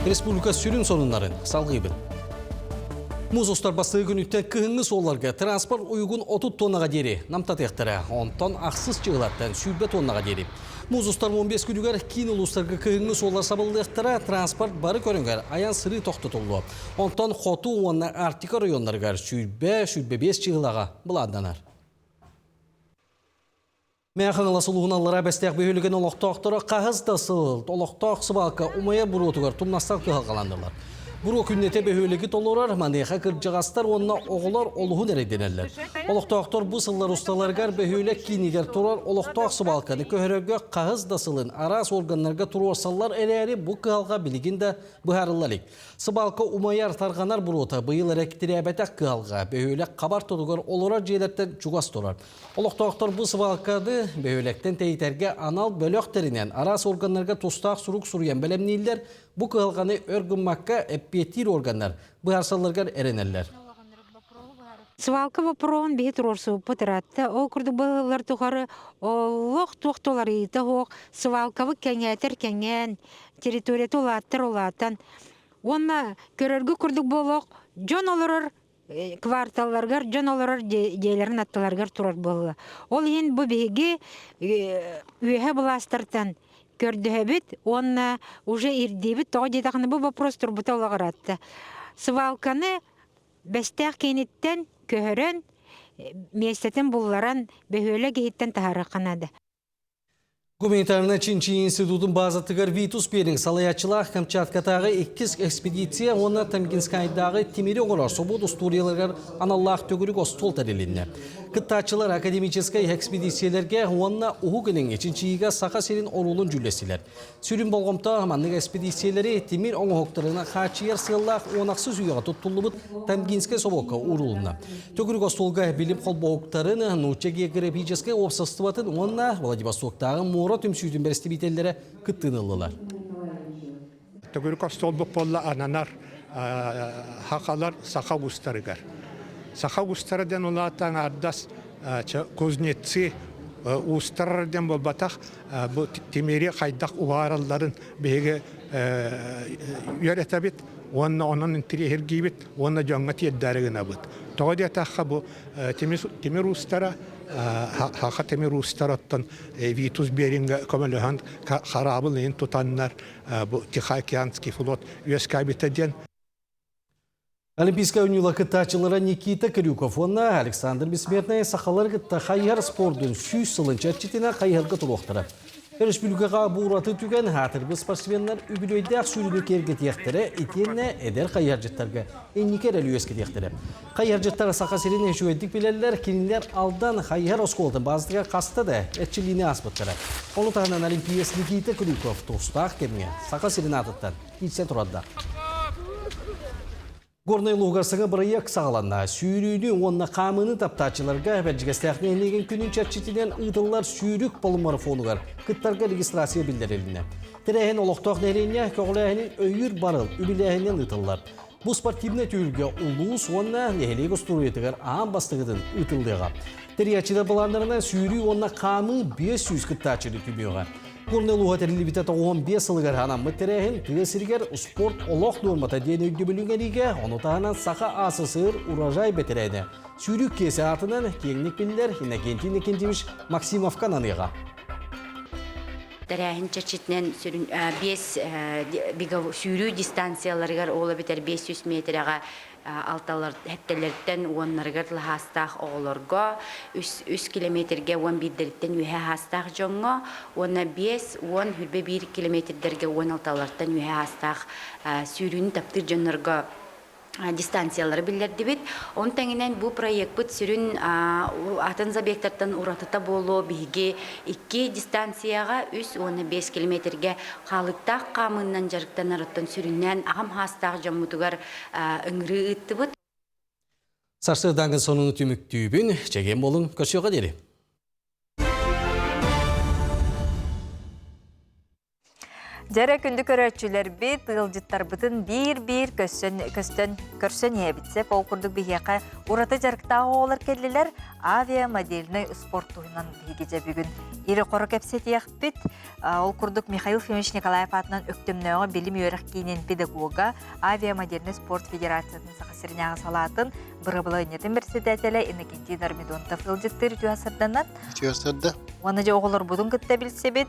Республика сүрүн сонуннарын салгыыбыт. Муз устар бастыгы күнүттэн кыһыҥҥы суолларга транспорт уйугун 30 тоннаға диэри намтатыахтара. Онтон ахсыс чыгылаттан сүүрбэ тоннаға диэри. Муз устар 15 күнүгэр киин улуустарга кыһыҥҥы суоллар сабыллыахтара, транспорт бары көрүҥэр айан сырыы тохтотуллуо. Онтон хоту уонна Арктика оройуоннарыгар сүүрбэ, 25 чыгылаҕа былааннанар. Мэҥэ Хаҥалас улууһун Аллараа Бэстээх бөһүөлэгин олохтоохторо хаһыс да сыл олохтоох сыбаалка умайар буруотугар тумнастар кыһалҕаланнылар. Буруо күннэтэ бөһүөлэги толорор, маныаха кырдьаҕастар уонна оҕолор олуһун эрэйдэнэллэр. Олохтоохтор бу сыллар усталарыгар бөһүөлэк киинигэр турар олохтоох сыбаалканы көһөрөргө хаһыс да сылын араас органнарга туруорсаллар эрээри бу кыһалҕа билигин да быһаарылла илик. Сыбаалка умайар, тарҕанар буруота быйыл эрэ тирээбэтэх кыһалҕа бөһүөлэк хабар тутугар олорор дьиэлэртэн чугас турар. Олохтоохтор бу сыбаалканы бөһүөлэктэн тэйитэргэ анал бөлөх тэринэн араас органнарга тустаах сурук суруйан бэлэмнииллэр. Бу кыһалҕаны өр гыммакка эппиэттиир органнар быһаарсалларыгар эрэнэллэр. Свалка боппуруоһун биһи туруорсубуппут ыраатта. Ол курдук быһыллар тухары олох туох туларыйыта суох свалкабыт кэҥээтэр кэҥээн, территорията улааттар улаатан. Уонна көрөргө курдук буолуох дьон олорор кварталларыгар дьон олорор дьиэлэрин аттыларыгар турар буолла. Ол иһин бу биһиги үөһэ былаастартан көрдөһөбүт уонна уже ирдиибит тоҕо диэтэххинэ бу вопрос турбута олоҕуратта. Свалканы Бэстээх кииниттэн көһөрөн миэстэтин булларан бөһүөлэк иһиттэн таһаарыахха наада. Гуманитарнай чинчийии институтун базатыгар Витус Беринг салайааччылаах Камчаткатааҕы иккис экспедиция уонна Тамгинскайдааҕы тимири оҥорор собуот устуоруйаларыгар аналлаах төгүрүк остуол тэрилиннэ. Кыттааччылар академическай экспедициялэргэ уонна Уһук Илиҥҥи чинчийиигэ Саха сирин оруолун дьүүллэстилэр. Сүрүн болҕомто маннык эспэдииссийэлэри тимир оҥоһуктарынан хааччыйар сыаллаах 16 үйэҕэ туттуллубут Тамгинскай собуокка уурулунна. Төгүрүк остуолга билим холбоһуктарын, нуучча географическай уопсастыбатын уонна Владивостоктааҕы муора түмсүүтүн бэрэстэбиитэллэрэ кыттыыны ыллылар. Төгүрүк остуолбут буолла ананар хахалар саха уустарыгар. Саха уустара диэн улаата аҥаардас кузнецы уустар диэн буолбатах бу тимири хайдах уһааралларын биһиги үөрэтэбит уонна онон интириэһиргиибит уонна дьоҥҥо тиэрдээри гынабыт. Тоҕо диэтэххэ бу тимир уустара Хаха тимир уустара оттон Витус Беринга көмөлөһөн хараабыл иһин тутаннар бу Тихоокеанский флот үөскээбитэ диэн Олимпийскай оонньуулар кыттааччылара Никита Крюков уонна Александр Бессмертный сахалары кытта хайыһар спордун 100 сылын чэрчитинэн хайыһарга туруохтара. Өрөспүүбүлүкэҕэ бу ураты түгэн аатырбыт спортсменнар үбүлүөйдээх сүүрүүнү киэргэтиэхтэрэ итиэннэ эдэр хайыһардьыттарга инники эрэли үөскэтиэхтэрэ. Хайыһардьыттар Саха сирин үчүгэйдик билэллэр, кинилэр Алдан хайыһар оскуолатын баазатыгар хаста да эрчиллиини ааспыттара. Ону таһынан олимпиец Никита Крюков тустаах кэмҥэ Саха сирин аатыттан киирсэн турарда. Горнай улууһугар саҥа бырайыак саҕаланна. Сүүрүүнү уонна хаамыыны таптааччыларга Бэрдьигэстээх нэһилиэгин күнүн чэрчитинэн ыытыллар сүүрүк полумарафонугар кыттарга регистрация биллэрилиннэ. Тэрээһин олохтоох нэһилиэнньэ көҕүлээһинин өйүүр барыл үбүлээһининэн ыытыллар. Бу спортивнай түһүлгэ улуус уонна нэһилиэк устуоруйатыгар аан бастакытын ыытыллыаҕа. Тэрийээччилэр былааннарынан сүүрүү уонна хаамыы 500 кыттааччыны түмүөҕэ. Горнай улууһа тэриллибитэ 95 сылыгар анаммыт тэрээһин тыа сиригэр спорт олох нуормата диэн өйдөбүлү иҥэриигэ, ону таһынан Саха АССР урожай бэтэрээнэ сүүрүк Киэсэ аатынан киэҥник биллэр Иннокентий Иннокентьевич Максимовка ананыаҕа. Тэрээһин чэрчитинэн сүрүн биэс сүүрүү дистанцияларыгар ол эбэтэр 500 миэтэрэҕэ алталар хэттэлэртэн уоннарыгар лаһаастаах оҕолорго, үс километргэ уон биирдэриттэн үөһэ аһаастаах дьоҥҥо уонна 5, 10, 21 километрдэргэ уон алталартан үөһэ аһаастаах сүүрүүнү таптыыр дьоннорго дистанциялары биллэрдибит. Оны тэҥинэн бу проекпыт сүрүн атын забегтартан уратыта буолуо биһиги икки дистанцияҕа үс уонна биэс километргэ хаалыктаах хаамыыннан дьарыктанарыттан сүрүннээн аҕам хаастаах дьоммутугар ыҥырыы ыыттыбыт. Сарсыардааҥҥы сонуну түмүктүүбүн, чэгиэн буолуҥ, көрсүөххэ диэри. Дьэрэ күндү көрөөччүлэрбит, ыалдьыттарбытын биир-биир көстөн, көстөн, көрсөн иһэбит. Сеп ол курдук биһиэхэ ураты дьарыктаах оҕолор кэллилэр. Авиамодельнай спорт туһунан биһиги дьэ бүгүн ири-хоро кэпсэтиэхпит. Ол курдук Михаил Фимович Николаев аатынан Өктөмнөөҕү билим-үөрэх киинин педагога, авиамодельнай спорт федерациятын Саха сиринээҕи салаатын бырабылыанньатын председателэ Иннокентий Дормидонтов ыалдьыттыыр үтүө сырданан. Үтүө сырда. Уонна дьэ оҕолорбутун кытта билсибит.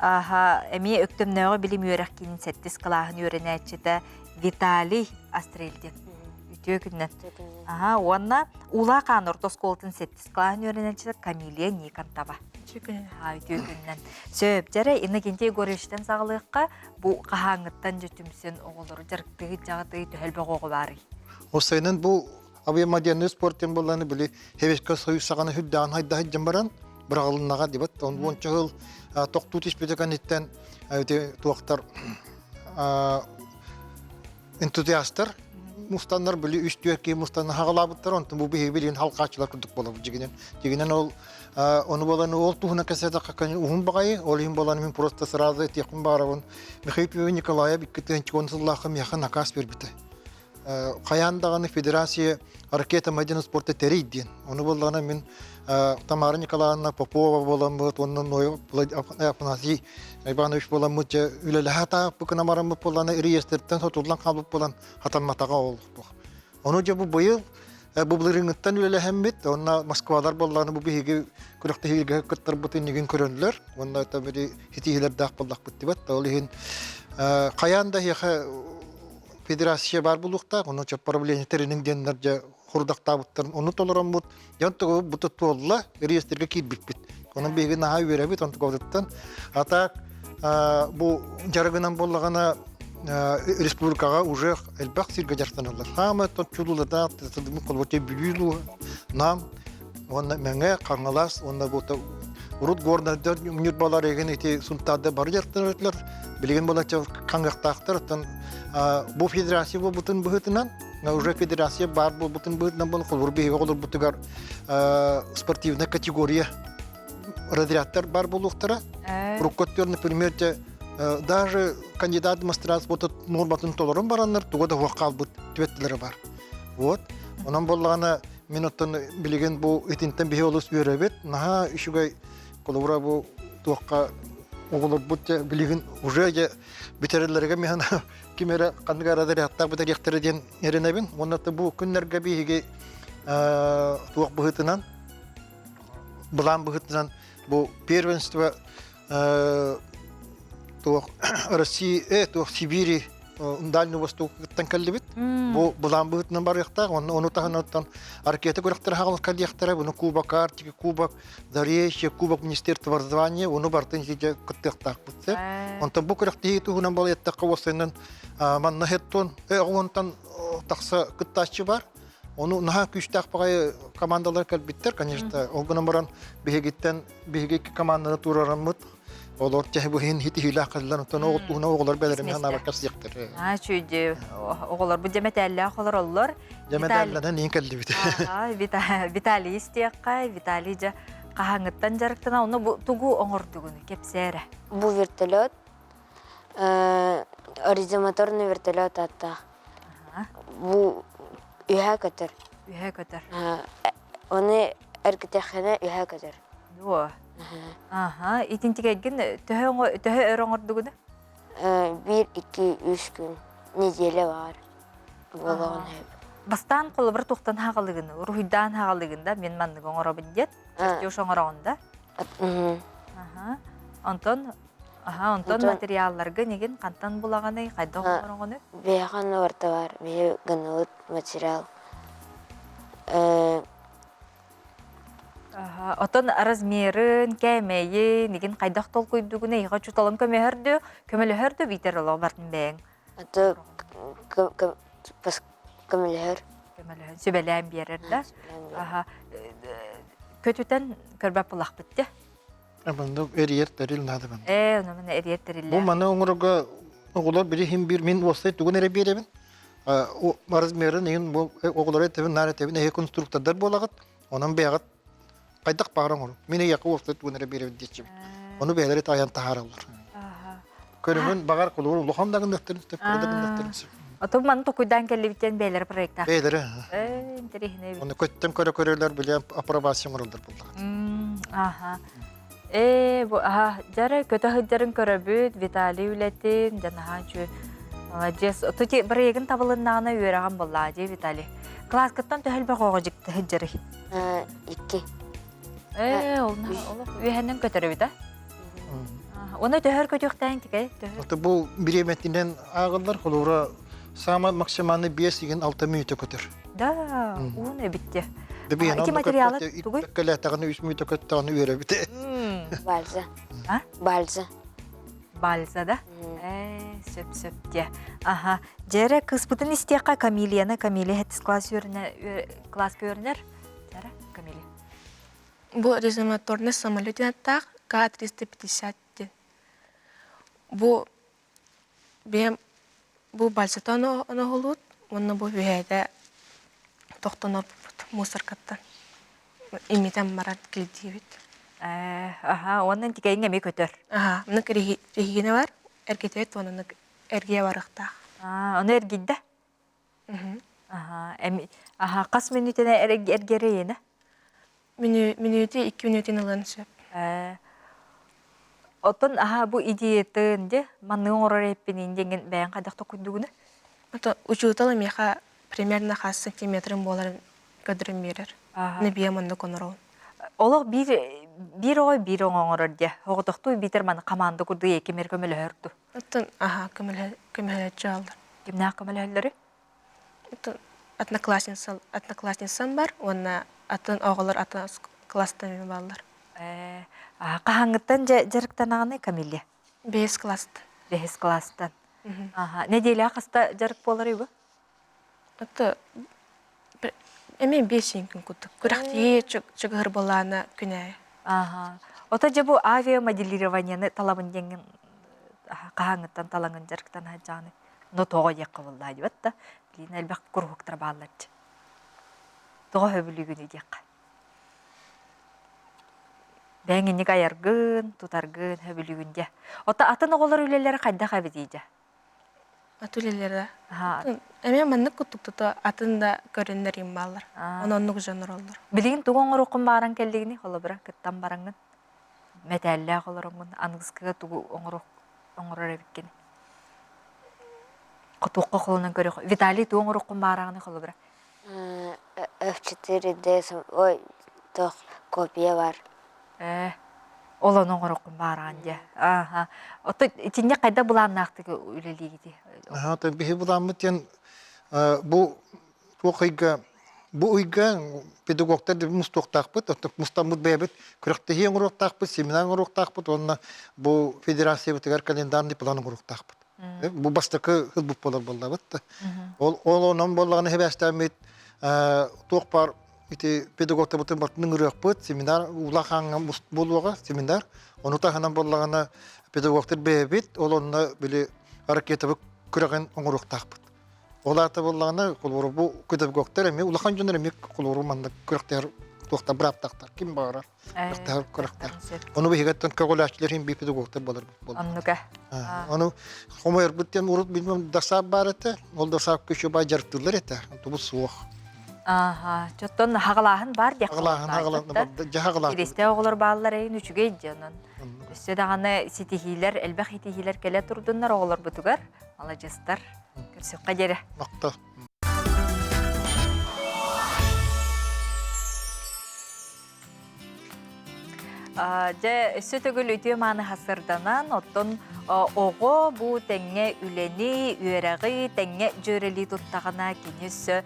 Аха, эмиэ Өктөмнөөҕү билим үөрэх киинин сэттис кылааһын үөрэнээччитэ Виталий Астрельдин. Үтүө күннэн. Аха, уонна Уулаах Аан орто оскуолатын сэттис кылааһын үөрэнээччитэ Камилия Никонтова. Үтүө күннэн. Үтүө күннэн. Сөп, дьэрэ Иннокентий Егоровичтан саҕалыахха бу хаһааҥҥыттан дьэ түмсэн оҕолору дьарыктыыр дьаҕытыы төһө элбэх оҕо баарый? Осайынан бу авиамодельный спорт диэн буоллааны били Советскай Союз саҕана үрдэҕин хайдаһыт баран быраҕылыннаҕа дибат. Он уонча сыл тохтуу түспүтэ кэнниттэн ити туохтар энтузиастар мустаннар били үс түөрт киһи мустанна хаҕалаабыттар онтон бу биһиги билигин халҕааччылар курдук буолабыт дьигинэн дьигинэн ол ону буолан ол туһунан кэпсээтэххэ уһун баҕайы ол иһин буолан мин просто сразу этиэхпин баҕарабын Михаил Петрович Николаев 2010 сыллаахха миэхэ накаас биэрбитэ хайаан даҕаны федерация ракета мадьын спорта тэрий диэн. Ону буоллаҕына мин Тамара Николаевна Попова буоламмыт уонна Ной Афанасий Иванович буоламмыт дьэ үлэлэһэ тааппыкына бараммыт буоллаҕына реестртэн сотуллан хаалбыт буолан хатамматаҕа ол. Ону дьэ бу быйыл бу былырыыҥҥыттан үлэлэһэммит уонна Москвалар буоллаҕына бу биһиги күрэхтэһиигэ кыттарбыт иннигин көрөллөр уонна били ситиһиилэрдээх буоллахпыт дибэт. Ол иһин хайаан да эһиэхэ федерация баар буолуохтаах, ону правление тэринин диэннэр дьэ хорудахтаабыттарын ону толороммут, дьон тугу бу туолла, реестргэ киирбиппит. Онон биһиги наһаа үөрэбит, онтукабытыттан. А так бу дьарыгынан буоллаҕына республикаҕа уже элбэх сиргэ дьарыктаналлар. Хаама чулуулардаах холбоччу Бүлүү Нам уонна Мэҥэ, Хаҥалас уонна бу урут горнайдар Ньурбалар эгин ити Сунтаардар бары дьарыктанар этилэр. Билигин буолачча хаҥыахтаахтар. Оттон бу федерация буолбутун быһыытынан, уже федерация баар буолбутун быһыытынан буолан холобур биһиги олорбутугар спортивная категория разрядтар бар буолуохтара. Урукку например, даже кандидат мастера спорта норматын толорон бараннар туга да хуох хаалбыт түбэттилэрэ бар. Вот. Онон боллаҕына Мин оттон билигин бу итинтэн биһи олус үөрэбит. Наһаа үчүгэй холобура бу туохха оҕолорбут дьэ билигин уже дьэ бүтэрэллэргэ миһэн ким эрэ ханнык эрэ разрядтаах бүтэриэхтэрэ диэн эрэнэбин. Уонна бу күннэргэ биһиги туох быһыытынан былаан быһыытынан бу первенство туох Россия, туох Сибири Дальний Востокуттан кэллибит. Бу былаан быһыытынан барыахтаах. Онно ону таһынан ракета күрэхтэрэ хаҕылык кэлиэхтэрэ. Буну Кубок Арктики, Кубок Заречье, Кубок Министерства образования, ону бартын сидэ кыттыахтаахпыт. Онтон бу күрэхтэһии туһунан балыйаттахха уоссайынан манна хеттон оҕонтон тахса кыттааччы бар. Ону наһаа күүстээх баҕайы командалар кэлбиттэр, конечно. Ол гынан баран биһигиттэн биһиги команданы турараммыт олор тэһи быһын хитиһилээх кэллэр онтон оҕо туһуна оҕолор бэлэрин ханаабакка сиэхтэр. Аа чүйдү оҕолор бу дьэмэтээллээх олороллор. Дьэмэтээллэнэн иин кэллибит. Виталий истиэххэ, Виталий дьэ хаһааҥҥыттан дьарыктана, ону бу тугу оҥордугун кэпсээрэ. Бу вертолет резомоторный вертолет ааттаах. Бу үһэ көтөр. Үһэ көтөр. Оны эргитэххинэ үһэ көтөр. Дуо? Аха, итинтикэйгин төһө төһө өр оҥордугуна? Биир, икки, үс күн, неделя баар буолуоҕун сөп. Бастаан холобур туохтан хаҕалыгын, уруһуйдаан хаҕалыгын да мен маннык оҥоробун диэт, чертеж оҥороҕун да? Аха. Онтон аха, онтон материалларга нигин хантан булаҕыный, хайдах оҥороҕуный? Биһиэхэ онно барыта баар. Биһи гынныбыт материал. Отон размерын, кээмэйин, игин хайдах толкуйдугун эйиэхэ учууталын көмөһөрдү, көмөлөһөрдү биитэр олох бартын бэйэҥ. Аты көмөлөһөр. Көмөлөһөн, сүбэлээн биэрэр да. Аха. Көтүтэн көрбөт булахпыт те. Маннык эрийэр тэрил наада бан. Ээ, ону маны эрийэр тэриллээх. Бу маны оҥорорго оҕолор били иһин биир мин уопсай тугун эрэ биэрэбин. Размерын иһин бу оҕолору этэбин, наар этэбин, эһи конструктордар буолаҕыт. Онон бэйэҕит хайдах баҕар оҥорун. Мин эйиэхэ уопсай тугун эрэ биэрэбин диэччибин. Ону бэйэлэри таайан таһаараллар. Көрүҥүн баҕар кулуур улахан да гыныахтарын сөп, кыра да гыныахтарын сөп. Оту маны токуйдаан кэллибиттэн бэйэлэрэ проектаах. Бэйэлэрэ. Э, интэриэһинэй эбит. Оны көттөн көрө-көрөлөр билиэн апробация оҥороллор буоллаҕа. Аха. Ээ, бу аха, дьара көтө сылдьарын көрөбүт, Виталий үлэтин, дьанаһаа үчүгэй. Молодец. Оту ти проегын табылыннаҕына үөрэҕин буоллаа дии, Виталий. Класскыттан төһө элбэх оҕо дьикти сылдьарый? Икки. Ээ, ол олох үөһэннэн көтөрөбүт, а? Оны төһөр көтүөхтээн тикэй? Ото бу бириэмэтинэн ааҕыллар, холобура, саамай максимальный 5 деген 6 мүнүүтэ көтөр. Да, уун эбитте. Ити Ити материалы тугуй? Кэлээтэҕинэ 3 мүнүүтэ көттөҕүнэ үөрэбит. Бальза. А? Бальза. Бальза да? Э, сөп сөп де. Аха. Дьэрэ кыспытын истиэххэ Камилияны, Камилия хеттис класс үөрэнэ класска үөрэнэр. Дьэрэ Камилия. Бу резомоторный самолет аттаах К-350 диэн. Бу бэйэм бу бальзата оноһулуут уонна бу үһээтэ тохтонорбут мусоркаттан имитэн баран килдиибит. Э, аха, уонна тикэйиҥ эмиэ көтөр. Аха, мынык рехигине бар, эргитээт уонна эргийэ барыахтаах. Аа, ону эргийдэ? Аха, эми аха, хас мүнүүтэнэ эргэрийэнэ? Мүнүүтү икки мүнүүтүн ылыан сөп. Э, оттон аха бу идеятын де манныгы оҥорор эппинин диэҥҥин бэйэҥ хайдах токуйдугуну? Ото учуутал миэхэ примерно хас сантиметрын буоларын көрдөрөн биэрэр. Аха. Аны биэм оннук оноробун. Олох биир биир оҕо биир оҕо оҥорор диэ. Оҕотохтуу биитэр маны команда курдук экимер көмөлөһөр дуу. Оттон аһаа көмөлөһөөччү ааллар. Кимнээх көмөлөһөллөрүй? Оттон одноклассница одноклассницам бар уонна атын оҕолор атын класстан эмиэ бааллар. Ээ, хаһааҥҥыттан дьэ дьарыктанаҕыный Камилия? Бэһис класстан. Бэһис класстан. Аха, нэдиэлэҕэ хаста дьарык буоларый бу? Ото эмиэ биэс күн курдук. Күрэхтэһии чыгыһыр буоллаҕына күн аайы. Аха. Ото дьэ бу авиамоделированиены талабын диэҥҥин хаһааҥҥыттан талаҥын дьарыктана сылдьаҕыный? Но тоҕо диэххэ буоллаа дибэт да. Билин элбэх куруһуктар бааллар дии. Тоҕо сөбүлүүгүнүй диэххэ. Бэйэҥ инник айаргын, тутаргын сөбүлүүгүн диэ. Ото атын оҕолор үлэлэрэ хайдах эбитий дьэ? Ат үлэлэрэ. Эмиэ маннык курдук тута атын да көрүннэриим бааллар. Ону оннук дьон олороллор. Билигин тугу оҥоруоххун бааран кэллигиний холобура кыттан бараҥҥын мэтээллээх олороҥҥун аныгыскыга тугу оҥоруох оҥорор эбиккин хотуохха холонон көрүөх Виталий тугу оҥоруоххун баараҕыный холобура F4D ой туох копия бар. Ээ, ол ону оҥороххун баараҕын дьэ. Ааха. Оттон итиннэ хайдах былааннаахтык үлэлиигитий? Аха, то биһи былааммыт диэн бу туох ыйга бу ыйга педагогтар мустуохтаахпыт, оттон мустаммыт бэйэбит күрэхтэһии оҥоруохтаахпыт, семинар оҥоруохтаахпыт уонна бу федерациябытыгар календарный план оҥоруохтаахпыт. Бу бастакы ылбыт буолар буоллабыт да. Ол ол онон буоллаҕына хибээстээммит туох баар ити педагогтарбытын бартын ыҥырыахпыт, семинар улахаҥҥа буолуоҕа семинар. Ону таһынан буоллаҕына педагогтар бэйэбит ол онно били ракетабыт күрэҕин оҥоруохтаахпыт. Ол аата буоллаҕына холобура бу педагогтар эмиэ улахан дьоннор эмиэ холобура маннык күрэхтэһэр туохтар бырааптаахтар ким баҕарар күрэхтэһэр күрэхтээх. Ону биһигаттан көҕүлээччилэр иһин биир педагогтар буолар Оннука. Ону хомойорбут диэн урут билмем досаап баар этэ. Ол досаапка еще бай дьарыктыыллар этэ. Онтубут суох. Ааха, чоттон хаҕалааһын баар диэх Хаҕалааһын, хаҕалааһын, дьэ хаҕалааһын. Киристэ оҕолор бааллар эйин үчүгэй дьонон. Өссө даҕаны ситиһиилэр, элбэх ситиһиилэр кэлэ турдуннар оҕолорбутугар. Маладьыстар. Көрсүөххэ диэри. Махтал. Дьэ, өссө төгүл үтүө мааны хасырданан, оттон оҕо бу тэҥҥэ үлэни, үөрэҕи тэҥҥэ дьүөрэлии туттаҕына, кини өссө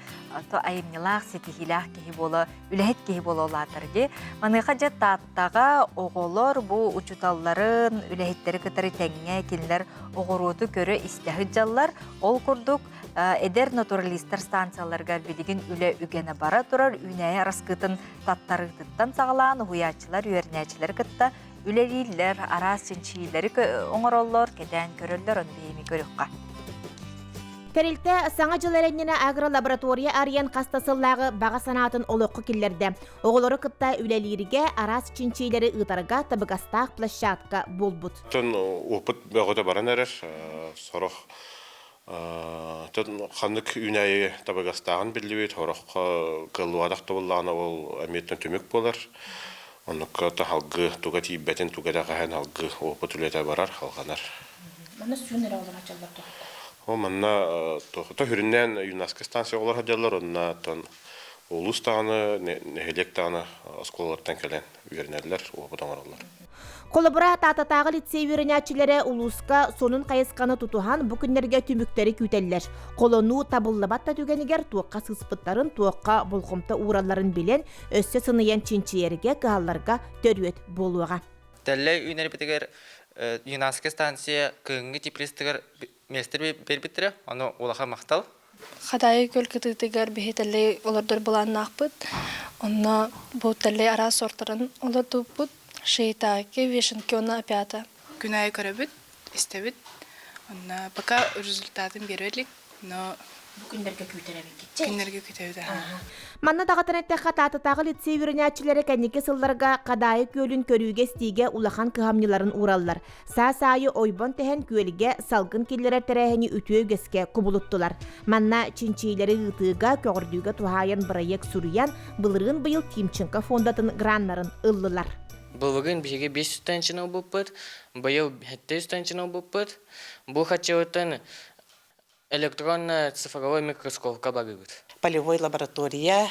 айымньылаах, ситиһиилээх киһи буола, үлэһит киһи буола улаатар дии. Маныаха дьэ Тааттаҕа оҕолор бу учууталларын, үлэһиттэри кытары тэҥҥэ кинилэр оҕуруоту көрө-истэ сылдьаллар. Ол курдук, эдэр натуралистар станцияларыгар билигин үлэ үгэнэ бара турар үүнээйи араскытын таттарыытыттан саҕалаан уһуйааччылар үөрэнээччилэри кытта үлэлииллэр, араас чинчийиилэри оҥороллор, кэтээн көрөллөр, ону биһиги көрүөххэ. Тэрилтэ Саҥа дьыл эрэнньэнэ агролаборатория арыйан хас да сыллааҕы баҕа санаатын олоххо киллэрдэ. Оҕолору кытта үлэлииргэ, араас чинчиилэри ыытарга табыгастаах площадка буолбут. Оттон опыт бөҕөтө баран эрэр. Сорох ханнык үүнээйи табыгастааҕын биллибит, сороххо кыаллыбатах да буоллаҕына ол эмиэ түмүк буолар. Оннукка салгыы туга тиийбэтин, туга эрэ хаһан салгыы опыт үлэтэ барар, халҕанар. Манна сүүн эрэ олорор дьаллар туһата. Ол манна туохата сүрүннээн юнацкай станция оҕолор сылдьаллар, онно оттон улуус даҕаны, нэһилиэк даҕаны оскуолалартан кэлэн үөрэнэллэр, опыт оҥороллор. Холобура, Таататааҕы лицей үөрэнээччилэрэ улууска сонун хайысханы тутуһан бу күннэргэ түмүктэри күүтэллэр. Холонуу табыллыбат да түгэнигэр туохха сыыспыттарын, туохха болҕомто ууралларын билэн, өссө сыныйан чинчийэргэ, кыһалларга төрүөт буолуоҕа. Тэллэй үүнэрбитигэр юнацкай станция кыһыҥҥы теплицтыгар миэстэ биэрбиттэрэ, ону улахан махтал. Хадаайы күөл кытыытыгар биһи тэллэй олордор былааннаахпыт. Онно бу тэллэй араас сортарын олордубуппут. Шиитаки, вишенки уонна опята. Күн аайы көрөбүт, истэбит. Онно пока результатын биэрэ илик, но Бу күннэргэ күүтэр эбиккит. Күннэргэ күтэбит аха. Манна даҕатан эттэххэ, Таататааҕы лицей үөрэнээччилэрэ кэнники сылларга Хадаайы күөлүн көрүүгэ-истиигэ улахан кыһамньыларын уураллар. Саас аайы ойбон тэһэн күөлгэ салгын киллэрэр тэрээһини үтүө үгэскэ кубулуттулар. Манна чинчиилэри ыытыыга, көҕөрдүүгэ туһаайан бырайыак суруйан, былырыын быйыл Тимченко фондатын граннарын ыллылар. Былырыын биһиги 5 үстэнчини ылбыппыт, быйыл 7 үстэнчини ылбыппыт. Бу хаччыбытын электронно-цифровой микроскопка барыыбыт. Полевой лаборатория,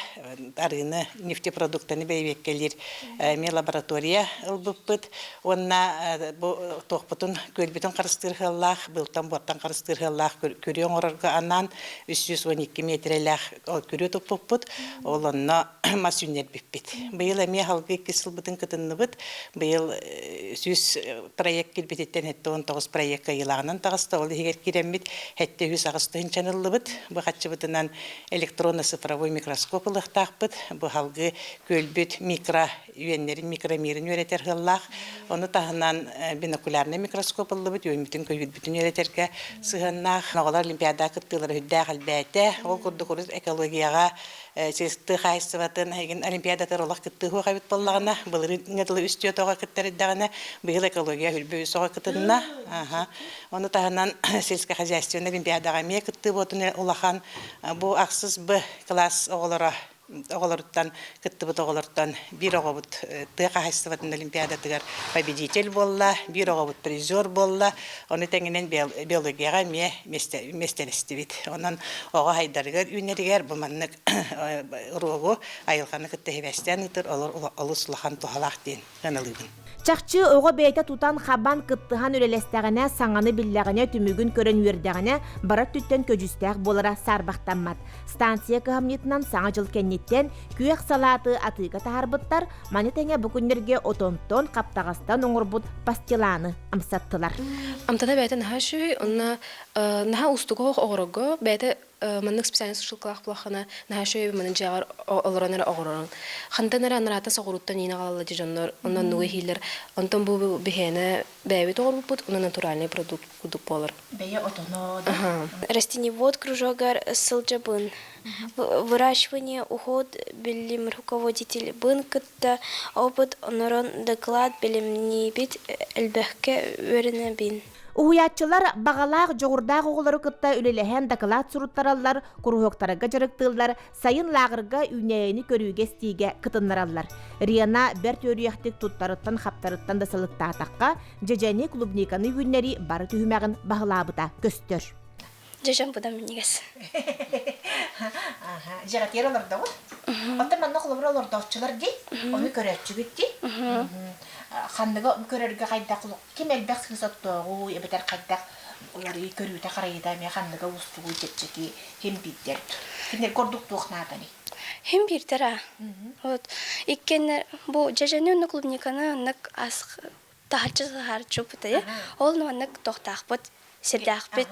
арыыны, нефтепродуктаны бэйбиэккэлиир эмиэ лаборатория ылбыппыт. Уонна бу туохпутун, күөлбүтүн харыстыыр сыаллаах, быылтан-буортан харыстыыр сыаллаах күрүө оҥорорго анаан 312 миэтирэлээх күрүө туппуппут. Ол онно мас үүннэрбиппит. Быйыл эмиэ халгы иккис сылбытын кытынныбыт. Быйыл 100 проект киирбититтэн 79 проект кыайыылааҕынан таҕыста. Ол иһигэр киирэммит 708 тыһыынчаны ыллыбыт. Бу хаччыбытынан электронно-цифровой микроскоп ылыахтаахпыт. Бу халгы күөлбүт микро үөннэрин микромирин үөрэтэр сыаллаах. Ону таһынан бинокулярнай микроскоп ыллыбыт, үөммүтүн көйүүрбүтүн үөрэтэргэ сыһыаннаах. Оҕолор олимпиада кыттыылара үрдээх элбээтэ. Ол курдук урут экологияҕа тыа хаһаайыстыбатын эйигин олимпиадатыгар олох кыттыһыах эбит буоллаҕына, былырыыҥҥа дылы үс түөрт оҕо кыттар эрдэҕинэ, быйыл экология үрбэ үс оҕо кытынна. Ону таһынан сельскохозяйственнай олимпиадаҕа эмиэ кыттыы буотун улахан. Бу ахсыс Б кылаас оҕолоро оҕолоруттан кыттыбыт оҕолортон биир оҕобут тыа хаһаайыстыбатын олимпиадатыгар победитель буолла, биир оҕобут призер буолла. Ону тэҥинэн биологияҕа эмиэ миэстэлэстибит. Онон оҕо хайдарыгар үүнэригэр бу маннык уруогу айылҕаны кытта сибээстээн ыытар олус улахан туһалаах диэн сыаналыыбын. Чахчы, оҕо бэйэтэ тутан-хабан, кыттыһан үлэлэстэҕинэ, саҥаны биллэҕинэ, түмүгүн көрөн үөрдэҕинэ, бары өттүттэн көдьүүстээх буолара саарбахтаммат. Станция кыһамньытынан Саҥа дьыл кэнниттэн күөх салааты атыыга таһаарбыттар, маны тэҥэ бу күннэргэ отонтон, хаптаҕастан оҥорбут пастиланы амсаттылар. Амтана бэйэтэ наһаа үчүгэй, онно наһаа уустуга суох оҕорорго, бэйэтэ маннык специальный сушилкалаах буоллаххына наһаа үчүгэй манан дьиэҕэр олорон эрэ оҕорорун. Хантан эрэ анараата соҕурууттан иин аҕалаллар дьи дьоннор, онно оннугу иһиилэр. Онтон бу биһиэнэ бэйэбит оҕорбуппут, онно натуральный продукт курдук буолар. Бэйэ отоно да? Растениевод кружогар сылдьабын. Выращивание, уход билим руководитель бын кытта опыт онорон доклад бэлэмниибит элбэхкэ үөрэнэбин. Уһуйааччылар баҕалаах, дьоҕурдаах оҕолору кытта үлэлэһэн дакылаат суруттараллар, куруһуоктарга дьарыктыыллар, сайын лааҕырга үүнээйини көрүүгэ-истиигэ кытыннараллар. Рена бэрт үөрүйэхтик туттарыттан-хаптарыттан да сылыктаатахха, дьэдьэни, клубниканы үүннэрии бары түһүмэҕин баһылаабыта көстөр. Дьэдьэн быдан минньигэс. Дьэҕэтиэр олордоҕут. Оттон манна холобура олордооччулар дии, ону көрөөччүгүт дии. Ханныгы көрөргө хайдах Ким элбэх сыыс оттооҕуй эбэтэр хайдах уларыы көрүүтэ-харайыыта эмиэ ханныга уустугуй чэпчэки ким биирдэр? Кинилэргэ ордук туох нааданый? Хим биирдэр аа. Вот иккиэннэр бу дьэдьэни уонна клубниканы оннук ас таһырдьа саһарчы бутайы. Ол маннык тохтаахпыт. Сирдээхпит.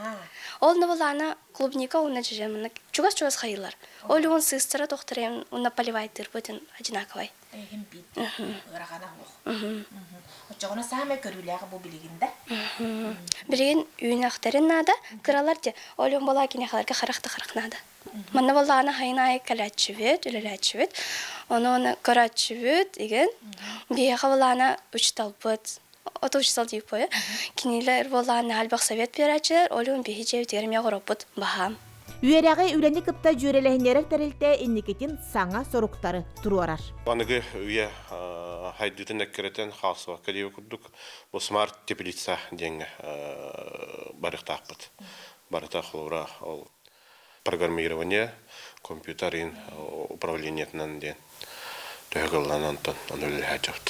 Ол набылаана клубника уонна дьэдьэн маннык чугас-чугас хайыылар. Ол уон сыыстара тохторем уонна поливайтыырбытын одинаковай. Эһим бит. Ыарахана суох. Оччоҕуна саамай көрүүлээх бу билигин да? Билигин үүнэхтэрин наада, кыралар де. Ол уон болаа киниэхэлэргэ харах да харах наада. Манна боллаана хайын аайы кэлээччибит, үлэлээччибит. Ону оны көрөөччүбүт игин. Биһиэхэ болаана учуталбыт Ото учутал диир буойа. Кинилэр буоллаҕына элбэх совет биэрээччилэр, ол иһин биһи дьиэбитигэр эмиэ оҕороппут баһаам. Үөрэҕи үлэни кытта дьүөрэлэһиннэрэр тэрилтэ инникитин саҥа соруктары туруорар. Аныгы үйэ хайдыытын эккирэтэн хаалсыбакка диэбит курдук, бу смарт теплица диэҥҥэ барыахтаахпыт. Барыта холобура ол программирование, компьютер управлениетынан диэн төһө кыллан онтон ону үлэлэһээччибит.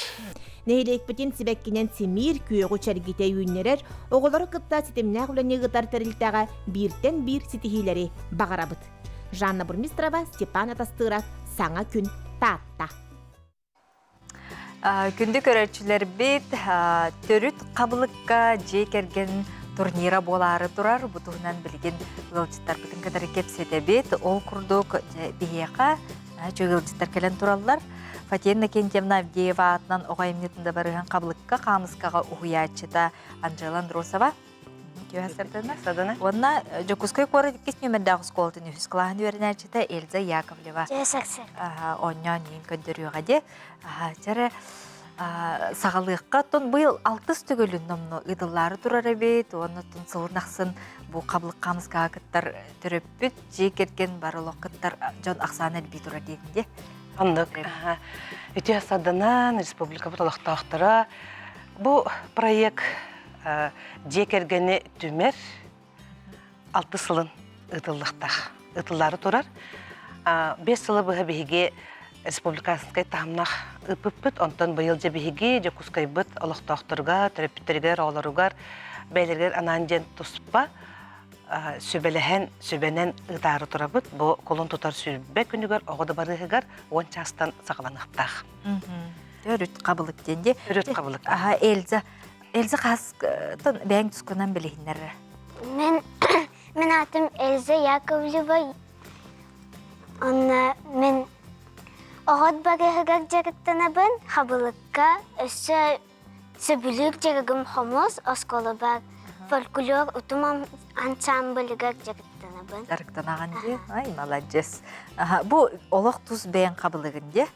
Нэһилиэкпитин сибэккинэн симиир, күөҕү чэргитэ үүннэрэр, оҕолору кытта ситимнээх үлэни ыытар тэрилтэҕэ бииртэн биир ситиһиилэри баҕарабыт. Жанна Бурмистрова, Степан Атастыров, Саҥа күн, Таатта. Күндү көрөөччүлэрбит, төрүт хабылыкка дьиэ кэргэн турнира буолаары турар. Бу туһунан билигин ыалдьыттарбытын кытары кэпсэтэбит. Ол курдук биһиэхэ ыалдьыттар кэлэн тураллар. Фатина Иннокентьевна Авдеева аатынан оҕо айымньытын да барыһан хабылыкка хаамыскаҕа уһуйааччыта Анжела Андросова Сардана. Уонна Дьокуускай куорат иккис нүөмэрдээх оскуолатын үһүс кылааһын үөрэнээччитэ Эльза Яковлева оонньоон иин көрдөрүөҕэ диэ. Чэрэ саҕалыахха оттон быйыл алтыс төгүлүн номно ыытыллаары турар эбит уонна оттон сылын ахсын бу хабылык хаамыскаҕа кыттар төрөппүт дьиэ кэргэн бары олох кыттар дьон ахсаана элбии турар диэтин диэ. Оннук. Үтүө Сарданан республикабыт олохтоохторо бу проект дьиэ кэргэни түмэр алтыс сылын ыытыллыахтаах ыытыллаары турар. 5 сылы быһа биһиги республиканскай таһымнаах ыыппыппыт. Онтон быйыл дьэ биһиги Дьокуускайбыт олохтоохторугар, төрөппүттэригэр, оҕолоругар бэйэлэригэр анаан диэн туспа сүбэлэһэн, сүбэнэн ыытаары турабыт. Бу кулун тутар 20 күнүгэр оҕо дыбарыаһыгар 10 чаастан саҕаланыахтаах. Төрүт хабылык диэн дии. Төрүт хабылык. Аха, Эльза Эльза хаастан бэйэҥ тускунан билиһиннэрэр. Мен мен атым Эльза Яковлева. Онно мен оҕот барыһыгар дьарыктанабын, хабылыкка, өссө сөбүлүүр дьарыгым хомус, оскуолабар фольклор утум ансамблыгар дьарыктанабын. Дьарыктанаҕын дии? Ай, маладьыас. Бу олох тус бэйэҥ хабылыгын дии?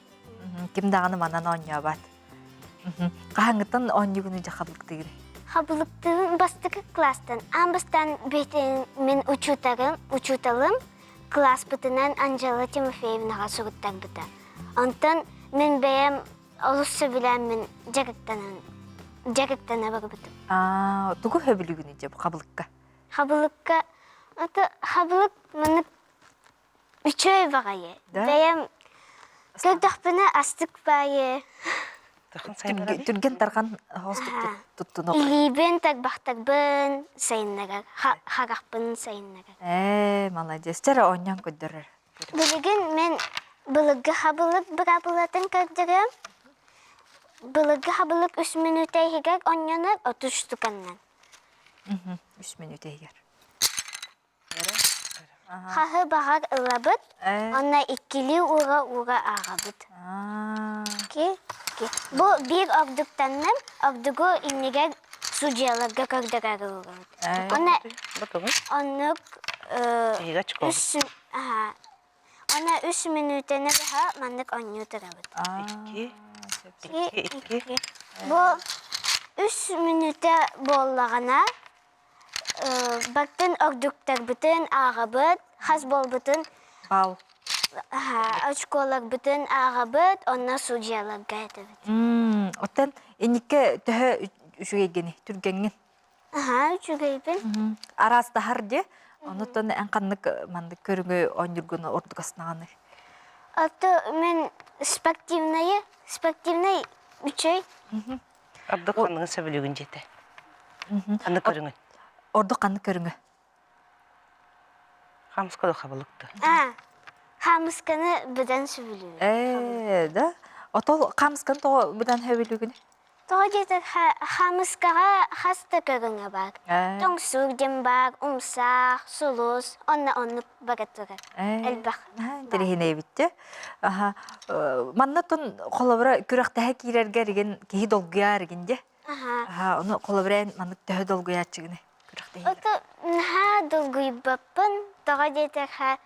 Ким даҕаны манан оонньообот. Хаһааҥҥыттан оонньуугуну дьэ хабылыктыыгын? Хабылыктыыбын бастакы класстан. Аан бастаан бэйэтин мин учууталым, учууталым кылааспытынан Анжела Тимофеевнаҕа суруттарбыта. Онтон мин бэйэм олус сөбүлээн мин дьарыктанан дьарыктана барбытым. Аа, тугу сөбүлүүгүнүй дьэ бу хабылыкка? Хабылыкка ото хабылык маннык Үчүгэй баҕайы. Бэйэм көрдөхпүнэ астык баайы. Түргэн тарҕан хостук туттунуох. Илиибин, тарбахтарбын сайыннарар, харахпын сайыннарар. Ээ, молодец. Чара оонньоон көрдөрөр. Билигин мен былыргы хабылык быраабылатын көрдөрөм. Былыргы хабылык үс мүнүүтэ иһигэр оонньонор 30 штуканнан. Үс мүнүүтэ иһигэр. Хаһы баҕар ылабыт, онно иккилии уура-уура ааҕабыт. Бу биир ордуктанным, ордугу иннигэр судьуйаларга көрдөрөр ылабыт. Онно оннук үс Онно үс мүнүүтэни быһа маннык оонньуу турабыт. Икки, икки, икки. Бу үс мүнүүтэ буоллаҕына Бартын ордуктарбытын ааҕабыт, хас буолбутун Бал. очколарбытын ааҕабыт, онно судьуйаларга этэбит. Оттон инникке төһө үчүгэйгини, түргэҥҥин? Аһаа, үчүгэйбин. Араастаһар дии. Онуттан эн ханнык маннык көрүҥү оонньуургун ордук астынаҕыный? Ото мен спортивнайы, спортивнай үчүгэй. Ордук ханныгын сөбүлүүгүн дьиэтэ? Ханнык көрүҥүн? Ордук ханнык көрүҥү? Хаамыска хабылыкты. А, хаамысканы быдан сөбүлүүбүн. Ээ, да? Отол хаамысканы тоҕо быдан сөбүлүүгүн? Тоҕо диэтэр хаамыскаҕа хас да көрүҥэ баар. Тоҥсуур диэн баар, умсаах, сулус, онно оннук бара турар. Элбэх. Интэриэһинэйбиттэ. Аха. Манна тун холобура күрэхтэһэ киирэргэ эригин киһи долгуйар эригин дьэ. Аха, ону холобура эн маннык төһө долгуйааччыгыный күрэхтэһиилэр? Ото наһаа долгуйбаппын. Тоҕо диэтэххэ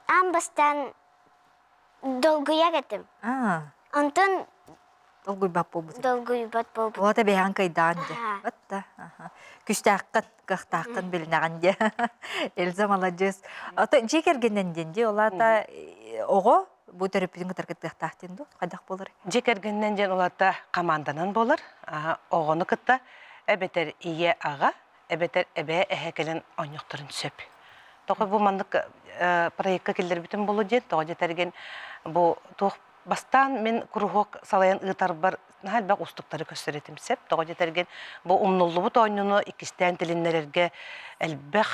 аан бастаан Долгуйар этим. Онтон Долгуйбат буолбут. Долгуйбат буолбут. Уота бэйэҕин кыйдаан дьэ. Отта. Күстээххин, кыахтааххын билинэҕин дьэ. Эльза маладьыас. Ото дьиэ кэргэннэн диэн дии, ол аата оҕо бу төрөппүтүн кытары кыттыахтаах диэн дуу? Хайдах буолар? Дьиэ кэргэнинэн диэн ол аата хамаанданан буолар. Оҕону кытта эбэтэр ийэ-аҕа, эбэтэр эбээ-эһэ кэлэн оонньуохтарын сөп. Тоҕо бу маннык проекка киллэрбитим буолуо диэн, тоҕо дэтэргин бу туох бастаан мин куруһуок салайан ыытарбар наһаа элбэх уустуктары көрсөр этим сөп. Тоҕо дэтэргин бу умнуллубут оонньууну иккистээн тилиннэрэргэ элбэх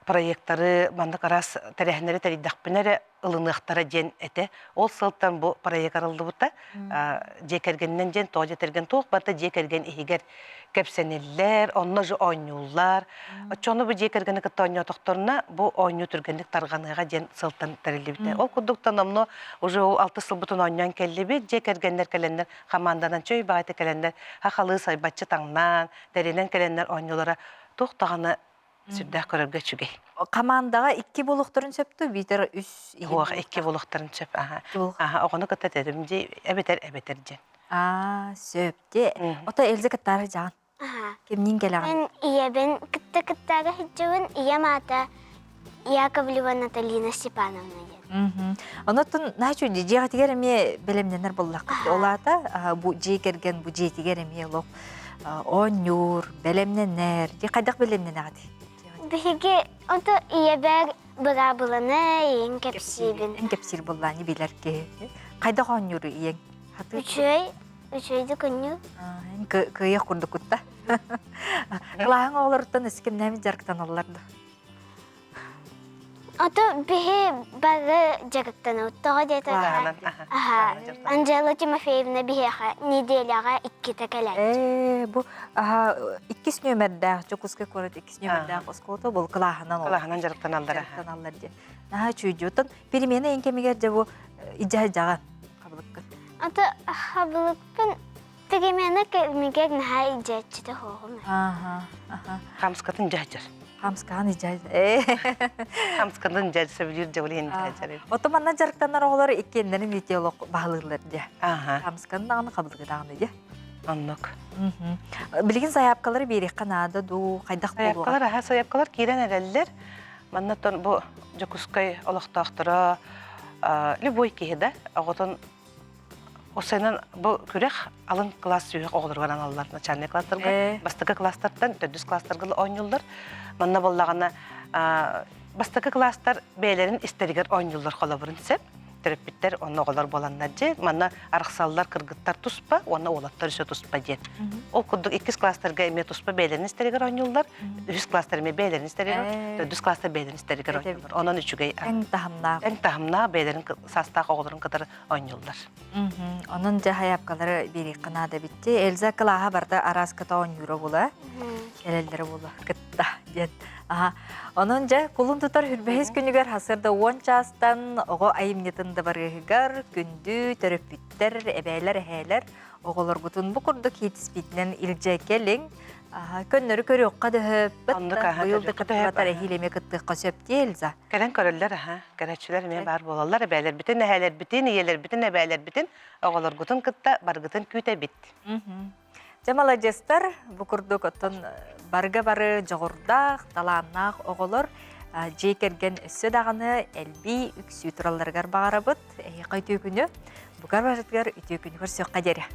проектары маннык араас тэрээһиннэри тэрийдэхпинэ эрэ ылыныахтара диэн этэ. Ол сылтан бу проект арыллыбыта. Дьиэ кэргэнинэн диэн тоҕо дьиэ туох барыта дьиэ кэргэн иһигэр кэпсэниллэр, онно же оонньууллар. Оччону бу дьиэ кэргэни кытта оонньоотохторуна бу оонньуу түргэнник тарҕаныаҕа диэн сылтан тэриллибитэ. Ол курдуктан номно уже ол алты сылбытын оонньоон кэллибит. Дьиэ кэргэннэр кэлэннэр хамаанданан чөй баҕайты кэлэннэр хахалыы сайбаччы таҥнаан, тэринэн кэлэннэр оонньуулара туох даҕаны сүрдээх көрөргө үчүгэй. Хамаандаҕа икки буолуохтарын сөп дуо, биитэр үс иһин Уох, икки буолуохтарын сөп. Аха. Аха, оҕону кытта этэрим дии, эбэтэр эбэтэр диэн. Аа, сөп дии. Ото Эльза кыттаары дьаҕан. Кимниин кэлэҕин? Мен ийэбин кытта кыттаары сылдьабын. Ийэм аата Яковлева Наталина Степановна диэн. Онотун наачу дьиэҕитигэр эмиэ бэлэмнэнэр буоллаххыт. Ол аата бу дьиэ кэргэн бу дьиэтигэр эмиэ олох оонньуур, бэлэмнэнэр. Дии хайдах бэлэмнэнэҕит? Биһиги ото ийэбэр быраабыланы ийэҥ кэпсиибин. Эн кэпсиир буоллаани билэр киһи. Хайдах оонньуур ийэҥ? Үчүгэй, үчүгэйдик оонньуур. Эн кыайыах курдуккут да. Кылааһыҥ оҕолоруттан өссө кимнээбит дьарыктаналлар да? Ото биһи бары дьарыктанабыт. Тоҕо диэтэххэ, аха, Анжела Тимофеевна биһиэхэ неделяҕа иккитэ кэлээччи. Ээ, бу аха иккис нүөмэрдээх Дьокуускай куорат иккис нүөмэрдээх оскуолата бұл кылааһынан Кылааһынан дьарыктаналлар. Дьарыктаналлар диэн. Наһаа үчүгэй. Оттон перемена эн кэмигэр дьэ бу идьэ дьаҕан хабылыккын. Ото хабылыкпын Перемена кэмигэр наһаа илдьээччитэ суоҕум. Аха, аха. Хамскатын дьаһдьар. Хамскаан илдьэ. Ээ. Хамскатын дьэ сөбүлүүр дьэ илдьэр. Ото манна дьарыктанар оҕолор иккиэннэрин метеолог баһылыыллар дьэ. Аха. Хамскан даҕаны хабылыгы даҕаны дьэ. Оннук. Билигин сайаапкалары биэриэххэ наада дуу, хайдах буолуоҕа? Сайаапкалар аха сайаапкалар киирэн эрэллэр. Манна бу Дьокуускай олохтоохторо любой киһи да оҕотун Осенан бу күрэх алын класс сүһүөх оҕолоругар аналлар начальный класстарга бастакы класстартан төрдүс класстарга оонньууллар. Манна буоллаҕына бастакы класстар бэйэлэрин истэригэр оонньууллар холобурун сөп. Төрөппүттэр онно оҕолор буоланнар дьэ манна арахсаллар кыргыттар туспа уонна уолаттар өссө туспа диэн. Ол курдук иккис класстарга эмиэ туспа бэйэлэрин истэригэр оонньууллар, үһүс класстар эмиэ бэйэлэрин истэригэр, төрдүс класстар бэйэлэрин истэригэр оонньууллар. Онон үчүгэй. Эҥ таһымнаах. Эҥ таһымнаах бэйэлэрин саастаах оҕолорун кытары оонньууллар. Онон дьэ хайаапкалары биэриэххэ наада эбит. Эльза кылааһа барыта арааската оонньуура була, кэлэллэрэ була кытта диэн. Аха. Онон дьэ кулун тутар хүрбэһис күнүгэр хасырда уон чаастан оҕо айымньытын дыбарыаһыгар күндү төрөппүттэр, эбээлэр, эһээлэр оҕолоргутун бу курдук иитиспитинэн илдьэ кэлиҥ. Көннөрү көрүөххэ дөһөппөт быйыл да кыттыбатар эһиил эмиэ кыттыахха сөп дии Эльза. Кэлэн көрөллөр аха. Көрөөччүлэр эмиэ баар буолаллар. Эбээлэрбитин, эһээлэрбитин, ийэлэрбитин, эбээлэрбитин, оҕолоргутун кытта баргытын күүтэбит. Дьэ маладьыастар, бу курдук оттон барыга бары дьоҕурдаах, талааннаах оҕолор дьиэ кэргэн өссө даҕаны элбии үксүү туралларыгар баҕарабыт. Эһиэхэ үтүө күнү, бука барытыгар үтүө күнү көрсүөххэ диэри.